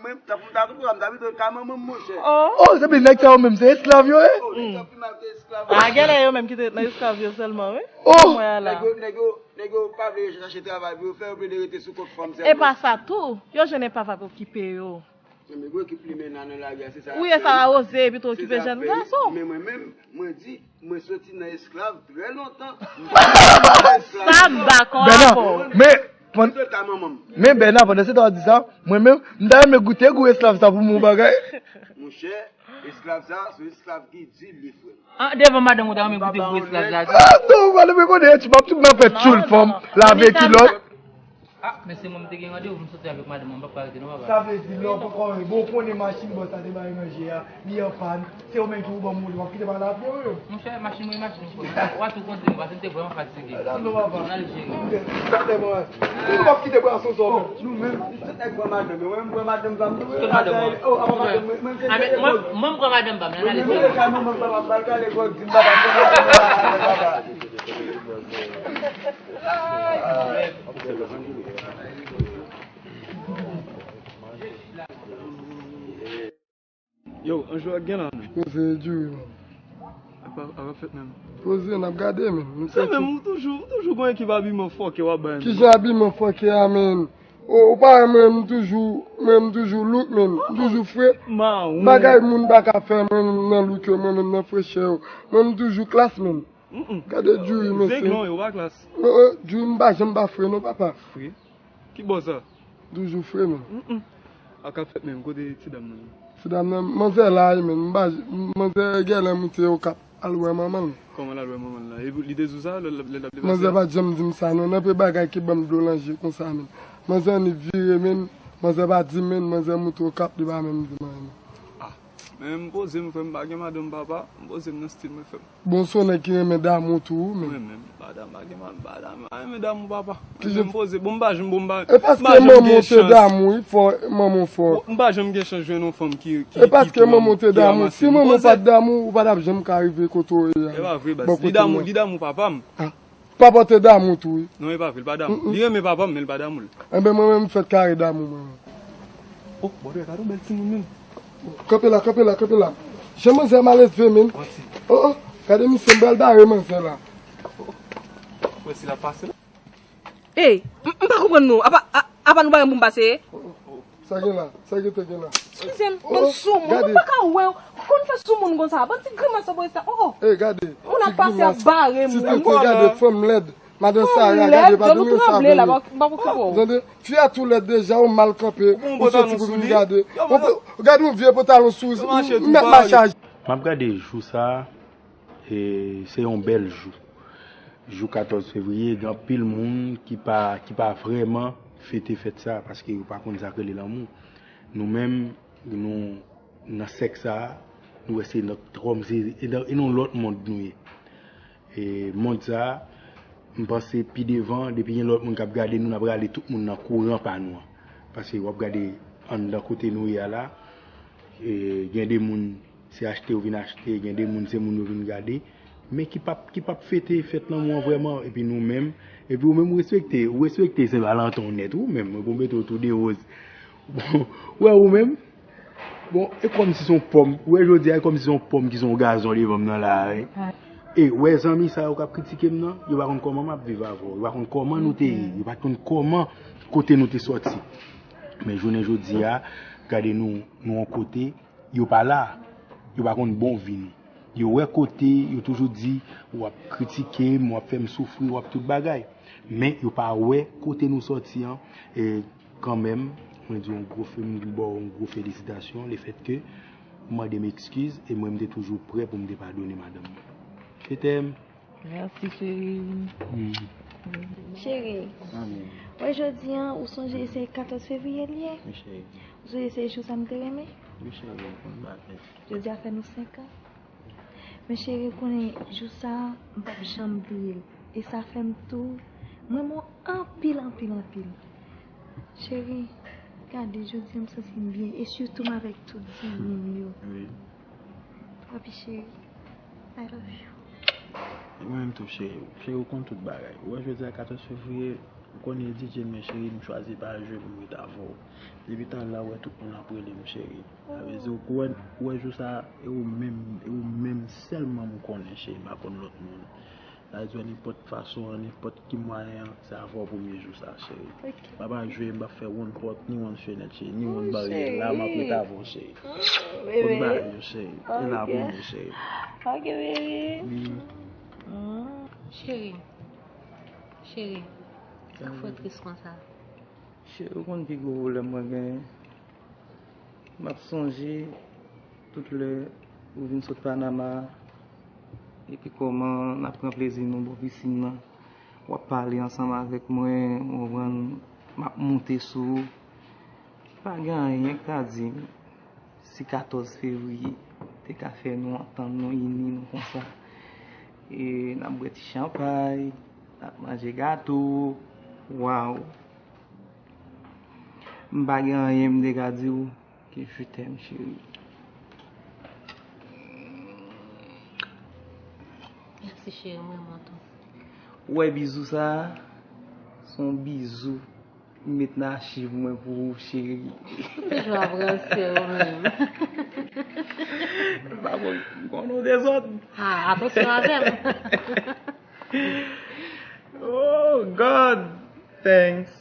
Mwen, tanpri m ta ret la, m ta pito kay manman m, monchè. Oh, se byen nèg sa yo menm, se esklav yo ye? Oh, nèg yo pi mal ke esklav. Ah, genlè yo menm ki te nan esklav yo sèlman, wi. Oh! Mwen la. Nèg yo, nèg yo, nèg yo pa vle chache travay pou yo fè, yo plede rete sou kont fanm sèlman. E pa sa tou, yo jwenn epav ap okipe yo. Men gwo ekip limena nan lari a, se sa y ap fè. Wi, e sa y ap oze, epi tou okipe jèn gason. Men mwen menm, mwen di, mwen soti nan esklav trè lontan. M pa nan esklav. Sa m dakò avè w. Bèna, men, men Bèna, pandan se tan w ap di sa, mwen menm, m ta renmen goute gou esklav sa pou m yon bagay. Monchè, esklav sa, se esklav ki di li, frè m. Ah, devan madanm ou ta renmen goute gou esklav sa tou? Ah, non, madanm, mwen konnen, ti m ap tou nan fè tchoul fanm, lave kilòt. Ah, men se mwen m te gen randevou, m soti avèk madanm mwen, m p ap ka rete non, papa. Sa vle di, lè w poko, bon, w konnen machin bòs la te bay ranje a, li an pàn, se ou menm ki pou ban m woule, w ap kite m ale a pye, wi. Monchè, machin mwen, machin mwen, frè. W a tou konte m, paske m te vrèman fatige. Ah, non, papa. Ann al jere. Sa tèlman, nou p ap kite bwason sa, non. Nou menm, tout nèg pran madanm yo, mwen menm pran madanm pa m tou, wi. Tout madanm ou? Oh, apa madanm mwen, mwen, mwen, mwen, mwen pran madanm pa m, ann ale jere. Mwen, mwen, mwen, mwen, mwen, mwen, mwen, mwen, mwen, mwen, mwen, mwen, mwen, mwen, Yo, anjou ak gen la menm. Koze diri, man. Apa, apa fèt menm. Koze, n ap gade, menm. Nou se menm, ou toujou, ou toujou gon ekip abiman fòkè w ap bay menm. Kijan abiman fòkè a, menm? Ou, ou pa wè mwen, m toujou, mwen, m toujou look, menm. M toujou fre. Mawon. Bagay moun pa ka fè, mwen, menm nan look yo, mwen, menm nan frechè yo. Mwen, m toujou klas, menm. Mm-mm. Gade Djoury, mesye. Zeglon, yo pa klas. Oh, oh, Djoury, m pa janm pa fre non, papa. Fre? Ki bò sa? Toujou fre, menm. Mm-mm. A k ap fèt menm, kote ti dam nan? Ti dam nan, manzè la, wi, menm. M pa, manzè genlè moute Okap al wè manman l. Kòman l al wè manman l la? E li te di w sa, lè, lè, lè l ap deplase a? Manzè pa t janm di m sa, non. Nan pe bagay ki ban m dlo nan je konsa, menm. Manzè annik vire, menm. Manzè pa di m, menm. Manzè moute Okap, li pa menm di m anyen, non. Ah, men m poze m, frè m, pa gen madanm, papa. M poze m nan stil mwen, frè m. Bon, se yon nèg ki renmen damou tou, wi, men. Mwen menm, pa damou, pa gen mal, pa damou, pa renmen damou, papa. Mwen menm poze, bon, m pa janm, bon, m pa, e paske manman w te damou, wi, fò manman w fò. M pa janm gen chans jwenn yon fanm ki, ki, e paske manman w te damou. Si manman w pa t damou, ou pa t ap janm ka rive kote w ye a. E pa vre, baz. Li damou, li damou papa m. Ah. Papa w te damou tou, wi. Non, e pa vre, li pa damou. Li renmen papa m, men li pa damou l. Enben, mwen menm, m fèt kare damou, mwen menm. Oh, bòdè, gade yon bèl timoun, menm. Kanpe la, kanpe la, kanpe la. Jan manzè maledve, menm. Oh, oh, gade misye, m pral bare manzè la. Wè si l ap pase la. Ey, m, m pa konprann nou. Apa, a, apa nou pa gen pou m pase? Sa gen la? Sa gen te gen la? Eskize m, bann soumoun, mwen pa ka wè w. Ou konn fè soumoun konsa? Bann ti grimas sa, boy, sa. Oh, oh. Ey, gade. Moun ap pase ap bare m. Ti tete, gade, fanm lèd. Madan Sara, gade, pa tounen sa vre. Tande, fi a tou lèd deja, ou mal kanpe, ou soti pou vin gade. Gade yon vye pantalon sou, m mèt mache a. M ap gade jou sa, e, se yon bèl jou. Jou katòz fevriye, gen anpil moun ki pa, ki pa vrèman fete fèt sa, paske yo pa konn sa k rele lanmou. Nou menm, nou nan sèk sa, Nou wè se nan, kòm se, e nan, e nan lòt mond nou ye. E mond sa a, m panse pi devan, depi gen lòt moun k ap gade nou, n ap rale tout moun nan kouran pa nou an. Paske w ap gade anndan kote nou ye a la, e gen de moun se achte yo vin achte, gen de moun se moun yo vin gade, men ki p ap, ki p ap fete fèt lanmou an vrèman, epi nou menm, epi ou menm ou respekte, ou respekte Sen Valantan w nèt, ou menm, ou mete w tou de woz. Bon, ou wè ou menm, bon, e kòmsi se yon pòm, ou wè jodi a, e kòmsi se yon pòm ki se yon gazon devan m nan la a, wi. E, ou wè zanmi sa yo k ap kritike m nan, yo pa konn kòman m ap viv avè w, yo pa konn kòman nou te ye, yo pa konn kòman kote nou te sòti. Men jounen jodi a, gade nou, nou yon kote, yo pa la, yo pa konn bon vi nou. Yo wè kote, yo toujou di, w ap kritike m, w ap fè m soufri, w ap tout bagay. Men yo pa wè kote nou sòti an, e kanmenm, mwen di yon gwo fe-, m ba w yon gwo felisitasyon, lefètke ou mande m ekskiz, e mwen m te toujou prè pou m te padone madanm mwen. Je t'aime. Mèsi, cheri. Mm. Cheri, wè jodi an, ou sonje se katòz fevriye l ye? Wi, cheri. Ou sonje se jou sa m te renmen? Wi, cheri, m konn bagay. Jodi a fè nou senk an. Men cheri, ou konnen jou sa a, m p ap janm bliye l. E sa fè m tou, m renmen w anpil, anpil, anpil. Cheri, gade, jodi a m santi m byen. E sitou m avèk tout zanmi m yo. Wi. Papi cheri, I love you. E mwen menm tou, cheri. Cheri, ou konn tout bagay. Ou wè jodi a katòz fevriye, ou konnen e D J m, men cheri, m chwazi pa jwe pou m ret avè w. Depi talè a, ou wè tout moun ap rele m, cheri. Sa vle di, ou wè, ou wè jou sa a, e ou menm, e ou menm sèlman m konnen, cheri, m pa konn lòt moun. Sa vle di, nenpòt fason an, nenpòt ki mwayen an, se avè w premye jou sa, cheri. Ok. M pa pral jwe, m p ap fè wonn pòt, ni wonn fenèt, cheri, ni wonn baryè. La, m ap ret avè w, cheri. Konn bagay yo, cheri. E la pou nou, cheri. Ok, baby. Mm. Mm. Cheri. Cheri. Sa k fè w tris konsa? Cheri, ou konn pi gwo pwoblèm mwen genyen? M ap sonje tout lè ou vin sot Panama, epi kòman n ap pran plezi nou bò pisin nan. W ap pale ansanm avèk mwen, ou konprann, m ap moute sou ou. Pa gen anyen k ka di m si katòz fevriye te ka fè nou antann nou, ini nou konsa. E n ap bwè ti chanpay, n ap manje gato. Waw! M pa gen anyen m te ka di w ke je t'aime, cheri. Mèsi, cheri, m renmen w tou. Ou wè bizou sa a? Se yon bizou m met nan achiv mwen pou ou, cheri. Ou toujou ap ranse ou menm. M pa konn, m konnen w dezòd. Ah, atansyon avè m. Oh God, thanks.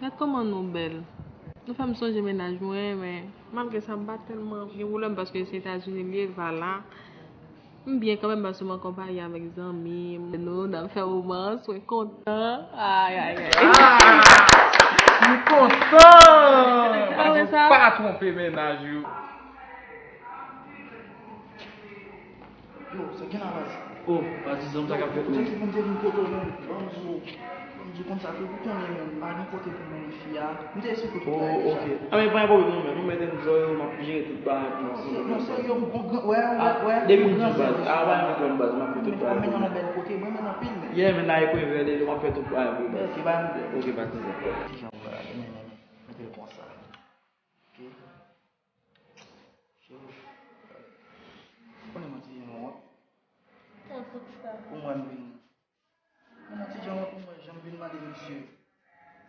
Gad kòman nou bèl. Nou fè m sonje mennaj mwen, men malgre sa, m pa tèlman gen pwoblèm paske se Etazini l ye, l pa la. M byen kanmenm paske m an konpayi avèk zanmi m. Nou, n ap fè womans, mwen kontan. Ay, ay, ay. Ah! M kontan! Paske w pa twonpe mennaj ou. Yo, sa gen la baz? Oh, patizan, sa k ap fèt menm? Ou te di pou m te vin kote w menm, ban m di w, ban m di w konsa ke ou konnen menm, pa gen kote pou mwen fi a. M te esplike w tout bagay deja. Oh, ok. Ah, men pa gen pwoblèm non, men nou mèt enjoy yo, m ap jere tout bagay pou nou. Non, serye, yon bon gran, wè, wè, wè, depi m di w baz, ah, pa gen pwoblèm baz, m ap fè tout bagay pou nou. Mwen mennen w nan bèl kote, mwen renmen w anpil, men. Yeah, men n a ekri vè de, m ap fè tout bagay pou ou baz. Ok, pa gen pwoblèm. Ok, pa gen pwoblèm. Ti jan w la, men, men, men, mete l konsa. Ok. Cheri, ou konnen mwen ti jan wont. Wont pou kisa? Pou mwen m vin. Mwen ti jan wont pou mwen, jan m vin mande misye.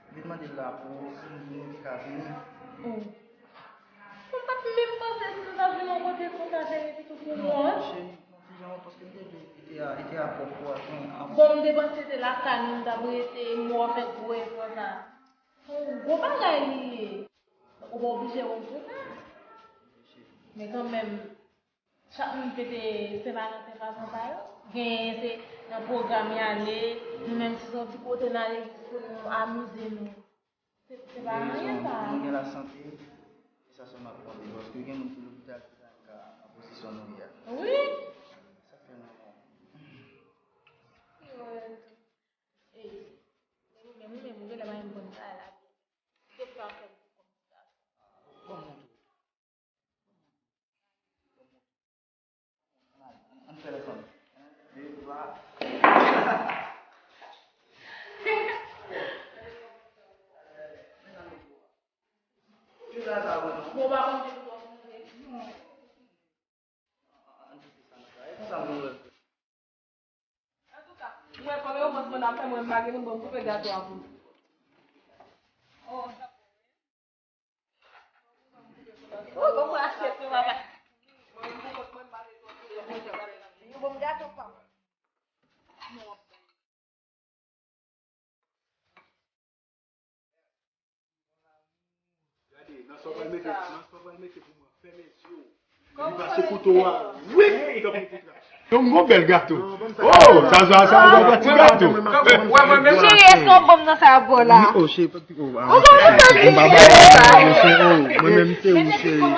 M vin mande l la pou si m vini, li ka vini. Oh. Mwen pa t menm panse si nou t ap vin yon kote konsa, cheri, epi tou pou wont. Non, cheri, mwen ti jan wont paske m te vle, li te a, li te a pwòp pwòp, men. Bon, m te panse se lakay nou m t ap rete, m wè w fè gwo efò sa. Se yon gwo bagay li ye. Ou pa oblije wont pou sa. Men kanmenm, chak moun fete Sen Valanten fason pa yo. Genyen se nan pwogram y ale, nou menm si se yon ti kote nan legliz pou nou amize nou. Se, se pa anyen sa. Nou gen lasante, e sa sèlman k konte, paske gen moun ki lopital ki pa menm ka nan pozisyon nou ye a. Wi. Sa fè nou. Wi, wi. Ey, men ou menm, ou menm, ou genlè pa menm konn travay la byen. Ou te fè afè m pou kòm ti gason. Bon, mwen tou. Sa fè mwen m pa gen moun ban m koupe gato a pou. Oh, bon, mwen achte tou, papa. Yon bon gato, papa. Gade, nan sa w pral mete, nan sa w pral mete pou mwen, fèmen zye w. Li pase kouto a. Wi! Yon bon bèl gato. Oh, sa, sa, sa, sa, sa, ti gato. Cheri, èske w ban m nan sa a bò la? Wi, oh, cheri, pa piko. Ou ban m nan sa, cheri. Mwen menm, se ou, cheri. Ou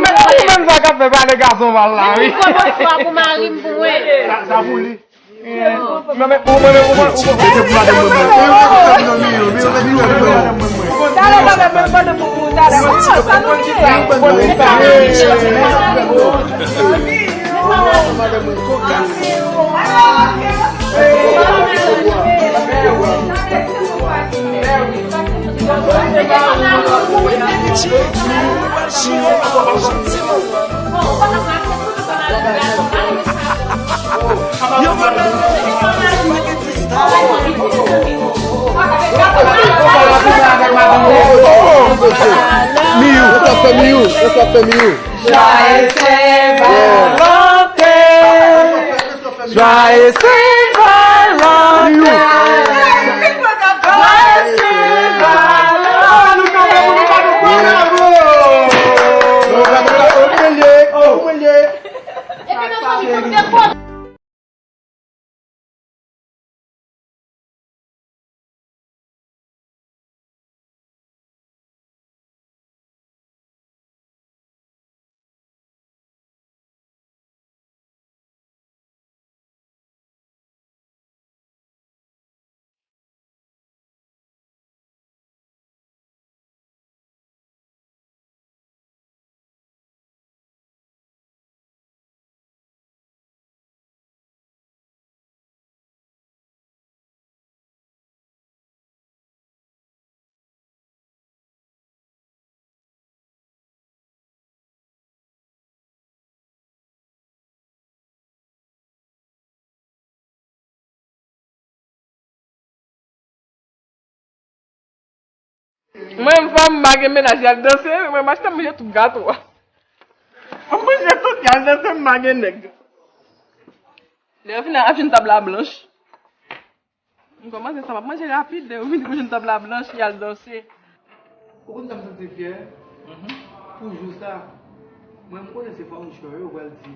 menm, ou menm sa k ap fè pale gason mal la, wi. Kòmanswa pou mari m pou mwen. Sa, sa pou li. Mwen menm, ou, mwen menm, ou, ou, ou, Mete pou madanm mwen, mwen. Talè, talè, mwen mande pou ou, talè. Oh, sa nou ye? Miyou, sa fè Miyou, sa fè Miyou. Joyeux Saint-Valentin. Joyeux Saint-Valentin. Joyeux Saint-Valentin. Mwen, fanm, m pa gen mennaj, y al danse, mwen, m achte, m manje tout gato a. M manje tout, y al danse, m pa gen nèg. Lè yo fin ap jwenn tab la blanch. M kòmanse sa, m ap manje rapid, lè yo fin ap jwenn tab la blanch, y al danse. Ou konn sa m santi m fyè pou jou sa? Mwen, m konnen se fònichè yo pral di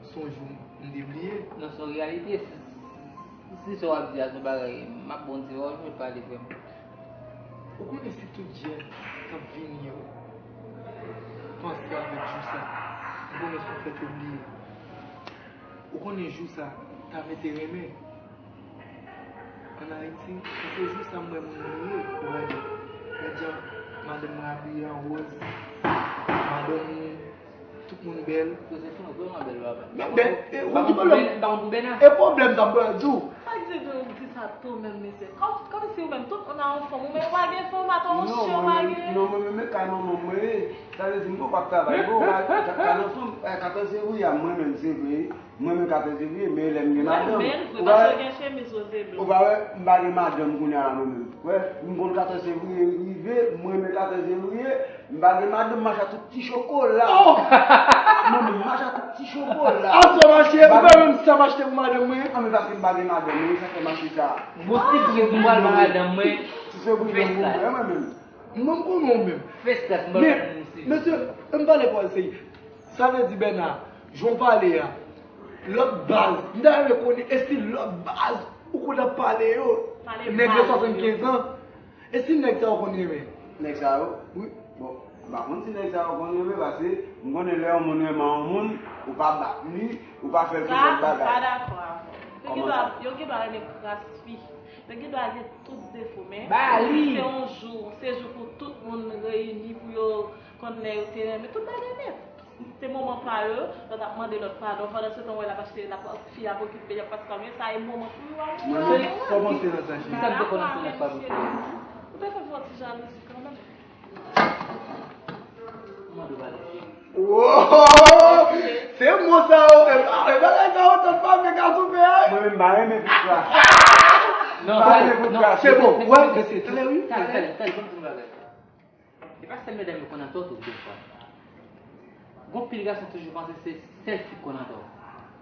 se yon jou m te bliye. Non, se yon reyalite. Si, si, si sa w ap di a se yon bagay, m ap ba w yon ti pawòl pou w pale, frè m. Ou konnen si tout jèn k ap vini yo panse avèk jou sa, m konnen se yon fèt yo bliye. Ou konnen jou sa ta mete renmen ann Ayiti, paske jou sa m wè moun mouri, ou gade, gad jan madanm mwen abiye an wòz, madanm ou, tout moun bèl. Yo se fanm vrèman bèl, papa. Men bèl, e, ou di pwoblèm. E pwoblèm sa m pral di w. Sa k di nou di sa tou menm, mesye? Kòm, kòmsi ou menm, tout moun a yon fanm, ou menm ou pa gen fanm, atò yon chen ou pa gen. Non, mwen menm, men kay manman mwen ye. Sa vle di m poko ap travay, bon, ka, ka, ka nan fanm, eh, katòz fevriye a, mwen menm, se vre. Mwen menm katòz fevriye, men lè m gen madanm. Ou pa wè, ou pa wè, m pa gen madanm kounye a la mwen menm. Wè, m konn katòz fevriye rive, mwen menm katòz fevriye, m pa gen madanm, m mache ak tout ti chokola. Mwen menm, m mache ak tout ti chokola. Aswè m achte, ou pa menm sa m achte pou madanm mwen. An, men paske m pa gen madanm, men sa fè m achte sa. Gon sipriz m pral ba madanm mwen. Ti sobriyen pou mwen, mwen menm. Mwen m konnen w menm. Men, mesye, m pale pou w serye. Sa vle di, Bèna, jan w pale a, lòt baz, m ta renmen konnen, e si lòt baz ou konn ap pale yo, nèg de swasannkenz an, e si nèg sa yo konn renmen? Nèg sa yo? Wi. Bon, m pa konn si nèg sa yo konn renmen, paske m konnen lè yon moun renmen yon moun, ou pa bat li, ou pa fè l fè lòt bagay. Sa, m pa dakò avè w. Yo gendwa, yo gendwa renmen kras fi. Yo gendwa gen tout defo, men se yon jou, se jou pou tout moun reyini pou yo konn lè yo te renmen. Tout bagay nèt. Se moman pa yo, lè w ap mande lòt padon. Pandan se tan, w wè l ap achte, l ap, fi a ap okipe, y ap pase pa, men sa e moman pou yo a. Mwen menm, kòmanse nan sa, cheri. Kisa m te konn ap fè nan pa m? Ou te fè fè yon ti jalouzi kanmenm. Mande w pale, cheri. Woy! Se mo sa yo, e, e bagay sa yo, tòt pa vle gason fè a. Mwen menm, m pa renmen pis la. Non, non, se bon, wè, mesye, talè, wi, talè, talè, talè, ban m di yon bagay. E pa sèl medam yo konn antò tou, defwa. Gon pil gason toujou panse se sèl fi k konn antò.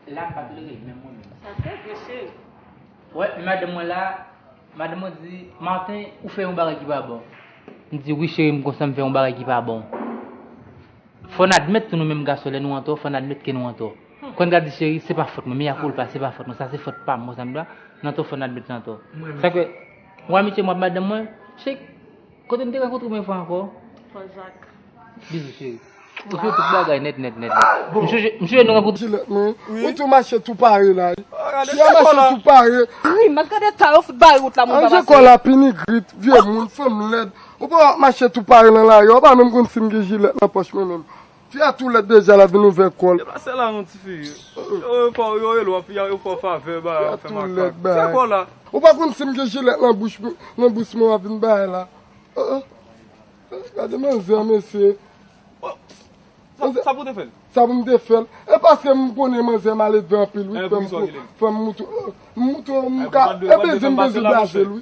E la m pa tolere, menm mwen menm. Sa se vre, cheri. Wè, madanm mwen la, madanm mwen di, Martin, ou fè yon bagay ki pa bon. M di, wi, cheri, m konsa m fè yon bagay ki pa bon. Fò n admèt tou nou menm gason, lè nou antò, fò n admèt ke nou antò. Kon gad di cheri, se pa fòt mwen, mea culpa, se pa fòt mwen, sa se fòt pa m, konsa m di, n antò, fò n admèt n antò. Sa ke, mwen amitye mwen ap madanm mwen, cheri, kote n te rankontre premye fwa ankò? Fò Jak. Bizou cheri. Ou fè tout bagay nèt, nèt, nèt, nèt. M sonje, m sonje nou rankontre. Jilèt mwen, ou tou mache tou pare la. Ti a mache tou pare. Wi, m ap gade ta yo fout bare wout la, moun pa pase. Anje kò la pini grit, vye moun, fanm lèd. Ou pa w ap mache tou pare nan lari a, ou pa menm konn si m gen jilèt nan pòch mwen menm. Fi a tou lèd deja, l ap vin ouvè kò l. Deplase la non, tifi. Yo, yo fè, yo rele w, fi a, yo fè w favè, ba, yo fè makak. Fi a tou lèd, ba. Fè kò la. Ou pa konn si m gen jilèt nan bouch mwen, nan bouch mwen, w ap vin bay la. Oh, oh. Gade manzè, mesye. Sa, sa pou te fè l? Sa pou m te fè l? E paske m konnen manzè maledve anpil, wi, fè m, fè m moutre, m moutre, m ka, e bezwen m bezwen blaze l, wi.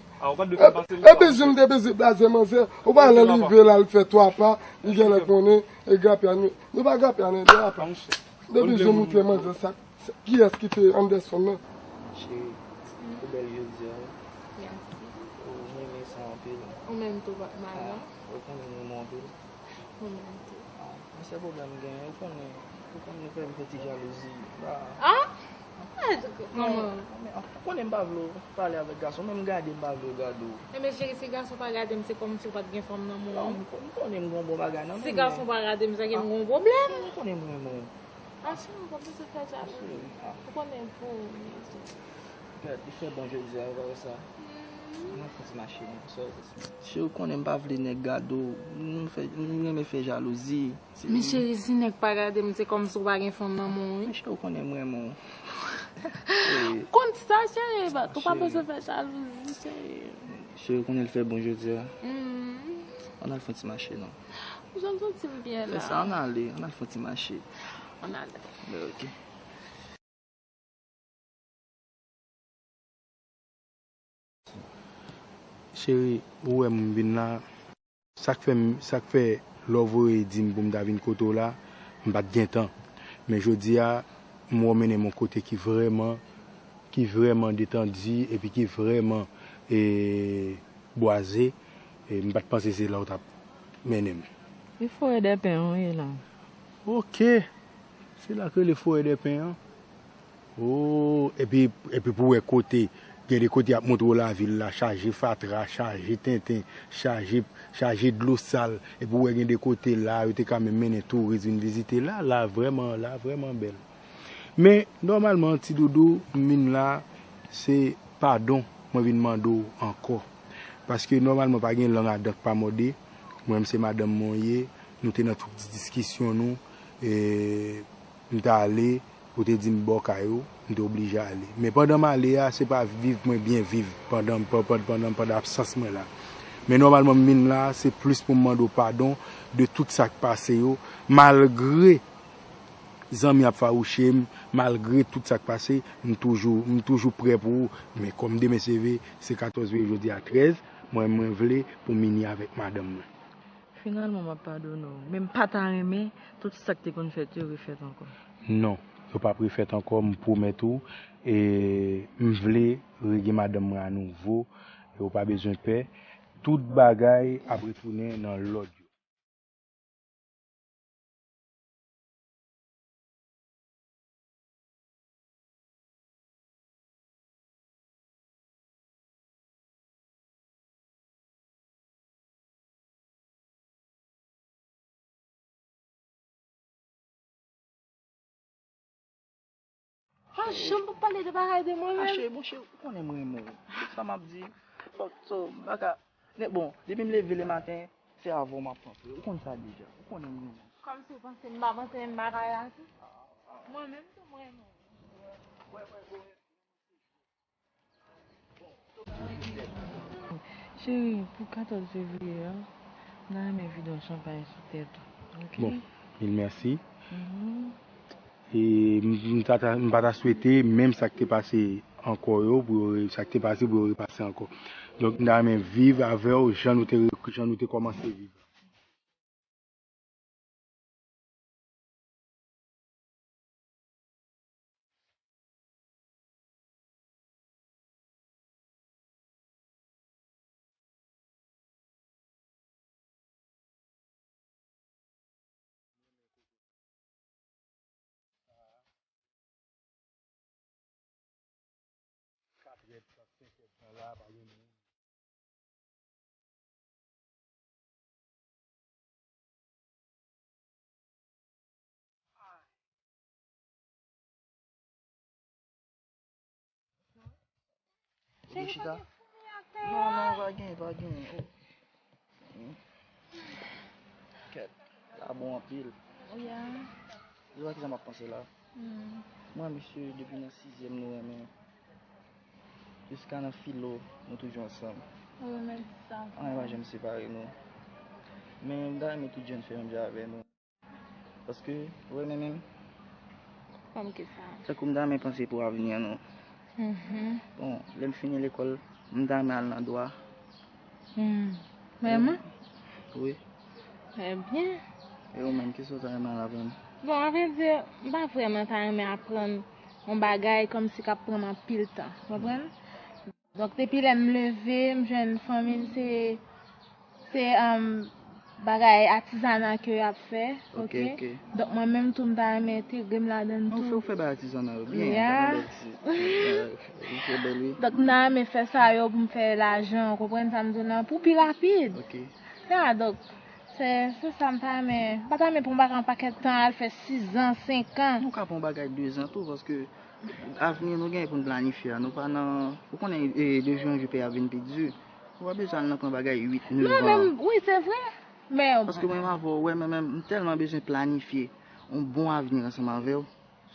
E bezwen m te bezwen blaze manzè. Ou pa lè l rive la, l fè twa pa, li genlè konnen, e grapya nou, nou pa grapya nan de apa. M te bezwen moutre manzè sa. Kiyès ki te Anderson nan? Cheri, ou bèl jodi a, wi. Mèsi. Ou, mwen renmen sa anpil. Ou menm tou, madanm. Ah, ou konnen m renmen w anpil. Ou menm tou. Ah, men sèl pwoblèm m genyen, ou konnen, ou konnen fè m fè ti jalouzi. Ah? Ah, kòman? Ou konnen m pa vle w pale avèk gason, men m gade m pa vle w gade w. Enben, cheri, si gason pa gade m, se kòmsi w pa t gen fanm nan men w. Non, m ko-, m konnen m gen yon bon bagay nan men m. Si gason pa gade m, sa gen m gen yon pwoblèm? Ou konnen m renmen w. Anfen, ou pa bezwen fè jalouzi. Ou konnen pou ou, mesye. Gad, li fè bon jodi a, ou pa wè sa? Ann al fè ti mache, non, sa w di. Cheri, ou konnen m pa vle nèg gade w. M fè, m renmen fè jalouzi. Men cheri, si nèg pa gade m, se kòmsi w pa gen fanm nan men w, wi. Men cheri, ou konnen m renmen w. Cheri. Konn sa, cheri, bat, ou pa bezwen fè jalouzi, cheri. Cheri, ou konnen l fè bon jodi a. Ann al fè ti mache, non. Jan m santi m byen la. Fè sa, ann ale, ann al fè ti mache. Ann ale. Ok. Cheri, ou wè m vin la. Sa k fè m, sa k fè lè w voye di m pou m ta vin kote w la, m pa t gen tan. Men jodi a, m wè w mennen m yon kote ki vrèman, ki vrèman detandi epi ki vrèman, e, bwaze, e m pa t panse se la w t ap mennen m. E forè dè pen an w ye la. Ok. Se la k rele forè dè pen an. Oh, epi, epi pou wè kote, gen de kote y ap montre w lavil la, chaje fatra, chaje tenten, chaje, chaje dlo sal. Epi w wè gen de kote la, yo te ka menm mennen touris vin vizite. La, la vrèman, la vrèman bèl. Men, nòmalman, Ti Doudou, m vin la, se padon mwen vin mande w ankò. Paske nòmalman pa gen lang adan k pa mòde. Mwen menm se madanm mwen ye, nou te nan tout ti diskisyon nou, e, m t ale, ou te di m ba w kay ou, m te oblije ale. Men pandan m ale a, se pa viv mwen byen viv pandan, pandan, pandan, pandan absans mwen la. Men nòmalman m vin la, se plis pou m mande w padon de tout sa k pase yo, malgre zanmi ap fawouche m, malgre tout sa k pase, m toujou, m toujou prè pou ou. Men kòm demen se ve, se katòz fevriye, jodi a trèz, mwen, mwen vle pou m ini avèk madanm mwen. Finalman, m ap padone w. Men m pa ta renmen tout sa k te konn fèt yo refèt ankò. Non, yo p ap refèt ankò, m pwomèt ou. E m vle regen madanm mwen anouvo. E ou pa bezwen pè. Tout bagay ap retounen nan lòd yo. Pa janm pa pale de bagay de mwen menm. Cheri, bon, cheri, ou konnen m renmen w. Sa m ap di, fòk, so, m pa ka, men bon, depi m leve le maten, se avè w m ap panse. Ou konn sa deja. Ou konnen m renmen w. Kòmsi w panse m pa panse menm bagay la tou? Mwen menm tou m renmen w. Cheri, pou katòz fevriye a, m ta renmen vide yon chanpay sou tèt ou, ok? Bon, mil mèsi. Mhm. E m, m ta, ta, m pa ta swete menm sa k te pase ankò yo, pou yo re- sa k te pase, pou yo repase ankò. Donk, m ta renmen viv avè w jan nou te re- jan nou te kòmanse viv. Katrè, senkè tan la, pa gen moun. Cheri, pa gen foumi atè a. Non, non, pa gen, pa gen. Oh. Kèt, la bon anpil. Wi a. Ou wè kisa m ap panse la? Hmm. Mwen, misye, depi nan sizyèm nou renmen. Jiska nan filo, nou toujou ansanm. Ou renmen di sa. Anyen pa janm separe nou. Men, m ta renmen tout jèn fè menm jan avè nou. Paske, ou renmen menm? Kòm ki sa? Tankou m ta renmen panse pou avni an nou. Mhm. Bon, lè m fini lekòl, m ta renmen al nan dwa. Hmm. Vrèman? Wi. Trè byen. E ou menm, kisa w ta renmen al aprann? Bon, avrèdi, m pa vrèman ta renmen aprann yon bagay kòmsi k ap pran m anpil tan. Konprann? Donk, depi lè m leve, m jwenn fanmi m, se, se, um, bagay atizana ke y ap fè. Ok, ok. Donk, mwen menm tou, m ta renmen entegre m ladan l tou. Ou fè, ou fè bagay atizana yo byen, yeah. Sa pa bèl, se, se, se bèl, wi. Donk, m ta renmen fè sa yo pou m fè lajan, ou konprann sa m di w lan, pou pi rapid. Ok. Ya, donk, se, se sa m ta renmen. M pa ta renmen pou m pa gen yon pakèt tan, al fè sis an, senk an. Nou ka pran yon bagay de zan tou, paske avni nou gen pou n planifye a. Nou pa nan, ou konnen, e, de jou an jou peyi ap vin pi di. Ou pa bezwen al nan pran bagay uit, nèf an. Non, men, wi, se vre. Men, paske mwen menm avè w, wè, men, men, m tèlman bezwen planifye yon bon avni ansanm avè w.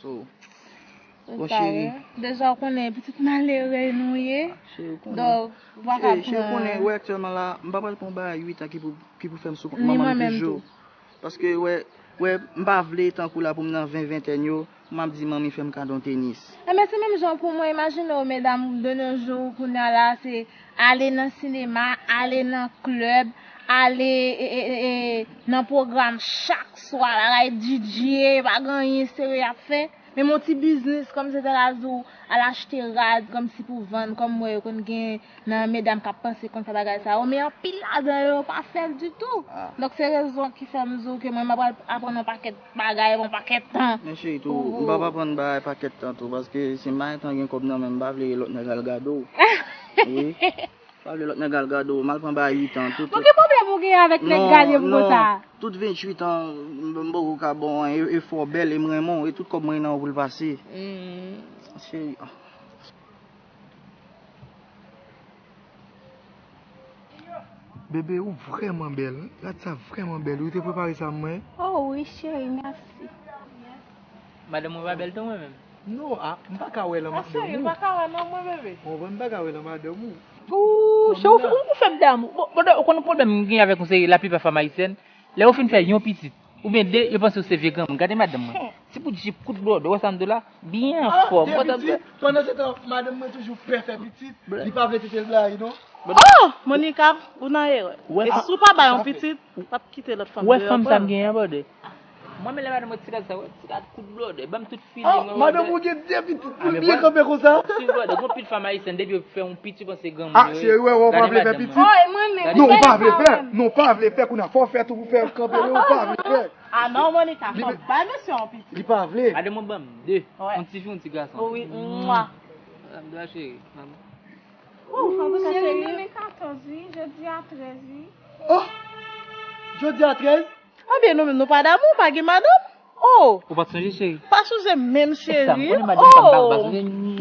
So, bon, cheri. Deja, ou konnen pitit malere nou ye. Cheri, ou konnen. Donk, ou pa ka pran. Cheri, ou konnen, wè, aktyèlman la, m pa pral pran yon bagay uit an ki pou, ki pou fè m sou kont manman m toujou. Paske, wè, wè, m pa vle tankou la pou m nan ven, ventèn yo, m ap di manmi fè m kado yon tenis. Enben, se menm jan pou mwen, imajine w, medam, de nos jours, kounye a la, se ale nan sinema, ale nan klèb, ale, e, e, e, e, nan pwogram chak swa, bagay D J, pa gen anyen serye y ap fè. Menm yon ti biznis, kòmsi te ka di w, al achte rad, kòmsi pou vann, kòm m wè yo konn gen nan medam k ap panse konn fè bagay sa yo, men anpil ladan yo pa fè l ditou. Ah. Donk, se rezon ki fè m di w ke mwen, m ap pral aprann yon pakèt bagay, yon pakèt tan. Men cheri tou, m p ap aprann bagay pakèt tan tou, paske si m pa gentan gen kòb nan men m, m pa vle lòt nèg al gade w. Wi. Pa vle lòt nèg al gade w, m al pran bagay uit an, tout. Bon, ki pwoblèm ou gen avèk nèg gade m konsa? Non, non, tout venntuit an, m, m poko ka ba w anyen, e, e fò w bèl, e m renmen w, e tout kòb mwen nan w pou l pase. Hmm. Cheri. Bebe, ou vrèman bèl. Rad sa vrèman bèl. Ou te prepare sa mwen? Oh wi, cheri, mèsi. Madanm mwen pa bèl tan mwen menm. Non, a, m pa ka wè l an madanm ou. Ou pa ka wè nan mwen, bebe. Ou konprann, m pa ka wè l an madanm ou. Ou, se ou, ou, ou fè m damou. Bon, bon, ou konn pwoblèm m gen avèk yon seri laplipa fanm ayisyèn. Lè yo fin fè yon pitit, oubyen de, yo panse w se vye granmoun. Gade madanm mwen. Se pou jip kout blòdè, ou wè sa m di w la? Byen an fòm. Ou wè sa m di w la? Pandan se tan, madanm mwen toujou pè fè pitit. Li pa vle tete l blayi, non. Oh! Monica, ou nan erè. E si w pa bay yon pitit, w ap kite lòt fanm deyò. Ou wè fanm sa m genyen an, brother? Mwen menm lè madanm mwen ti rad sa, wè, ti rad kout blòdè, ban m tout feeling mwen, brother. Ah, madanm ou gen de pitit pou l byen kanpe konsa? Ti brother, gon pil fanm ayisyèn, depi yo fè yon pitit, yo panse granmoun yo ye. Ah, cheri, wè, wè, ou pa vle fè pitit? Oh, e mwen menm. Non, ou pa vle fè. Non, ou pa vle fè. Kounye a fò w fè tou pou fè kanpe, men ou pa vle fè. Ah non, Monica, fò w bay mesye yon pitit. Li pa vle. Madanm mwen ban m de. Yon ti fi, yon ti gason. Wi, mwa. Madanm dwa cheri. Ou, an tou ka, cheri, demen katòz, wi, jodi a trèz, wi. Oh! Jodi a trèz? Ebyen, nou menm, nou pa damou, pa gen madanm. Oh! Ou pa t sonje, cheri? Pa sonje menm, cheri. Oh!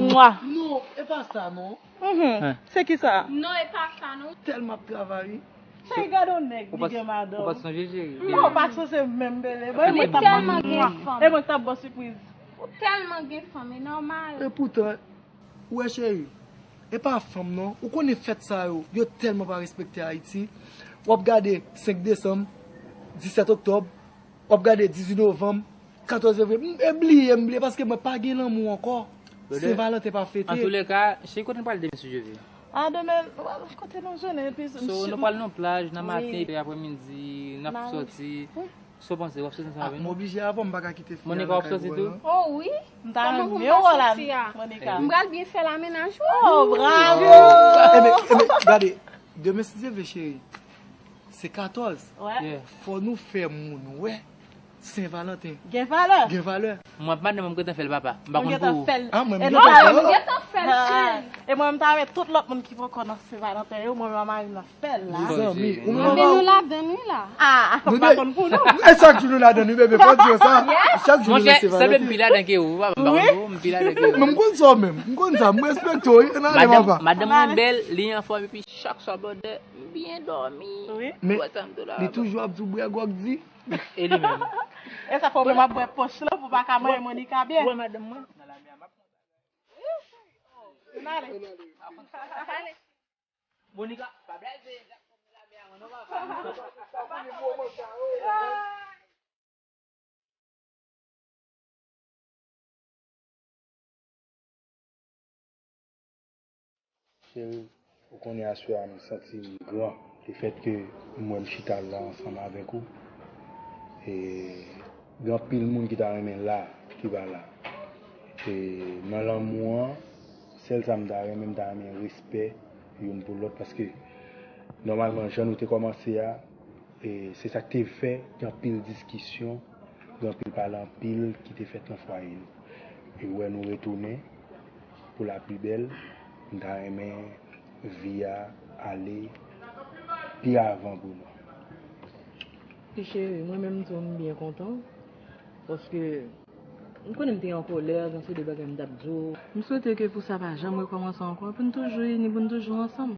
Mwa. Non, e pa sa, non. Mhm. Se ki sa? Non, e pa sa, non. Tèlman ap travay, wi. Cheri, gade yon nèg, li gen madanm. Ou pa t sonje, cheri? Non, ou pa t sonje menm, bebe. Li tèlman gen fanm. E mwen k t ap ba w sipriz. Ou tèlman gen fanm, e nòmal. E poutan, ou wè, cheri, e pa fanm non. Ou konnen fèt sa yo, yo tèlman pa respekte Ayiti. W ap gade senk desanm, disèt oktòb, w ap gade dizuit novanm, katòz fevriye. M, e bliye, m bliye paske mwen pa gen lanmou ankò. Sen Valanten pa fete. Antouleka, cheri, kote n pral demen si Dye vle? A demen, kote nou jounen? Epi So, nou pral nan plaj nan maten, epi apremidi n ap sòti. Sa w panse, w ap sòti ansanm avè nou? M oblije avan, m pa ka kite fi a nan kay pou wè non. Oh wi. M ta renmen wè w la, Monica. M pral byen fè la mennaj wi. Oh, bravo! Enben, enben, gade, demen si Dye vle, cheri, se katòz. Fò nou fè moun wè Sen Valanten. Gen valè. Gen valè. Mwen ap madanm mwen, m gentan fè l papa. M pa konn pou ou. Ah, mwen, m gentan fè l. E mwen, m ta renmen tout lòt moun ki poko nan Sen Valanten yo, mwen, mwen mari m nan fè l la. Mezanmi, ou menm Anben nou ladan wi la. Ah, m pa konn pou nou. E chak jou nou ladan wi, bebe, fò di yo sa. Chak jou nou nan Sen Valanten. Monchè, sanble m pi ladan ke ou, papa, m pa konn pou ou, m pi ladan ke ou. Men m konn sa w menm, m konn sa, m respekte w wi, ann ale papa. Madanm mwen bèl, li anfòm, epi chak swa bòdè, m byen dòmi. Wi. Men, li toujou ap di w bwè gwòg di. E li menm. E sa fè w menm ap bwè pòch lan pou w pa ka manyen Monica byen. Ou wè madanm mwen? Monica, pa blaze. Cheri, ou konnen aswè a m santi m gran lefèt ke m wè m chita la ansanm avèk ou. E gen anpil moun ki ta renmen la ki pa la. E nan lanmou an, sèl sa m ta renmen, m ta renmen respè youn pou lòt paske nòmalman jan nou te kòmanse a, e se sa k te fè gen anpil diskisyon, gen anpil pale anpil ki te fèt nan fwaye nou. E wè nou retounen pou la pli bèl, m ta renmen vi a ale pi avan pou nou. Ti cheri, mwen menm tou m byen kontan paske m konnen m te an kolè, gen anpil de bagay m t ap di w. M swete ke pou sa pa janm rekòmanse ankò, pou n toujou ini, pou n toujou ansanm.